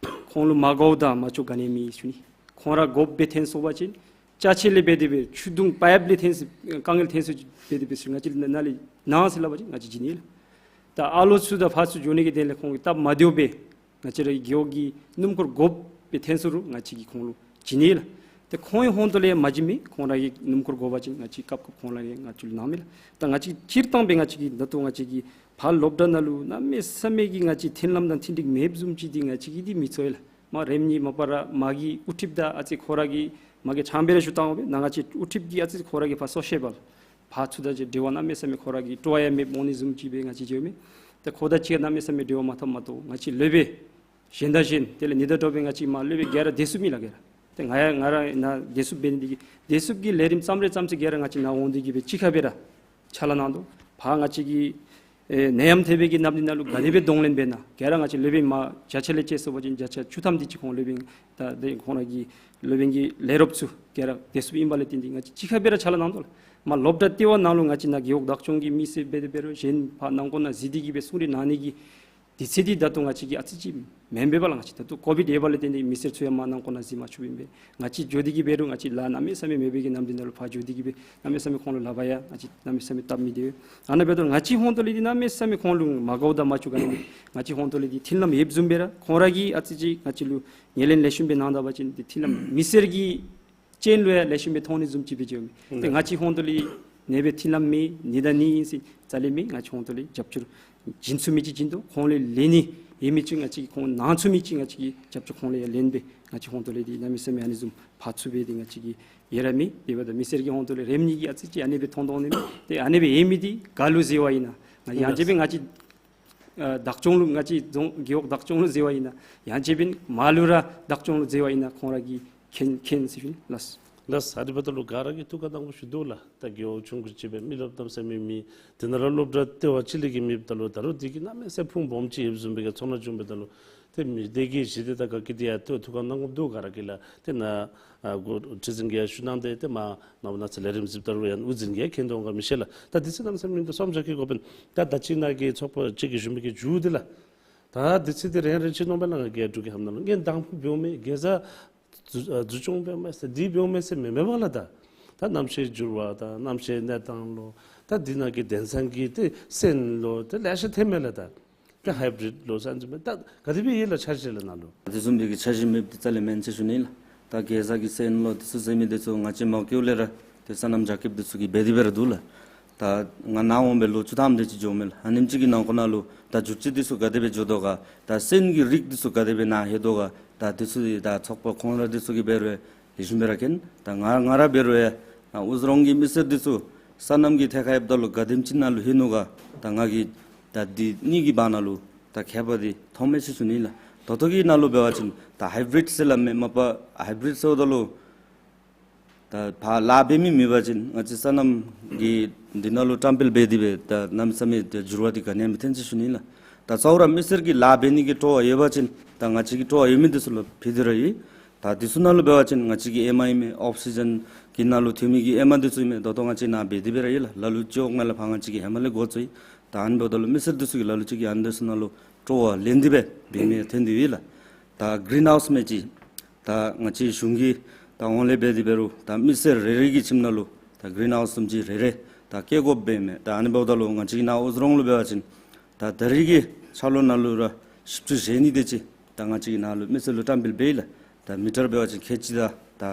ཁོང་ལུ་མ་དགའཝ་དང་མ་ལྕོགས་ག་ནི་མེད་ཞུ་ནི། ཁོང་ར་དགོཔ་སྦེ་ཐོན་སོང་པ་ཅིན་ཅ་ཆས་ལས་འབད་དེ་སྦེ་ཆུ་དུང་པའིཔ་ལས་ཐོན་སོང་དཀའ་ངལ་ཐོན་སོང་འབད་དེ་སྦེ་ང་བཅས་ནཱ་ལས་གནང་ཟེར་སླབ་པ་ཅིན་ང་བཅས་བྱིན་ནི་ལགས། ད་ཨ་ལོ་ཚུ་དང་ཕར་ཚུར་འགྱོ་ནི་གི་དོན་ལས་ཁོང་གི་སྟབས་མ་བདེཝ་སྦེ་ང་བཅས་ར་གི་རྒེད་འོག་གི་སྣུམ་འཁོར་དགོཔ་སྦེ་ཐོན་སོང་རུང་ང་བཅས་ཀྱིས་ཁོང་ལུ་བྱིན་ནི་ལགས། ཏེ་ཁོང་གི་ཧོང་ཏོ་ལས་མ་བྱིན་མི་ཁོང་ར་གི་སྣུམ་འཁོར་དགོ་པ་ཅིན་ང་བཅས་སྐབས་སྐབས་ཁོང་ར་གིས་ང་བཅས་ལུ་གནང་མས་ལགས། ད་ང་བཅས་སྤྱིར་བཏང་སྦེ་ང་བཅས་ཀྱིས་ད་ལྟོ་ང་བཅས་ཀྱི་ཕར་སློབ་གྲྭ་ནང་ལུ་གནམ་མེད་ས་མེད་ཀྱི་ང་བཅས་མཐུན་ལམ་དང་མཐུན་འགྲིག་མེདཔ་བཟུམ་ཅིག་འདི་ང་བཅས་ཀྱིས་འདི་མི་ཚོར་ལགས། མ་རེམ་གཉིས་མ་པ་ར་མ་གི་དབུ་ཁྲིདཔ་དང་ཨ་ཙི་ཁོ་ར་གིས་མ་གི་ཕྱག་འབད་ར་ཞུ་བཏང་འོང་པས། ནཱ་ང་བཅས་དབུ་ཁྲིདཔ་གིས་ཨ་ཙི་ཁོ་ར་གིས་ཕར་སོ་ཤེ་བལ་ཕར་ཚུར་དང་འབྲེལ་བ་གནམ་མེད་ས་མེད་ཁོ་ར་གིས་སྤྲོ་བ་ཡང་མེདཔ་འོང་ནི་བཟུམ་ཅིག་སྦེ་ང་བཅས་མཇལཝ་མས། ཏེ་ཁོ་དང་གཅིག་ཁར་གནམ་མེད་ས་མེད་འབྲེལ་བ་མ་འཐབ་མ་གཏོགས་ང་བཅས་སློབ་དཔོན་གཞན་དང་གཞན་དེ་ལས་ནི་ད་འདྲཝ་སྦེ་ང་བཅས་མར་སློབ་དཔོན་ག་ར་སྡོད་ཚུགས་མི་ལགས་ག་ར། ཏེ་ང་ཡང་ང་ར་ནཱ་བདེ་སྲུངཔ་འབད་ནི་འདི་གིས་བདེ་སྲུངཔ་གི་ལས་རིམ་བརྩམ་རེ་བརྩམ་ཚེ་ག་ར་ང་བཅས་ནཱ་འོང་སྟེ་གི་སྦེ་གཅིག་ཁར་སྦེ་ར་ཕྱག་ལཱ་གནང་དོ། ཕར་ང་བཅས་ཀྱི་ཨེ་ནད་ཡམས་ཐེབས་པའི་གི་ནམ་དུས་ནང་ལུ་ག་དེ་སྦེ་གདོང་ལེན་འབད་ན། ག་ར་ང་བཅས་སློབ་དཔོན་མར་བརྒྱ་ཆ་ལས་བཅད་སོང་པ་ཅིན་བརྒྱ་ཆ་བཅུ་ཐམ་དེ་ཅིག་ཁོང་སློབ་དཔོན་ད་དེ་ཁོང་ར་གི་སློབ་དཔོན་གྱི་ལས་རོགསཔ་ཚུ་ག་ར་བདེ་སྲུངཔ་ཨིན་པ་ལས་བརྟེན་ཏེ་ང་བཅས་གཅིག་ཁར་སྦེ་ར་ཕྱག་ལཱ་གནང་དོ་ལགས། མར་སློབ་གྲྭ་ལྟེ་བ་ནང་ལུ་ང་བཅས་ནཱ་རྒེད་འོག་བདག་སྐྱོང་གི་མི་སེར་འབད་དེ་འབད་རུང་གཞན་ཕར་ནང་འཁོད་ནང་གཟིགས་ཏེ་གི་སྦེ་གསུང་གྲོས་གནང་ནི་གི་དུས་ཚོད་འདི་ད་ལྟོ་ང་བཅས་ཀྱིས་ཨ་ཙི་ཅིག་མེན་པས་པ་ལགས། ང་བཅས་ད་ལྟོ་ཀོ་བིཌ་ཡོད་པ་ལས་བརྟེན་ཏེ་མི་སེར་ཚུ་ཡང་མར་ནང་འཁོད་ནང་གཟིགས་མ་ཆོགཔ་ཨིན་པས། ང་བཅས་འགྱོ་སྟེ་གི་འབད་རུང་ང་བཅས་ལཱ་གནམ་མེད་ས་མེད་མེད་པའི་གི་ནམ་དུས་ནང་ལུ་ཕར་འགྱོ་སྟེ་གི་སྦེ་གནམ་མེད་ས་མེད་ཁོང་ལུ་ལག་པར་ཡང་ང་བཅས་གནམ་མེད་ས་མེད་བཏབ་མི་དེ་ཨ་ནཱ་འབད་དོ། ང་བཅས་ཧོང་ཏོ་ལི་འདི་གནམ་མེད་ས་མེད་ཁོང་ལུ་མ་དགའཝ་དང་མ་བཅུག་ག་ནི་མེད། ང་བཅས་ཧོང་ཏོ་ལི་འདི་མཐུན་ལམ་ཡོདཔ་བཟུམ་སྦེ་ར་ཁོང་ར་གིས་ཨ་ཙི་ཅིག་ང་བཅས་ལུ་ངོས་ལེན་ལེགས་ཤོམ་སྦེ་གནང་ད་པ་ཅིན་འདི་མཐུན་ལམ་མི་སེར་གྱི་སྤྱན་ལུ་ཡང་ལེགས་ཤོམ་སྦེ་མཐོང་ནི་བཟུམ་ཅིག་སྦེ་འགྱོཝ་མས། ཏེ་ང་བཅས་ཧོང་ཏོ་ལི་ནེ་སྦེ་མཐུན་ལམ་མེད་ནི་དང་ནི་ཨིན་ཟེར་རྩ་ལས་མེད། ང་བཅས་ཧོང་ཏོ་ལི་རྒྱབ་སྐྱོར་བྱིན་ཚུགས་མི་ཅིག་བྱིན་དོ། ཁོང་ལས་ལེན་ནི་ཡོད་མི་ཅིག་ང་བཅས་ཁོང་གནང་ཚུགས་མི་ཅིག་ང་བཅས་ཀྱིས་རྒྱབ་སྐྱོར་ཁོང་ལས་ཡང་ལེན་སྦེ་ང་བཅས་ཧོང་ཏོ་ལི་འདི་གནམ་མེད་ས་མེད་ཨ་ནི་བཟུམ་ཕར་ཚུར་འབད་དེ་ང་བཅས་ཀྱི་ཡོད་ར་མེད། དེ་འབདཝ་ད་མི་སེར་གྱིས་ཧོང་ཏོ་ལི་རེམ་ནི་གི་ཨ་ཙི་ཅིག་ཨ་ནི་སྦེ་མཐོང་དོ་ནི་མས། ཏེ་ཨ་ནི་སྦེ་ཡོད་མི་འདི་ག་ལུ་འཛོལ་བ་ཨིན་ན། ང་ཡང་ཅིན་སྦེ་ང་བཅས་ཨ་བདག་སྐྱོང་ལུ་ང་བཅས་རྫོང་རྒེད་འོག་བདག་སྐྱོང་ལུ་འཛོལ་བ་ཨིན་ན། ཡང་ཅིན་སྦེ་མར་ལུ་ར་བདག་སྐྱོང་ལུ་འཛོལ་བ་ཨིན་ན། ཁོང་ར་གིས་མཁྱེན་མཁྱེན་ཟེར་ཞུ་ནི་ལགས། ལགས། ཨ་ནི་འབདཝ་ད་ལུ་ག་ར་གིས་ཐུགས་ཁར་གནང་དགོཔ་ཞུ་དོ་ལགས། ད་རྒེད་འོག་ཆུང་ཀུ་ཅིག་སྦེ་མི་རློབས་གཏམ་ཟེར་མི་མེད། དེ་ནང་ར་སློབ་གྲྭ་ལྟེ་བ་ཅིག་ལས་ཀྱི་མེདཔ་ད་ལུ་ད་རུང་དེ་གིས་གནམ་མེད་ས་མེད་ཕུང་སྦོམ་ཅིག་ཡོདཔ་བཟུམ་སྦེ་གི་ཚོར་སྣང་བྱུང་པས། ད་ལུ་ཏེ་མི་སྡེ་གི་གཞི་སྡེ་དང་ག་གི་དེ་ཡང་ཐུགས་ཐུགས་ཁར་གནང་དགོཔ་འདུག། ག་ར་གིས་ལགས། ཏེ་ནཱ་ཨ་འགོ་ཁྲི་འཛིན་གྱིས་ཡང་ཞུ་གནང་སྟེ་ཏེ་མར་ནངས་པ་གནངས་ཚེ་ལས་རིམ་གཟིགསཔ་ད་ལུ་ཡང་དབུ་འཛིན་གྱིས་མཁྱེན་དོ་ག་མི་ཤེས་ལགས། ད་དུས་ཚོད་གནམ་མེད་ས་མེད་མིན་འདུག། གསུམ་བཞག་གི་དགོ་པས། ད་ད་ཅི་ནཱ་གི་ཚོགས་པ་ཅིག་གིས་ཞུ་མི་གི་མཇུག་འདི་ལགས། ད་དུས་ཚོད་འདི་རན་རན་ཅིག་མནོ་བས་ལགས། ང་གིས་འབྲུག་རྒྱལ་ཁབ་ནང་ལུ་ངེ་དང་ཕུ་འབདཝ་མས། གེ་ཛ་འཛུ་ཨ་འཛུ་སྐྱོང་འབདཝ་མས་ཟེར་འདི་འབདཝ་མས་ཟེར་མེན་མས་པ་ལགས། ད་ད་གནམ་གཤིས་འགྱུར་བ་དང་གནམ་གཤིས་གནས་སྟངས་ལོ། ད་འདི་ནང་གི་དེང་སང་གི་ཏེ་སོན་ལོ་ཏེ་ལེ་ཤ་ཐོནམ་མས་ལགས། ད་ད་ཧའི་བི་རིཌ་ལོ་ཟེར་ཨ་ནི་བཟུམ་མའི་ད་ག་དེ་སྦེ་ཡོད་ལགས་འཆར་གཞི་ལགས་ནཱ་ལུ། དེ་བཟུམ་སྦེ་གི་འཆར་གཞི་མེདཔ་འདི་རྩ་ལས་མེན་ཟེར་ཞུ་ནི་ལགས། ད་གེ་ཛ་གི་སོན་ལོ་འདི་ཚུ་ཟེར་མི་འདི་ཚུ་ང་བཅས་མ་འགྱོཝ་ལས་ར་ཏེ་སོ་ནམ་རྒྱ་ཁྱབ་འདི་ཚུ་གིས་འབད་དེ་འབད་ར་འདུག་ལགས། ད་ང་ནཱ་འོང་སྦེ་ལོ་བཅུ་ཐམ་དེ་ཅིག་འགྱོཝ་མས་ལགས། ཨ་ནེམ་ཅིག་གི་ནང་འཁོད་ནང་ལུ་ད་བསྒྱུར་བཅོས་འདི་ཚུ་ག་དེ་སྦེ་འགྱོ་དོ་ག། ད་སོན་གྱི་རིགས་འདི་ཚུ་ག་དེ་སྦེ་ནཱ་ལྷོད་དོ་ག། ད་འདི་ཚུ་ད་ཚོགས་པ་ཁོང་ར་འདི་ཚུ་གིས་འབད་རུང་ལེགས་ཤོམ་སྦེ་ར་མཁྱེན། ད་ང་ང་ར་འབད་རུང་ཡང་ཨ་དབུ་རྫོང་གི་མི་སེར་འདི་ཚུ་སོ་ནམ་གྱི་ཐད་ཁར་འབདཝ་ད་ལུ་ག་དེམ་ཅིག་ནང་ལུ་ལྷོད་ནུག་ག། ད་ང་གིས་ད་འདི་གཉིས་ཀྱི་བར་ན་ལུ་ད་ཁྱད་པར་འདི་མཐོངམ་མས་ཟེར་ཞུ་ནི་ལགས། ད་ལྟོ་གི་ནང་ལུ་འབད་བ་ཅིན་ད་ཧའི་བི་རིཌ་ཟེར་སླབ་མས། མ་པ་ཧའི་བི་རིཌ་ཟེརཝ་ད་ལུ་ད་ཕར་ལཱ་འབད་མི་མེད་པ་ཅིན་ང་བཅས་སོ་ནམ་གྱི་འདི་ནང་ལུ་བཀྲམ་སྤེལ་འབད་དེ་སྦེ་ད་གནམ་མེད་ས་མེད་ད་འགྱུར་བ་འདི་ག་ནི་ཡང་མི་ཐོན་ཟེར་ཞུ་ནི་ལགས། ད་གཙོ་བོ་ར་མི་སེར་གྱིས་ལཱ་འབད་ནི་གི་སྤྲོ་བ་ཡོད་པ་ཅིན་ད་ང་བཅས་ཀྱིས་སྤྲོ་བ་ཡོད་མི་འདི་ཚུ་ལུ་ཕུལ་ཏེ་ར་ཡོད། ད་འདི་ཚུ་ནང་ལུ་འབད་བ་ཅིན་ང་བཅས་ཀྱི་ཨེ་མ་ཨིན་མས། ཨོག་སི་ཇེན་གྱི་ནང་ལུ་ཐོན་མི་གི་ཨེ་མ་འདི་ཚུ་ཨིན་མས། ད་ལྟོ་ང་བཅས་ནཱ་འབད་དེ་སྦེ་ར་ཡོད་ལགས། ལ་ལུ་ཅིག་འོག་མ་ལས་ཕར་ང་བཅས་ཀྱིས་ཧེ་མ་ལས་འགོ་བཙུགས་ཡི། ད་ཨ་ནི་འབདཝ་ད་ལུ་མི་སེར་འདི་ཚུ་གིས་ལ་ལུ་ཅིག་གིས་ཨ་ནི་འདི་ཚུ་ནང་ལུ་སྤྲོ་བ་ལེན་ཏེ་སྦེ་འབད་མི་ཐོན་ཏེ་ཡོད་ལགས། ད་གི་རིན་ཧའུསི་མས་ཅིག་ད་ང་བཅས་གཞུང་གི་ད་ཧོང་ལས་འབད་དེ་འབད་རུང་ད་མི་སེར་རེ་རེ་གི་ཁྱིམ་ནང་ལུ་ད་གི་རིན་ཧའུསི་བཟུམ་ཅིག་རེ་རེ་ད་བཀལ་དགོཔ་འབད་མས། ད་ཨ་ནི་འབདཝ་ད་ལུ་ང་བཅས་ཀྱི་ནཱ་དབུ་རྫོང་ལུ་འབད་བ་ཅིན་ད་ད་རེས་ཀྱི་འཆར་ལོ་ནང་ལུ་ར་བཞི་བཅུ་ཞེ་གཉིས་དེ་ཅིག་ད་ང་བཅས་ཀྱི་ནཱ་ལུ་མི་སེར་ལུ་བཀྲམ་སྤེལ་འབད་ཡི་ལགས། ད་མི་ཊར་འབད་བ་ཅིན་ཁལ་གཅིག་དང་ད་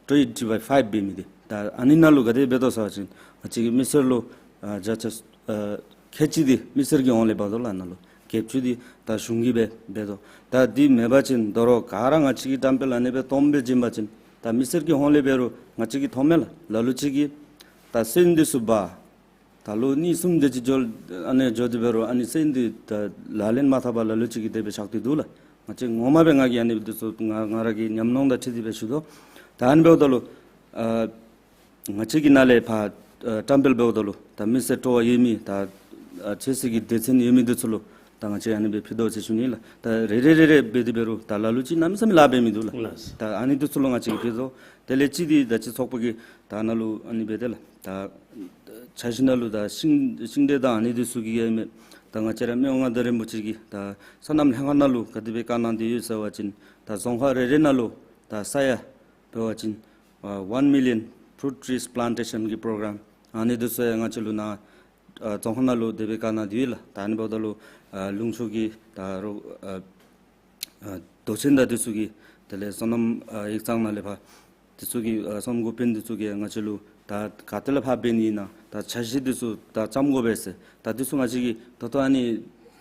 ཊུ་ཨེ་ཊི་བའི་ཕའིབ་འབད་མི་འདི་ད་ཨ་ནི་ནང་ལུ་ག་དེ་འབད་དོ་ཟེར་བ་ཅིན་ང་བཅས་ཀྱི་མི་སེར་ལུ་ཨ་བརྒྱ་ཆ་ཨ་ཁལ་གཅིག་འདི་མི་སེར་གྱི་ཧོང་ལས་འབག་དོ་ལགས། ནཱ་ལུ་བརྒྱད་ཅུ་འདི་ད་གཞུང་གིས་སྦེ་འབད་དོ། ད་འདི་མེད་པ་ཅིན་དོ་རུང་ག་ར་ང་བཅས་ཀྱིས་བཀྲམ་སྤེལ་ཨ་ནི་སྦེ་སྟོངམ་སྦེ་བྱིན་པ་ཅིན་ད་མི་སེར་གྱི་ཧོང་ལས་འབད་རུང་ང་བཅས་ཀྱིས་མཐོངམ་མས་ལགས། ལ་ལུ་ཅིག་གིས་ད་སོན་འདི་ཚུ་འབག་ད་ལོ་གཉིས་གསུམ་དེ་ཅིག་འགྱོ་ཨ་ནི་འགྱོ་སྟེ་འབད་རུང་ཨ་ནི་སོན་འདི་ད་ལག་ལེན་མ་འཐབ་པར་ལ་ལུ་ཅིག་གིས་དེ་སྦེ་བཞག་སྟེ་འདུག་ལགས། ང་བཅས་ངོ་མ་སྦེ་ང་གིས་ཨ་ནི་འདི་ཚུ་ང་ང་ར་གི་ཉམས་མྱོང་དང་འཁྲིལ་ཏེ་སྦེ་ཞུ་དོ། ད་ཨ་ནི་འབདཝ་ད་ལུ་ཨ་ང་བཅས་ཀྱི་ནཱ་ལས་ཕར་ཨ་བཀྲམ་སྤེལ་འབདཝ་ད་ལུ་ད་མི་སེར་སྤྲོ་བ་ཡོད་མི་ད་ཨ་ཆོས་སྲིད་ཀྱི་སྡེ་ཚན་ཡོད་མི་འདི་ཚུ་ལུ་ད་ང་བཅས་ཨ་ནི་སྦེ་ཕུལ་དོ་ཟེར་ཞུ་ནི་ལགས། ད་རེ་རེ་རེ་རེ་འབད་དེ་འབད་རུང་ད་ལ་ལུ་ཅིག་གནམ་མེད་ས་མེད་ལཱ་འབད་མི་འདུག་ལགས། ལགས། ད་ཨ་ནི་འདི་ཚུ་ལུ་ང་བཅས་ཀྱིས་ཕུལ་དོ། དེ་ལས་གཅིག་འདི་ད་ཅི་ཚོགས་པ་གིས་ད་ནཱ་ལུ་ཨ་ནི་འབད་དེ་ལགས། ད་འཆར་གཞི་ནང་ལུ་ད་ཤིང་ཤིང་འབྲས་དང་ཨ་ནི་འདི་ཚུ་གི་ཡང་མས། ད་ང་བཅས་ར་མི་དབང་མངའ་བདག་རིན་པོ་ཆེ་གིས་ད་སོ་ནམ་ལྷན་ཁག་ནང་ལུ་ག་དེ་སྦེ་བཀའ་གནང་སྟེ་ཡོད་ཟེར་བ་ཅིན་ད་རྫོང་ཁག་རེ་རེ་ནང་ལུ་ད་ས་ཡ་འབད་བ་ཅིན་ཨ་ཝན་མི་ལི་ཡཱན་ཕུ་རུཊ་ཊི་རིས་པི་ལཱན་ཊེ་ཤཱན་གྱི་པོ་རོ་གརམ་ཨ་ནི་འདི་ཚུ་ཡང་ང་བཅས་ལུ་ནཱ་ཨ་རྫོང་ཁག་ནང་ལུ་དེ་སྦེ་བཀའ་གནང་སྟེ་ཡོད་ལགས། ད་ཨ་ནི་འབདཝ་ད་ལུ་ཨ་ལུང་ཕྱོགས་ཀྱི་ད་རོགས་ཨ་ཨ་མདོ་ཆེན་དང་འདི་ཚུ་གིས་དེ་ལས་སོ་ནམ་ཨ་ཡིག་ཚང་ནང་ལས་ཕར་འདི་ཚུ་གིས་ཨ་སོ་ནམ་འགོ་དཔོན་འདི་ཚུ་གིས་ང་བཅས་ལུ་ད་ག་ཏེ་ལས་ཕར་འབད་ནི་ཨིན་ན་ད་འཆར་གཞི་འདི་ཚུ་ད་བརྩམ་དགོ་པས་ཟེར། ད་འདི་ཚུ་ང་བཅས་ཀྱིས་ད་ལྟོ་ཨ་ནི་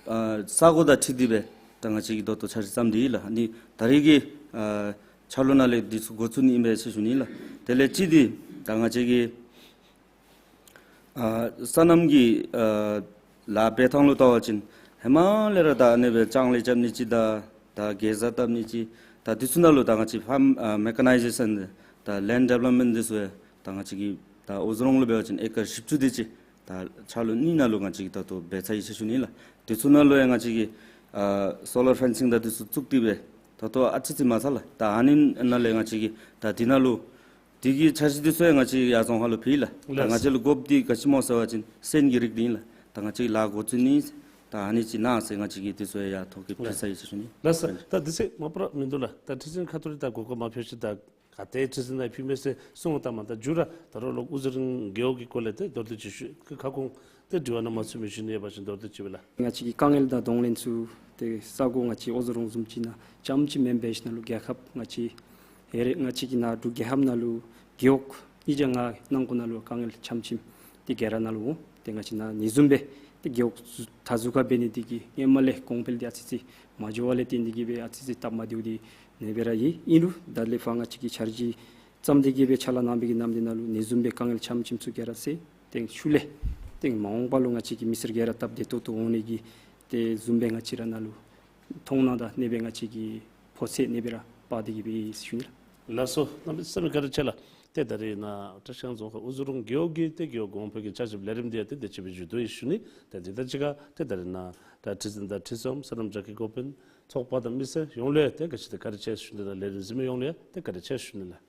ཨ་ས་གོ་དང་འཁྲིལ་ཏེ་སྦེ་ད་ང་བཅས་ཀྱིས་ད་ལྟོ་འཆར་གཞི་བརྩམས་ཏེ་ཡོད་ལགས། ཨ་ནི་ད་རེས་ཀྱི་ཨ་འཆར་ལོ་ནང་ལས་འདི་ཚུ་འགོ་བཙུགས་ནི་ཨིན་པས་ཟེར་ཞུ་ནི་ལགས། དེ་ལས་གཅིག་འདི་ད་ང་བཅས་ཀྱིས་ཨ་སོ་ནམ་གྱི་ཨ་ལཱ་འབད་ཐངས་ལུ་བལྟ་བ་ཅིན་ཧེ་མ་ལས་ར་ད་ཨ་ནི་སྦེ་ལྕང་ལཱ་རྐྱབ་ནི་ཅིག་དང་ད་གེ་ཛ་བཏབ་ནི་ཅིག་ ད་དེ་ཚུ་ནང་ལུ་ད་ང་བཅས་ཕཱརམ་ཨ་མེ་ཀ་ནའི་ཟེ་ཤཱན་དང་ལེནཌ་ཌི་བེ་ལོབ་མེནཊ་དེ་ཚུ་ཡང་ད་ང་བཅས་ཀྱི་ད་འོ་ཟུག་རོང་ལུ་འབད་བ་ཅིན་ཨེ་ཀར་བཞི་བཅུ་དེ་ཅིག་ད་ཆ་ལུགས་གཉིས་ནང་ལུ་ང་བཅས་ཀྱིས་ད་ལྟོ་འབད་ཚར་ཡི་ཟེར་ཞུ་ནི་ལགས། དེ་ཚུ་ནང་ལུ་ཡང་ང་བཅས་ཀྱིས་ཨ་སོ་ལར་ཕེན་སིང་དང་དེ་ཚུ་བཙུགས་ཏེ་སྦེ་ད་ལྟོ་ཨ་ཙི་ཙི་མ་ཚར་ལགས། ད་ཨ་ནི་ནང་ལས་ང་བཅས་ཀྱིས་ད་དེ་ནང་ལུ་དེ་གི་འཆར་གཞི་དེ་ཚུ་ཡང་ང་བཅས་ཡར་རྫོང་ཁག་ལུ་ཕུལ་ཡི་ལགས། ད་ལགས། ང་བཅས་ལུ་དགོཔ་འདི་ག་ཅི་སྨོ་ཟེར་བ་ཅིན་སོན་གྱི་རིགས་འདི་ཨིན་ལགས། ད་ང་བཅས་ལཱ་འགོ་བཙུགས་ནི་ད་ཨ་ནི་ཅིག་གནང་ཟེར་ང་བཅས་ཀྱིས་དེ་ཚུ་ཡང་ཡར་ཐོ་བཀོད་ཕུལ་ཚར་ཡི་ཟེར་ཞུ་ནི། ལགས་སོ། ད་དེ་ཚེ་མ་པ་མིན་འདུག་ལགས། ད་ཁྲི་འཛིན་ཁ་ཐུག་ལས་ད་གོ་སྐབས་མ་ཕུལ་ཞིནམ་ད་ག་ཏེ་ཁྲི་འཛིན་ནང་ཕུལ་མས་ཟེར་གསུངས་ད་མ་ད་མཇུག་ར་ད་རུང་ལོག་ཨུ་ཛི་རུང་རྒེད་འོག་གི་སྐོར་ལས་ཏེ་མདོར་བསྡུས་ཅིག་ཞུ། ཁ་སྐོང་ཏེ་དྲི་བ་ནང་མ་ཚུད་མི་ཞུ་ནི་ཡོད་པ་ཅིན་མདོར་བསྡུས་ཅིག་སྦེ་ལགས། ང་བཅས་ཀྱི་དཀའ་ངལ་དང་གདོང་ལེན་ཚུ་ཏེ་ས་གོ་ང་བཅས་ཨོ་ཛི་རོང་བཟུམ་ཅིག་ནང་རྐྱངམ་ཅིག་མེན་པར་ཞིནམ་ལས་རྒྱལ་ཁབ་ང་བཅས་ཧེ་རེ་ང་བཅས་ཀྱི་ནཱ་འབྲུག་རྒྱལ་ཁབ་ནང་ལུ་རྒེད་འོག་ཉིས་བརྒྱ་ལྔ་ནང་འཁོད་ནང་ལུ་དཀའ་ངལ་ཆམ་ཆིམ་ཏེ་ག་ར་ནང་ལུ་འོང་། ཏེ་ང་བཅས་ནཱ་ཨ་ནི་བཟུམ་སྦེ་ཏེ་རྒེད་འོག་ཚུ་ད་ཟུར་ཁར་འབད་ནི་འདི་གིས་ཧེ་མ་ལས་གོང་འཕེལ་འདི་ཨ་ཙི་ཙི་མ་འགྱོ་བ་ལས་བརྟེན་ཏེ་གིས་སྦེ་ཨ་ཙི་ཙི་སྟབས་མ་བདེཝ་འདི་ཨ་ནི་སྦེ་ར་ཨིན། ཨིན་རུང་ད་ལས་ཕར་ང་བཅས་ཀྱིས་འཆར་གཞི་བརྩམས་ཏེ་གིས་སྦེ་ཕྱག་ལཱ་གནང་བའི་གི་ནམ་དུས་ནང་ལུ་ཨ་ནི་བཟུམ་སྦེ་དཀའ་ངལ་ཆམ་ཆིམ་ཚུ་ག་ར་སེལ། ཏེ་ཤུལ་ལས་ཏེ་མ་འོངས་པ་ལུ་ང་བཅས་ཀྱི་མི་སེར་ག་ར་སྟབས་བདེ་ཏོག་ཏོ་འོང་ནི་གི་དེ་བཟུམ་སྦེ་ང་བཅས་ར་ནཱ་ལུ་མཐོང་སྣང་དང་ཨ་ནི་སྦེ་ང་བཅས་ཀྱི་ཕོ་ཚོད་ཨ་ནི་སྦེ་ར་སྤར་ཏེ་གིས་སྦེ་ཞུ་ནི་ལགས། ལགས་སོ། གནམ་མེད་ས་མེད་བཀའ་དྲིན་ཆེ་ལགས། ཏེ་ད་རིས་ནཱ་བཀྲིས་སྒང་རྫོང་ཁག་ཨུ་ཛི་རོང་རྒེད་འོག་གི་ཏེ་རྒེད་འོག་གོང་འཕེལ་གྱི་བསྐྱར་ཞིབ་ལས་རིམ་འདི་ཡང་ཏེ་དེ་ཅིག་སྦེ་མཇུག་བསྡུ་ཡི་ཞུ་ནི། ཏེ་འདི་དང་གཅིག་ཁར་ཏེ་ད་རིས་ནཱ་ད་ཁྲི་འཛིན་དང་ཁྲི་ཚོམ་སོ་ནམ་རྒྱ་སྐྱེད་འགོ་དཔོན་ཚོགས་པ་དང་མི་སེར་ཡོངས་ལུ་ཡང་ཏེ་ག་ཅི་ཏེ་བཀའ་དྲིན་ཆེ་ཞུ་ནི་དང་ལས་རིམ་གཟིགས་མི་ཡོངས་ལུ་ཡང་ཏེ་བཀའ་དྲིན་ཆེ་ཞུ་ནི་ལགས།